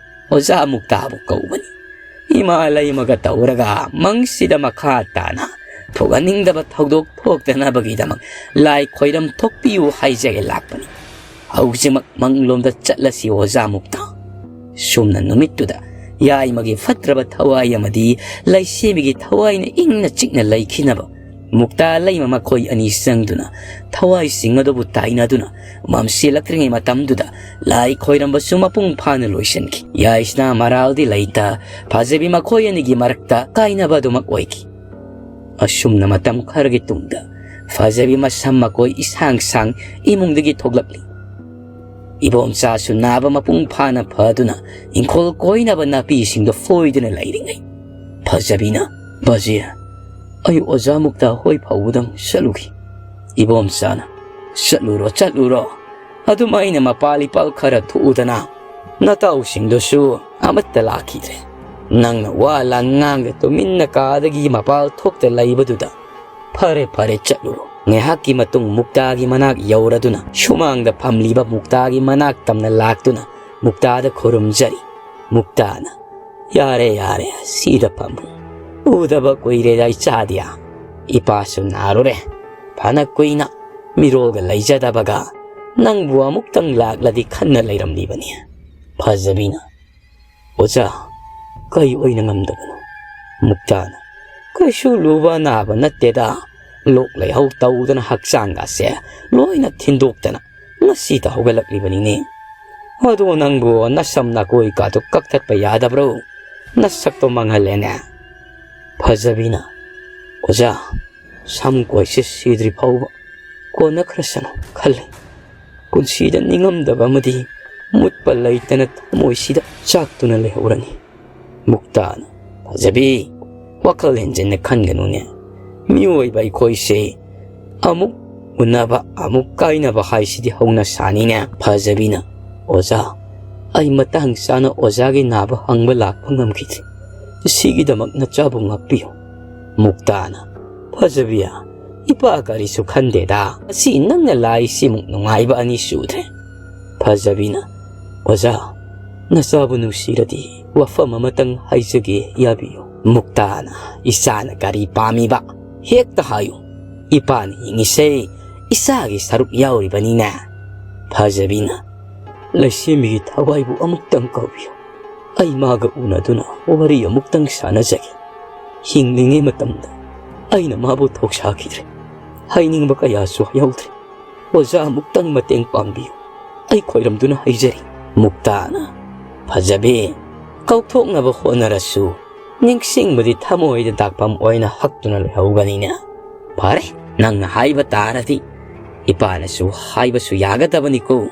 ꯑꯣꯖꯥ ꯃꯨꯛꯇꯥꯕꯨ ꯀꯧꯕꯅꯤ꯫ ꯏꯃꯥ ꯂꯩꯃꯒ ꯇꯧꯔꯒ ꯃꯪꯁꯤꯗ ꯃꯈꯥ ꯇꯥꯅ ꯊꯣꯛꯍꯟꯅꯤꯡꯗꯕ ꯊꯧꯗꯣꯛ ꯊꯣꯛꯇꯅꯕꯒꯤꯗꯃꯛ ꯂꯥꯏ ꯈꯣꯏꯔꯝ ꯊꯣꯛꯄꯤꯌꯨ ꯍꯥꯏꯖꯒꯦ ꯂꯥꯛꯄꯅꯤ꯫ ꯍꯧꯖꯤꯛꯃꯛ ꯃꯪꯂꯣꯝꯗ ꯆꯠꯂꯁꯤ ꯑꯣꯖꯥ ꯃꯨꯛꯇ꯫ ꯁꯨꯝꯅ ꯅꯨꯃꯤꯠꯇꯨꯗ ꯌꯥꯏꯃꯒꯤ ꯐꯠꯇ꯭ꯔꯕ ꯊꯋꯥꯏ ꯑꯃꯗꯤ ꯂꯩꯁꯦꯝꯕꯤꯒꯤ ꯊꯋꯥꯏꯅ ꯏꯪꯅ ꯆꯤꯛꯅ ꯂꯩꯈꯤꯅꯕ ꯃꯨꯛꯇꯥ ꯂꯩꯃ ꯃꯈꯣꯏ ꯑꯅꯤ ꯆꯪꯗꯨꯅ ꯊꯋꯥꯏꯁꯤꯡ ꯑꯗꯨꯕꯨ ꯇꯥꯏꯅꯗꯨꯅ ꯃꯝꯁꯤꯜꯂꯛꯇ꯭ꯔꯤꯉꯩ ꯃꯇꯝꯗꯨꯗ ꯂꯥꯏ ꯈꯣꯏꯔꯝꯕꯁꯨ ꯃꯄꯨꯡ ꯐꯥꯅ ꯂꯣꯏꯁꯤꯟꯈꯤ꯫ ꯌꯥꯏꯁꯅꯥ ꯃꯔꯥꯜꯗꯤ ꯂꯩꯇ, ꯐꯖꯕꯤ ꯃꯈꯣꯏ ꯑꯅꯤꯒꯤ ꯃꯔꯛꯇ ꯀꯥꯏꯅꯕ ꯑꯗꯨꯃꯛ ꯑꯣꯏꯈꯤ꯫ ꯑꯁꯨꯝꯅ ꯃꯇꯝ ꯈꯔꯒꯤ ꯇꯨꯡꯗ ꯐꯖꯕꯤ ꯃꯁꯝ ꯃꯀꯣꯏ ꯏꯁꯥꯡ ꯁꯥꯡ ꯏꯃꯨꯡꯗꯒꯤ ꯊꯣꯛꯂꯛꯂꯤ꯫ ꯏꯕꯣꯝꯆꯥꯁꯨ ꯅꯥꯕ ꯃꯄꯨꯡ ꯐꯥꯅ ꯐꯗꯨꯅ ꯏꯪꯈꯣꯜ ꯀꯣꯏꯅꯕ ꯅꯥꯄꯤꯁꯤꯡꯗꯨ ꯐꯣꯏꯗꯨꯅ ꯂꯩꯔꯤꯉꯩ ꯐꯖꯕꯤꯅ, "ꯕꯥꯖꯤ, ꯑꯩ ꯑꯣꯖꯥ ꯃꯨꯛꯇ ꯍꯣꯏ ꯐꯥꯎꯕꯗꯪ ꯆꯠꯂꯨꯈꯤ꯫" ꯏꯕꯣꯝꯆꯥꯅ, "ꯆꯠꯂꯨꯔꯣ, ꯆꯠꯂꯨꯔꯣ꯫ ꯑꯗꯨꯝ ꯑꯩꯅ ꯃꯄꯥꯜ ꯏꯄꯥꯜ ꯈꯔ ꯊꯣꯛꯎꯗꯅ ꯅꯇꯥꯎꯁꯤꯡꯗꯨꯁꯨ ꯑꯃꯠꯇ ꯂꯥꯛꯈꯤꯗ꯭ꯔꯦ꯫ ꯅꯪꯅ ꯋꯥ ꯂꯥꯟ ꯉꯥꯡꯗ ꯇꯨꯃꯤꯟꯅ ꯀꯥꯗꯒꯤ ꯃꯄꯥꯜ ꯊꯣꯛꯇ ꯂꯩꯕꯗꯨꯗ ꯐꯔꯦ, ꯐꯔꯦ, ꯆꯠꯂꯨꯔꯣ꯫" ꯉꯥꯏꯍꯥꯛꯀꯤ ꯃꯇꯨꯡ ꯃꯨꯛꯇꯥꯒꯤ ꯃꯅꯥꯛ ꯌꯧꯔꯗꯨꯅ ꯁꯨꯃꯥꯡꯗ ꯐꯝꯂꯤꯕ ꯃꯨꯛꯇꯥꯒꯤ ꯃꯅꯥꯛ ꯇꯝꯅ ꯂꯥꯛꯇꯨꯅ ꯃꯨꯛꯇꯥꯗ ꯈꯨꯔꯨꯝꯖꯔꯤ꯫ ꯃꯨꯛꯇꯥꯅ, "ꯌꯥꯔꯦ, ꯌꯥꯔꯦ, ꯁꯤꯗ ꯐꯝꯃꯨ꯫ ꯎꯗꯕ ꯀꯨꯏꯔꯦꯗ ꯏꯆꯥꯗꯤ꯫ ꯏꯄꯥꯁꯨ ꯅꯥꯔꯨꯔꯦ꯫ ꯐꯅ ꯀꯨꯏꯅ ꯃꯤꯔꯣꯜꯒ ꯂꯩꯖꯗꯕꯒ ꯅꯪꯕꯨ ꯑꯃꯨꯛꯇꯪ ꯂꯥꯛꯂꯗꯤ ꯈꯟꯅ ꯂꯩꯔꯝꯂꯤꯕꯅꯤ꯫" ꯐꯖꯕꯤꯅ, "ꯑꯣꯖꯥ, ꯀꯩ ꯑꯣꯏꯅ ꯉꯝꯗꯕꯅꯣ?" ꯃꯨꯛꯇꯥꯅ, "ꯀꯩꯁꯨ ꯂꯨꯕ ꯑꯅꯥꯕ ꯅꯠꯇꯦꯗ꯫ ꯂꯣꯛ ꯂꯩꯍꯧ ꯇꯧꯗꯅ ꯍꯛꯆꯥꯡꯒꯁꯦ ꯂꯣꯏꯅ ꯊꯤꯟꯗꯣꯛꯇꯅ ꯉꯁꯤꯇ ꯍꯧꯒꯠꯂꯛꯂꯤꯕꯅꯤꯅꯦ꯫ ꯑꯗꯣ ꯅꯪꯕꯨ ꯅꯁꯝ ꯅꯀꯣꯏ ꯀꯥꯗꯨ ꯀꯛꯊꯠꯄ ꯌꯥꯗꯕ꯭ꯔꯣ? ꯅꯁꯛꯇꯣ ꯃꯥꯡꯍꯜꯂꯦꯅꯦ꯫" ꯐꯖꯕꯤꯅ, "ꯑꯣꯖꯥ, ꯁꯝ ꯀꯣꯏꯁꯦ ꯁꯤꯗ꯭ꯔꯤ ꯐꯥꯎꯕ ꯀꯣꯟꯅꯈ꯭ꯔꯁꯅꯨ ꯈꯜꯂꯤ꯫ ꯄꯨꯟꯁꯤꯗ ꯅꯤꯡꯉꯝꯗꯕ ꯑꯃꯗꯤ ꯃꯨꯠꯄ ꯂꯩꯇꯅ ꯊꯃꯣꯏꯁꯤꯗ ꯆꯥꯛꯇꯨꯅ ꯂꯩꯍꯧꯔꯅꯤ꯫" ꯃꯨꯛꯇꯥꯅ, "ꯐꯖꯕꯤ, ꯋꯥꯈꯜ ꯍꯦꯟꯖꯤꯟꯅ ꯈꯟꯒꯅꯨꯅꯦ꯫ ꯃꯤꯑꯣꯏꯕ ꯑꯩꯈꯣꯏꯁꯦ ꯑꯃꯨꯛ ꯎꯅꯕ, ꯑꯃꯨꯛ ꯀꯥꯏꯅꯕ ꯍꯥꯏꯁꯤꯗꯤ ꯍꯧꯅ ꯁꯥꯅꯤꯅꯦ꯫" ꯐꯖꯕꯤꯅ, "ꯑꯣꯖꯥ, ꯑꯩ ꯃꯇꯥꯡ ꯆꯥꯅ ꯑꯣꯖꯥꯒꯤ ꯅꯥꯕ ꯍꯪꯕ ꯂꯥꯛꯄ ꯉꯝꯈꯤꯗ꯭ꯔꯦ꯫ ꯁꯤꯒꯤꯗꯃꯛ ꯅꯆꯥꯕꯨ ꯉꯥꯛꯄꯤꯌꯨ꯫" ꯃꯨꯛꯇꯥꯅ, "ꯐꯖꯕꯤ, ꯏꯄꯥ ꯀꯔꯤꯁꯨ ꯈꯟꯗꯦꯗ꯫ ꯑꯁꯤ ꯅꯪꯅ ꯂꯥꯛꯏꯁꯤꯃꯨꯛ ꯅꯨꯡꯉꯥꯏꯕ ꯑꯅꯤ ꯁꯨꯗ꯭ꯔꯦ꯫" ꯐꯖꯕꯤꯅ, "ꯑꯣꯖꯥ, ꯅꯆꯥꯕꯨ ꯅꯨꯡꯁꯤꯔꯗꯤ ꯋꯥꯐꯝ ꯑꯃꯇꯪ ꯍꯥꯏꯖꯒꯦ, ꯌꯥꯕꯤꯌꯨ꯫ ꯃꯨꯛꯇꯥꯅ, "ꯏꯆꯥꯅ ꯀꯔꯤ ꯄꯥꯝꯃꯤꯕ? ꯍꯦꯛꯇ ꯍꯥꯏꯌꯨ꯫ ꯏꯄꯥꯅ ꯍꯤꯡꯉꯤꯁꯦ ꯏꯆꯥꯒꯤ ꯁꯔꯨꯛ ꯌꯥꯎꯔꯤꯕꯅꯤꯅꯦ꯫" ꯐꯖꯕꯤꯅ, "ꯂꯩꯁꯦꯝꯕꯤꯒꯤ ꯊꯋꯥꯏꯕꯨ ꯑꯃꯨꯛꯇꯪ ꯀꯧꯕꯤꯌꯨ꯫ ꯑꯩ ꯃꯥꯒ ꯎꯅꯗꯨꯅ ꯋꯥꯔꯤ ꯑꯃꯨꯛꯇꯪ ꯁꯥꯟꯅꯖꯒꯦ꯫ ꯍꯤꯡꯂꯤꯉꯩ ꯃꯇꯝꯗ ꯑꯩꯅ ꯃꯥꯕꯨ ꯊꯧꯁꯥꯈꯤꯗ꯭ꯔꯦ꯫ ꯍꯥꯏꯅꯤꯡꯕ ꯀꯌꯥꯁꯨ ꯍꯥꯏꯍꯧꯗ꯭ꯔꯦ꯫ ꯑꯣꯖꯥ ꯑꯃꯨꯛꯇꯪ ꯃꯇꯦꯡ ꯄꯥꯡꯕꯤꯌꯨ꯫ ꯑꯩ ꯈꯣꯏꯔꯝꯗꯨꯅ ꯍꯥꯏꯖꯔꯤ꯫" ꯃꯨꯛꯇꯥꯅ, "ꯐꯖꯕꯤ, ꯀꯥꯎꯊꯣꯛꯅꯕ ꯍꯣꯠꯅꯔꯁꯨ ꯅꯤꯡꯁꯤꯡꯕꯗꯤ ꯊꯃꯣꯏꯗ ꯗꯥꯛꯐꯝ ꯑꯣꯏꯅ ꯍꯛꯇꯨꯅ ꯂꯩꯍꯧꯒꯅꯤꯅꯦ꯫ ꯐꯔꯦ, ꯅꯪꯅ ꯍꯥꯏꯕ ꯇꯥꯔꯗꯤ ꯏꯄꯥꯅꯁꯨ ꯍꯥꯏꯕꯁꯨ ꯌꯥꯒꯗꯕꯅꯤꯀꯣ꯫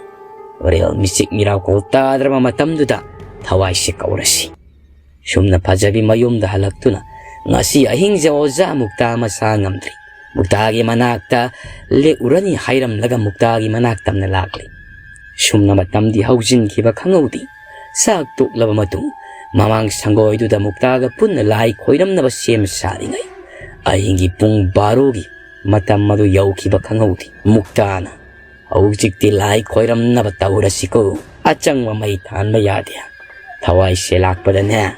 ꯍꯣꯔꯦꯟ ꯃꯤꯆꯤꯛ ꯃꯤꯔꯥꯎꯈꯣꯜ ꯇꯥꯗ꯭ꯔꯕ ꯃꯇꯝꯗꯨꯗ ꯊꯋꯥꯏꯁꯦ ꯀꯧꯔꯁꯤ꯫" ꯁꯨꯝꯅ ꯐꯖꯕꯤ ꯃꯌꯨꯝꯗ ꯍꯜꯂꯛꯇꯨꯅ ꯉꯁꯤ ꯑꯍꯤꯡꯁꯦ ꯑꯣꯖꯥ ꯃꯨꯛꯇꯥ ꯃꯁꯥ ꯉꯝꯗ꯭ꯔꯤ꯫ ꯃꯨꯛꯇꯥꯒꯤ ꯃꯅꯥꯛꯇ ꯂꯦꯛꯎꯔꯅꯤ ꯍꯥꯏꯔꯝꯂꯒ ꯃꯨꯛꯇꯥꯒꯤ ꯃꯅꯥꯛ ꯇꯝꯅ ꯂꯥꯛꯂꯤ꯫ ꯁꯨꯝꯅ ꯃꯇꯝꯗꯤ ꯍꯧꯖꯤꯟꯈꯤꯕ ꯈꯪꯍꯧꯗꯦ꯫ ꯆꯥꯛ ꯇꯣꯛꯂꯕ ꯃꯇꯨꯡ ꯃꯃꯥꯡ ꯁꯪꯒꯣꯏꯗꯨꯗ ꯃꯨꯛꯇꯥꯒ ꯄꯨꯟꯅ ꯂꯥꯏ ꯈꯣꯏꯔꯝꯅꯕ ꯁꯦꯝ ꯁꯥꯔꯤꯉꯩ ꯑꯍꯤꯡꯒꯤ ꯄꯨꯡ ꯕꯥꯔꯣꯒꯤ ꯃꯇꯝ ꯑꯗꯨ ꯌꯧꯈꯤꯕ ꯈꯪꯍꯧꯗꯦ꯫ ꯃꯨꯛꯇꯥꯅ, "ꯍꯧꯖꯤꯛꯇꯤ ꯂꯥꯏ ꯈꯣꯏꯔꯝꯅꯕ ꯇꯧꯔꯁꯤꯀꯣ꯫ ꯑꯆꯪꯕ ꯃꯩ ꯊꯥꯟꯕ ꯌꯥꯗꯦ꯫ ꯊꯋꯥꯏꯁꯦ ꯂꯥꯛꯄꯗꯅꯦ,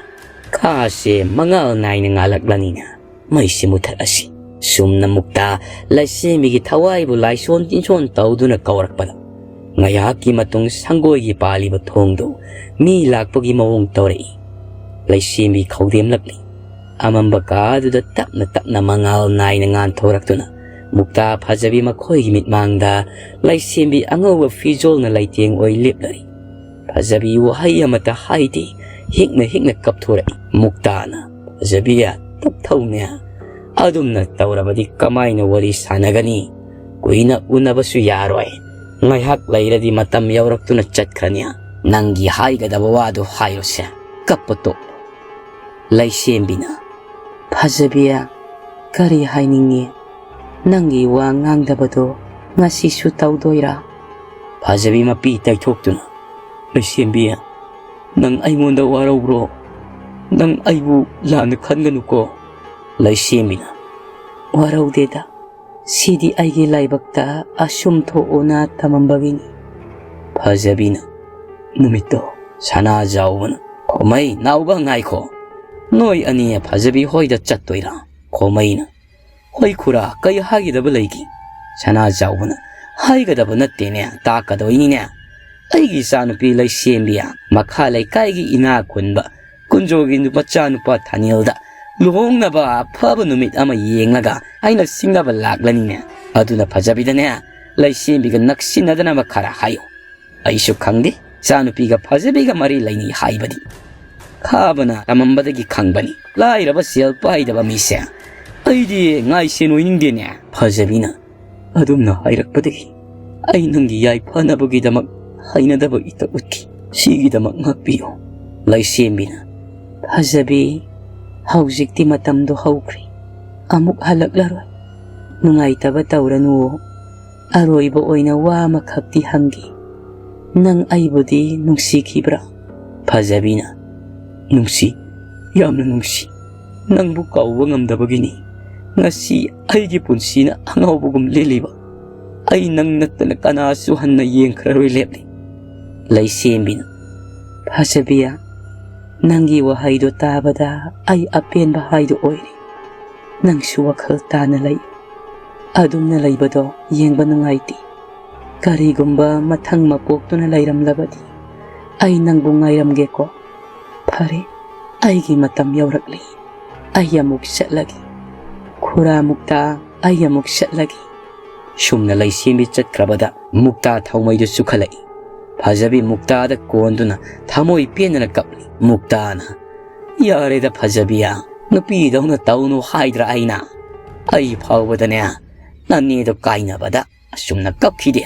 ꯀꯥꯁꯦ ꯃꯉꯥꯜ ꯅꯥꯏꯅ ꯉꯥꯜꯂꯛꯂꯅꯤꯅ ꯃꯩꯁꯤ ꯃꯨꯊꯠꯂꯁꯤ꯫" ꯁꯨꯝꯅ ꯃꯨꯛꯇꯥ ꯂꯩꯁꯦꯝꯕꯤꯒꯤ ꯊꯋꯥꯏꯕꯨ ꯂꯥꯏꯁꯣꯟ ꯇꯤꯟꯁꯣꯟ ꯇꯧꯗꯨꯅ ꯀꯧꯔꯛꯄꯗ, ꯉꯥꯏꯍꯥꯛꯀꯤ ꯃꯇꯨꯡ ꯁꯪꯒꯣꯏꯒꯤ ꯄꯥꯜꯂꯤꯕ ꯊꯣꯡꯗꯨ ꯃꯤ ꯂꯥꯛꯄꯒꯤ ꯃꯑꯣꯡ ꯇꯧꯔꯛꯏ꯫ ꯂꯩꯁꯦꯝꯕꯤ ꯈꯧꯗꯦꯝꯂꯛꯂꯤ꯫ ꯑꯃꯝꯕ ꯀꯥꯗꯨꯗ ꯇꯞꯅ ꯇꯞꯅ ꯃꯉꯥꯜ ꯅꯥꯏꯅ ꯉꯥꯟꯊꯣꯔꯛꯇꯨꯅ ꯃꯨꯛꯇꯥ ꯐꯖꯕꯤ ꯃꯈꯣꯏꯒꯤ ꯃꯤꯠꯃꯥꯡꯗ ꯂꯩꯁꯦꯝꯕꯤ ꯑꯉꯧꯕ ꯐꯤꯖꯣꯜꯅ ꯂꯩꯇꯦꯡ ꯑꯣꯏ ꯂꯦꯞꯂꯔꯤ꯫ ꯐꯖꯕꯤ ꯋꯥꯍꯩ ꯑꯃꯠꯇ ꯍꯥꯏꯗꯦ, ꯍꯤꯛꯅ ꯍꯤꯛꯅ ꯀꯞꯊꯣꯔꯛꯏ꯫ ꯃꯨꯛꯇꯥꯅ, "ꯐꯖꯕꯤ, ꯇꯞꯊꯧꯅꯦ꯫ ꯑꯗꯨꯝꯅ ꯇꯧꯔꯕꯗꯤ ꯀꯃꯥꯏꯅ ꯋꯥꯔꯤ ꯁꯥꯟꯅꯒꯅꯤ? ꯀꯨꯏꯅ ꯎꯅꯕꯁꯨ ꯌꯥꯔꯣꯏ꯫ ꯉꯥꯏꯍꯥꯛ ꯂꯩꯔꯗꯤ ꯃꯇꯝ ꯌꯧꯔꯛꯇꯨꯅ ꯆꯠꯈ꯭ꯔꯅꯤ꯫ ꯅꯪꯒꯤ ꯍꯥꯏꯒꯗꯕ ꯋꯥꯗꯨ ꯍꯥꯏꯔꯣꯁꯦ꯫ ꯀꯞꯄ ꯇꯣꯛꯂꯣ꯫" ꯂꯩꯁꯦꯝꯕꯤꯅ, "ꯐꯖꯕꯤ, ꯀꯔꯤ ꯍꯥꯏꯅꯤꯡꯉꯤ? ꯅꯪꯒꯤ ꯋꯥ ꯉꯥꯡꯗꯕꯗꯣ ꯉꯁꯤꯁꯨ ꯇꯧꯗꯣꯏꯔꯥ?" ꯐꯖꯕꯤ ꯃꯄꯤ ꯇꯩꯊꯣꯛꯇꯨꯅ, "ꯂꯩꯁꯦꯝꯕꯤ, ꯅꯪ ꯑꯩꯉꯣꯟꯗ ꯋꯥꯔꯧꯕ꯭ꯔꯣ? ꯅꯪ ꯑꯩꯕꯨ ꯂꯥꯟꯅ ꯈꯟꯒꯅꯨꯀꯣ꯫" ꯂꯩꯁꯦꯝꯕꯤꯅ, "ꯋꯥꯔꯧꯗꯦꯗ, ꯁꯤꯗꯤ ꯑꯩꯒꯤ ꯂꯥꯏꯕꯛꯇ ꯑꯁꯨꯝ ꯊꯣꯛꯎꯅ ꯇꯝꯃꯝꯕꯒꯤꯅꯤ꯫" ꯐꯖꯕꯤꯅ, "ꯅꯨꯃꯤꯠꯇꯣ ꯁꯅꯥꯖꯥꯎꯕꯅ, "ꯈꯣꯃꯩ, ꯅꯥꯎꯕ, ꯉꯥꯏꯈꯣ꯫ ꯅꯣꯏ ꯑꯅꯤ ꯐꯖꯕꯤ ꯍꯣꯏꯗ ꯆꯠꯇꯣꯏꯔꯥ?" ꯈꯣꯃꯩꯅ, "ꯍꯣꯏ ꯈꯨꯔꯥ, ꯀꯩ ꯍꯥꯏꯒꯗꯕ ꯂꯩꯒꯦ?" ꯁꯅꯥꯖꯥꯎꯕꯅ, "ꯍꯥꯏꯒꯗꯕ ꯅꯠꯇꯦꯅꯦ, ꯇꯥꯛꯀꯗꯣꯏꯅꯤꯅꯦ꯫ ꯑꯩꯒꯤ ꯏꯆꯥꯅꯨꯄꯤ ꯂꯩꯁꯦꯝꯕꯤ ꯃꯈꯥ ꯂꯩꯀꯥꯏꯒꯤ ꯏꯅꯥꯛ ꯈꯨꯟꯕ ꯀꯨꯟꯖꯣꯒꯤ ꯅꯨ-, ꯃꯆꯥꯅꯨꯄꯥ ꯊꯥꯅꯤꯜꯗ ꯂꯨꯍꯣꯡꯅꯕ ꯑꯐꯕ ꯅꯨꯃꯤꯠ ꯑꯃ ꯌꯦꯡꯂꯒ ꯑꯩꯅ ꯁꯤꯡꯅꯕ ꯂꯥꯛꯂꯅꯤꯅꯦ꯫ ꯑꯗꯨꯅ ꯐꯖꯕꯤꯗꯅꯦ, ꯂꯩꯁꯦꯝꯕꯤꯒ ꯅꯛꯁꯤꯟꯅꯗꯅꯕ ꯈꯔ ꯍꯥꯏꯌꯨ꯫ ꯑꯩꯁꯨ ꯈꯪꯗꯦ, ꯏꯆꯥꯅꯨꯄꯤꯒ ꯐꯖꯕꯤꯒ ꯃꯔꯤ ꯂꯩꯅꯩ ꯍꯥꯏꯕꯗꯤ ꯈꯥꯕꯅ ꯇꯝꯃꯝꯕꯗꯒꯤ ꯈꯪꯕꯅꯤ꯫ ꯂꯥꯏꯔꯕ ꯁꯦꯜ ꯄꯥꯏꯗꯕ ꯃꯤꯁꯦ ꯑꯩꯗꯤ ꯉꯥꯏꯁꯦꯟ ꯑꯣꯏꯅꯤꯡꯗꯦꯅꯦ꯫" ꯐꯖꯕꯤꯅ, "ꯑꯗꯨꯝꯅ ꯍꯥꯏꯔꯛꯄꯗꯒꯤ ꯑꯩ ꯅꯪꯒꯤ ꯌꯥꯏꯐꯅꯕꯒꯤꯗꯃꯛ ꯍꯩꯅꯗꯕ ꯏꯊꯛ ꯎꯠꯈꯤ꯫ ꯁꯤꯒꯤꯗꯃꯛ ꯉꯥꯛꯄꯤꯌꯨ꯫" ꯂꯩꯁꯦꯝꯕꯤꯅ, "ꯐꯖꯕꯤ, ꯍꯧꯖꯤꯛꯇꯤ ꯃꯇꯝꯗꯣ ꯍꯧꯈ꯭ꯔꯦ꯫ ꯑꯃꯨꯛ ꯍꯜꯂꯛꯂꯔꯣꯏ꯫ ꯅꯨꯡꯉꯥꯏꯇꯕ ꯇꯧꯔꯅꯨ꯫ ꯑꯔꯣꯏꯕ ꯑꯣꯏꯅ ꯋꯥ ꯑꯃꯈꯛꯇꯤ ꯍꯪꯒꯦ꯫ ꯅꯪ ꯑꯩꯕꯨꯗꯤ ꯅꯨꯡꯁꯤꯈꯤꯕ꯭ꯔꯥ?" ꯐꯖꯕꯤꯅ, "ꯅꯨꯡꯁꯤ, ꯌꯥꯝꯅ ꯅꯨꯡꯁꯤ꯫ ꯅꯪꯕꯨ ꯀꯥꯎꯕ ꯉꯝꯗꯕꯒꯤꯅꯤ ꯉꯁꯤ ꯑꯩꯒꯤ ꯄꯨꯟꯁꯤꯅ ꯑꯉꯥꯎꯕꯒꯨꯝ ꯂꯦꯜꯂꯤꯕ꯫ ꯑꯩ ꯅꯪ ꯅꯠꯇꯅ ꯀꯅꯥꯁꯨ ꯍꯟꯅ ꯌꯦꯡꯈ꯭ꯔꯔꯣꯏ ꯂꯦꯞꯂꯤ꯫" ꯂꯩꯁꯦꯝꯕꯤꯅ, "ꯐꯖꯕꯤ, ꯅꯪꯒꯤ ꯋꯥꯍꯩꯗꯣ ꯇꯥꯕꯗ ꯑꯩ ꯑꯄꯦꯟꯕ ꯍꯥꯏꯗꯨ ꯑꯣꯏꯔꯦ꯫ ꯅꯪꯁꯨ ꯋꯥꯈꯜ ꯇꯥꯅ ꯂꯩ꯫ ꯑꯗꯨꯝꯅ ꯂꯩꯕꯗꯣ ꯌꯦꯡꯕ ꯅꯨꯡꯉꯥꯏꯇꯦ꯫ ꯀꯔꯤꯒꯨꯝꯕ ꯃꯊꯪ ꯃꯄꯣꯛꯇꯨꯅ ꯂꯩꯔꯝꯂꯕꯗꯤ ꯑꯩ ꯅꯪꯕꯨ ꯉꯥꯏꯔꯝꯒꯦꯀꯣ꯫ ꯐꯔꯦ, ꯑꯩꯒꯤ ꯃꯇꯝ ꯌꯧꯔꯛꯂꯤ꯫ ꯑꯩ ꯑꯃꯨꯛ ꯆꯠꯂꯒꯦ꯫ ꯈꯨꯔꯥ ꯃꯨꯛꯇꯥ, ꯑꯩ ꯑꯃꯨꯛ ꯆꯠꯂꯒꯦ꯫" ꯁꯨꯝꯅ ꯂꯩꯁꯦꯝꯕꯤ ꯆꯠꯈ꯭ꯔꯕꯗ ꯃꯨꯛꯇꯥ ꯊꯧꯃꯩꯗꯨ ꯆꯨꯈꯠꯂꯛꯏ꯫ ꯐꯖꯕꯤ ꯃꯨꯛꯇꯥꯗ ꯀꯣꯟꯗꯨꯅ ꯊꯃꯣꯏ ꯄꯦꯟꯗꯅ ꯀꯞꯂꯤ꯫ ꯃꯨꯛꯇꯥꯅ, "ꯌꯥꯔꯦꯗ ꯐꯖꯕꯤꯌꯥ, ꯅꯨꯄꯤꯗꯧꯅ ꯇꯧꯅꯨ ꯍꯥꯏꯗ꯭ꯔꯥ ꯑꯩꯅ? ꯑꯩ ꯐꯥꯎꯕꯗꯅꯦ ꯅꯅꯦꯗꯣ ꯀꯥꯏꯅꯕꯗ ꯑꯁꯨꯝꯅ ꯀꯞꯈꯤꯗꯦ꯫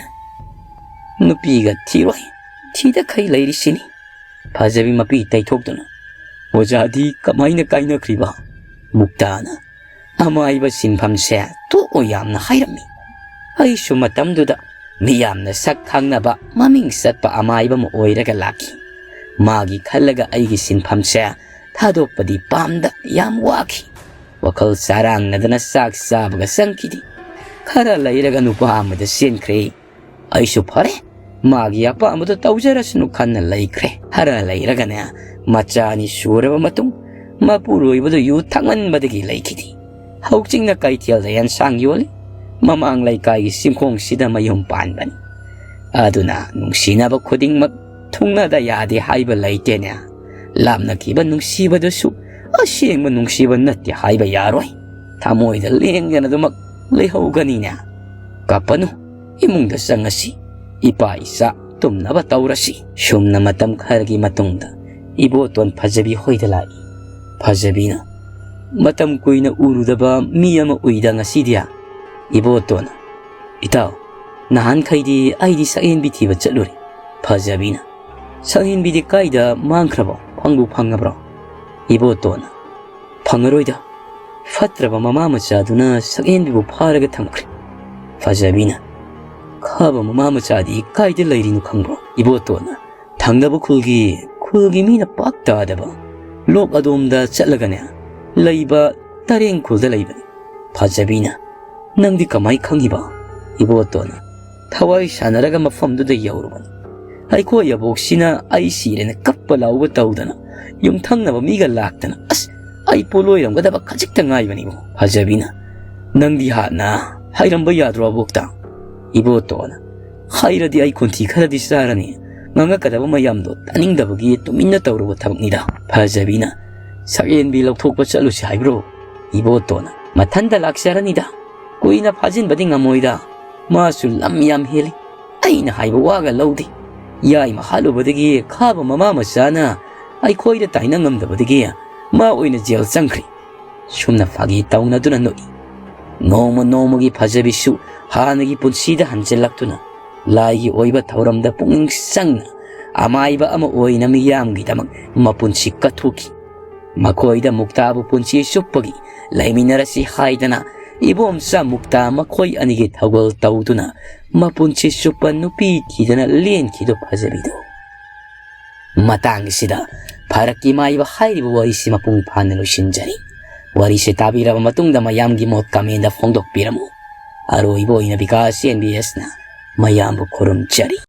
ꯅꯨꯄꯤꯒ ꯊꯤꯔꯣꯏ, ꯊꯤꯗꯈꯩ ꯂꯩꯔꯤꯁꯤꯅꯤ꯫" ꯐꯖꯕꯤ ꯃꯄꯤ ꯇꯩꯊꯣꯛꯇꯨꯅ, "ꯑꯣꯖꯥꯗꯤ ꯀꯃꯥꯏꯅ ꯀꯥꯏꯅꯈ꯭ꯔꯤꯕ?" ꯃꯨꯛꯇꯥꯅ, "ꯑꯃꯥꯏꯕ ꯁꯤꯟꯐꯝꯁꯦ ꯇꯣꯛꯑꯣ ꯌꯥꯝꯅ ꯍꯥꯏꯔꯝꯃꯤ꯫ ꯑꯩꯁꯨ ꯃꯇꯝꯗꯨꯗ ꯃꯤꯌꯥꯝꯅ ꯁꯛ ꯈꯪꯅꯕ ꯃꯃꯤꯡ ꯆꯠꯄ ꯑꯃꯥꯏꯕ ꯑꯃ ꯑꯣꯏꯔꯒ ꯂꯥꯛꯈꯤ꯫ ꯃꯥꯒꯤ ꯈꯜꯂꯒ ꯑꯩꯒꯤ ꯁꯤꯟꯐꯝꯁꯦ ꯊꯥꯗꯣꯛꯄꯗꯤ ꯄꯥꯝꯗ ꯌꯥꯝ ꯋꯥꯈꯤ꯫ ꯋꯥꯈꯜ ꯆꯔꯥꯡꯅꯗꯅ ꯆꯥꯛ ꯆꯥꯕꯒ ꯆꯪꯈꯤꯗꯦ꯫ ꯈꯔ ꯂꯩꯔꯒ ꯅꯨꯄꯥ ꯑꯃꯗ ꯆꯦꯟꯈ꯭ꯔꯦ꯫ ꯑꯩꯁꯨ ꯐꯔꯦ, ꯃꯥꯒꯤ ꯑꯄꯥꯝꯕꯗꯨ ꯇꯧꯖꯔꯁꯅꯨ ꯈꯟꯅ ꯂꯩꯈ꯭ꯔꯦ꯫ ꯈꯔ ꯂꯩꯔꯒꯅꯦ, ꯃꯆꯥ ꯑꯅꯤ ꯁꯨꯔꯕ ꯃꯇꯨꯡ, ꯃꯄꯨꯔꯣꯏꯕꯗꯨ ꯌꯨ ꯊꯛꯃꯟꯕꯗꯒꯤ ꯂꯩꯈꯤꯗꯦ꯫ ꯍꯧꯖꯤꯛꯅ ꯀꯩꯊꯦꯜꯗ ꯌꯦꯟꯁꯥꯡ ꯌꯣꯜꯂꯤ꯫ ꯃꯃꯥꯡ ꯂꯩꯀꯥꯏꯒꯤ ꯆꯤꯡꯈꯣꯡꯁꯤꯗ ꯃꯌꯨꯝ ꯄꯥꯟꯕꯅꯤ꯫ ꯑꯗꯨꯅ ꯅꯨꯡꯁꯤꯅꯕ ꯈꯨꯗꯤꯡꯃꯛ ꯊꯨꯡꯅꯗ ꯌꯥꯗꯦ ꯍꯥꯏꯕ ꯂꯩꯇꯦꯅꯦ꯫ ꯂꯥꯞꯅꯈꯤꯕ ꯅꯨꯡꯁꯤꯕꯗꯨꯁꯨ ꯑꯁꯦꯡꯕ ꯅꯨꯡꯁꯤꯕ ꯅꯠꯇꯦ ꯍꯥꯏꯕ ꯌꯥꯔꯣꯏ꯫ ꯊꯃꯣꯏꯗ ꯂꯦꯡꯗꯅ ꯑꯗꯨꯃꯛ ꯂꯩꯍꯧꯒꯅꯤꯅꯦ꯫ ꯀꯞꯄꯅꯨ, ꯏꯃꯨꯡꯗ ꯆꯪꯉꯁꯤ꯫ ꯏꯄꯥ ꯏꯆꯥ ꯇꯨꯝꯅꯕ ꯇꯧꯔꯁꯤ꯫ ꯁꯨꯝꯅ ꯃꯇꯝ ꯈꯔꯒꯤ ꯃꯇꯨꯡꯗ ꯏꯕꯣꯇꯣꯟ ꯐꯖꯕꯤ ꯍꯣꯏꯗ ꯂꯥꯛꯏ꯫ ꯐꯖꯕꯤꯅ, "ꯃꯇꯝ ꯀꯨꯏꯅ ꯎꯔꯨꯗꯕ ꯃꯤ ꯑꯃ ꯎꯏꯗ ꯉꯁꯤꯗꯤ?" ꯏꯕꯣꯇꯣꯟꯅ, "ꯏꯇꯥꯎ, ꯅꯍꯥꯟꯈꯩꯗꯤ ꯑꯩꯗꯤ ꯁꯛꯍꯦꯟꯕꯤ ꯊꯤꯕ ꯆꯠꯂꯨꯔꯦ꯫" ꯐꯖꯕꯤꯅ, "ꯁꯛꯍꯦꯟꯕꯤꯗꯤ ꯀꯥꯏꯗ ꯃꯥꯡꯈ꯭ꯔꯕꯣ? ꯐꯪꯕꯨ ꯐꯪꯉꯕ꯭ꯔꯣ?" ꯏꯕꯣꯇꯣꯟꯅ, "ꯐꯪꯉꯔꯣꯏꯗ꯫ ꯐꯠꯇ꯭ꯔꯕ ꯃꯃꯥ ꯃꯆꯥꯗꯨꯅ ꯁꯛꯍꯦꯟꯕꯤꯕꯨ ꯐꯥꯔꯒ ꯊꯝꯈ꯭ꯔꯦ꯫" ꯐꯖꯕꯤꯅ, "ꯈꯥꯕ ꯃꯃꯥ ꯃꯆꯥꯗꯤ ꯀꯥꯏꯗ ꯂꯩꯔꯤꯅꯣ ꯈꯪꯕ꯭ꯔꯣ?" ꯏꯕꯣꯇꯣꯟꯅ, "ꯊꯪꯅꯕ ꯈꯨꯜꯒꯤ, ꯈꯨꯜꯒꯤ ꯃꯤꯅ ꯄꯥꯛ ꯇꯥꯗꯕ ꯂꯣꯛ ꯑꯗꯣꯝꯗ ꯆꯠꯂꯒꯅꯦ ꯂꯩꯕ ꯇꯔꯦꯡ ꯈꯨꯜꯗ ꯂꯩꯕꯅꯤ꯫" ꯐꯖꯕꯤꯅ, "ꯅꯪꯗꯤ ꯀꯃꯥꯏ ꯈꯪꯉꯤꯕ?" ꯏꯕꯣꯇꯣꯟꯅ, "ꯊꯋꯥꯏ ꯁꯥꯟꯅꯔꯒ ꯃꯐꯝꯗꯨꯗ ꯌꯧꯔꯨꯕꯅꯤ꯫ ꯑꯩꯈꯣꯏ ꯑꯕꯣꯛꯁꯤꯅ ꯑꯩ ꯁꯤꯔꯦꯅ ꯀꯞꯄ ꯂꯥꯎꯕ ꯇꯧꯗꯅ ꯌꯨꯝꯊꯪꯅꯕ ꯃꯤꯒ ꯂꯥꯛꯇꯅ, ꯑꯁ, ꯑꯩ ꯄꯣꯂꯣꯏꯔꯝꯒꯗꯕ ꯈꯖꯤꯛꯇ ꯉꯥꯏꯕꯅꯤꯕꯣ꯫" ꯐꯖꯕꯤꯅ, "ꯅꯪꯗꯤ ꯍꯥꯟꯅ ꯍꯥꯏꯔꯝꯕ ꯌꯥꯗ꯭ꯔꯣ ꯑꯕꯣꯛꯇ?" ꯏꯕꯣꯇꯣꯟꯅ, "ꯍꯥꯏꯔꯗꯤ ꯑꯩ ꯈꯣꯟꯊꯤ ꯈꯔꯗꯤ ꯆꯥꯔꯅꯤ꯫ ꯉꯥꯡꯉꯛꯀꯗꯕ ꯃꯌꯥꯝꯗꯣ ꯇꯥꯅꯤꯡꯗꯕꯒꯤ ꯇꯨꯃꯤꯟꯅ ꯇꯧꯔꯨꯕ ꯊꯕꯛꯅꯤꯗ꯫" ꯐꯖꯕꯤꯅ, "ꯁꯛꯍꯦꯟꯕꯤ ꯂꯧꯊꯣꯛꯄ ꯆꯠꯂꯨꯁꯤ ꯍꯥꯏꯕ꯭ꯔꯣ?" ꯏꯕꯣꯇꯣꯟꯅ, "ꯃꯊꯟꯇ ꯂꯥꯛꯆꯔꯅꯤꯗ꯫ ꯀꯨꯏꯅ ꯐꯥꯖꯤꯟꯕꯗꯤ ꯉꯝꯃꯣꯏꯗ꯫ ꯃꯥꯁꯨ ꯂꯝ ꯌꯥꯝ ꯍꯦꯜꯂꯤ꯫ ꯑꯩꯅ ꯍꯥꯏꯕ ꯋꯥꯒ ꯂꯧꯗꯦ꯫ ꯌꯥꯏꯃ ꯍꯥꯠꯂꯨꯕꯗꯒꯤ ꯈꯥꯕ ꯃꯃꯥ ꯃꯆꯥꯅ ꯑꯩꯈꯣꯏꯗ ꯇꯥꯏꯅ ꯉꯝꯗꯕꯗꯒꯤ ꯃꯥ ꯑꯣꯏꯅ ꯖꯦꯜ ꯆꯪꯈ꯭ꯔꯦ꯫" ꯁꯨꯝꯅ ꯐꯥꯒꯤ ꯇꯧꯅꯗꯨꯅ ꯅꯣꯛꯏ꯫ ꯅꯣꯡꯃ ꯅꯣꯡꯃꯒꯤ ꯐꯖꯕꯤꯁꯨ ꯍꯥꯟꯅꯒꯤ ꯄꯨꯟꯁꯤꯗ ꯍꯟꯖꯤꯜꯂꯛꯇꯨꯅ ꯂꯥꯏꯒꯤ ꯑꯣꯏꯕ ꯊꯧꯔꯝꯗ ꯄꯨꯛꯅꯤꯡ ꯆꯪꯅ ꯑꯃꯥꯏꯕ ꯑꯃ ꯑꯣꯏꯅ ꯃꯤꯌꯥꯝꯒꯤꯗꯃꯛ ꯃꯄꯨꯟꯁꯤ ꯀꯠꯊꯣꯛꯈꯤ꯫ ꯃꯈꯣꯏꯗ ꯃꯨꯛꯇꯥꯕꯨ ꯄꯨꯟꯁꯤ ꯆꯨꯞꯄꯒꯤ ꯂꯩꯃꯤꯟꯅꯔꯁꯤ ꯍꯥꯏꯗꯅ ꯏꯕꯣꯝꯆꯥ ꯃꯨꯛꯇꯥ ꯃꯈꯣꯏ ꯑꯅꯤꯒꯤ ꯊꯧꯒꯜ ꯇꯧꯗꯨꯅ ꯃꯄꯨꯟꯁꯤ ꯆꯨꯞꯄ ꯅꯨꯄꯤ ꯊꯤꯗꯅ ꯂꯦꯟꯈꯤꯗꯨ ꯐꯖꯕꯤꯗꯣ꯫ ꯃꯇꯥꯡꯁꯤꯗ ꯐꯔꯛꯀꯤ ꯃꯥꯏꯕ ꯍꯥꯏꯔꯤꯕ ꯋꯥꯔꯤꯁꯤ ꯃꯄꯨꯡ ꯐꯥꯅ ꯂꯣꯏꯁꯤꯟꯖꯔꯤ꯫ ꯋꯥꯔꯤꯁꯤ ꯇꯥꯕꯤꯔꯕ ꯃꯇꯨꯡꯗ ꯃꯌꯥꯝꯒꯤ ꯃꯣꯠ comment ꯐꯣꯡꯗꯣꯛꯄꯤꯔꯝꯃꯨ꯫ ꯑꯔꯣꯏꯕ ꯑꯣꯏꯅ ꯕꯤꯀꯥꯁ ꯑꯦꯟ ꯕꯤ ꯑꯦꯁꯅ ꯃꯌꯥꯝꯕꯨ ꯈꯨꯔꯨꯝꯖꯔꯤ꯫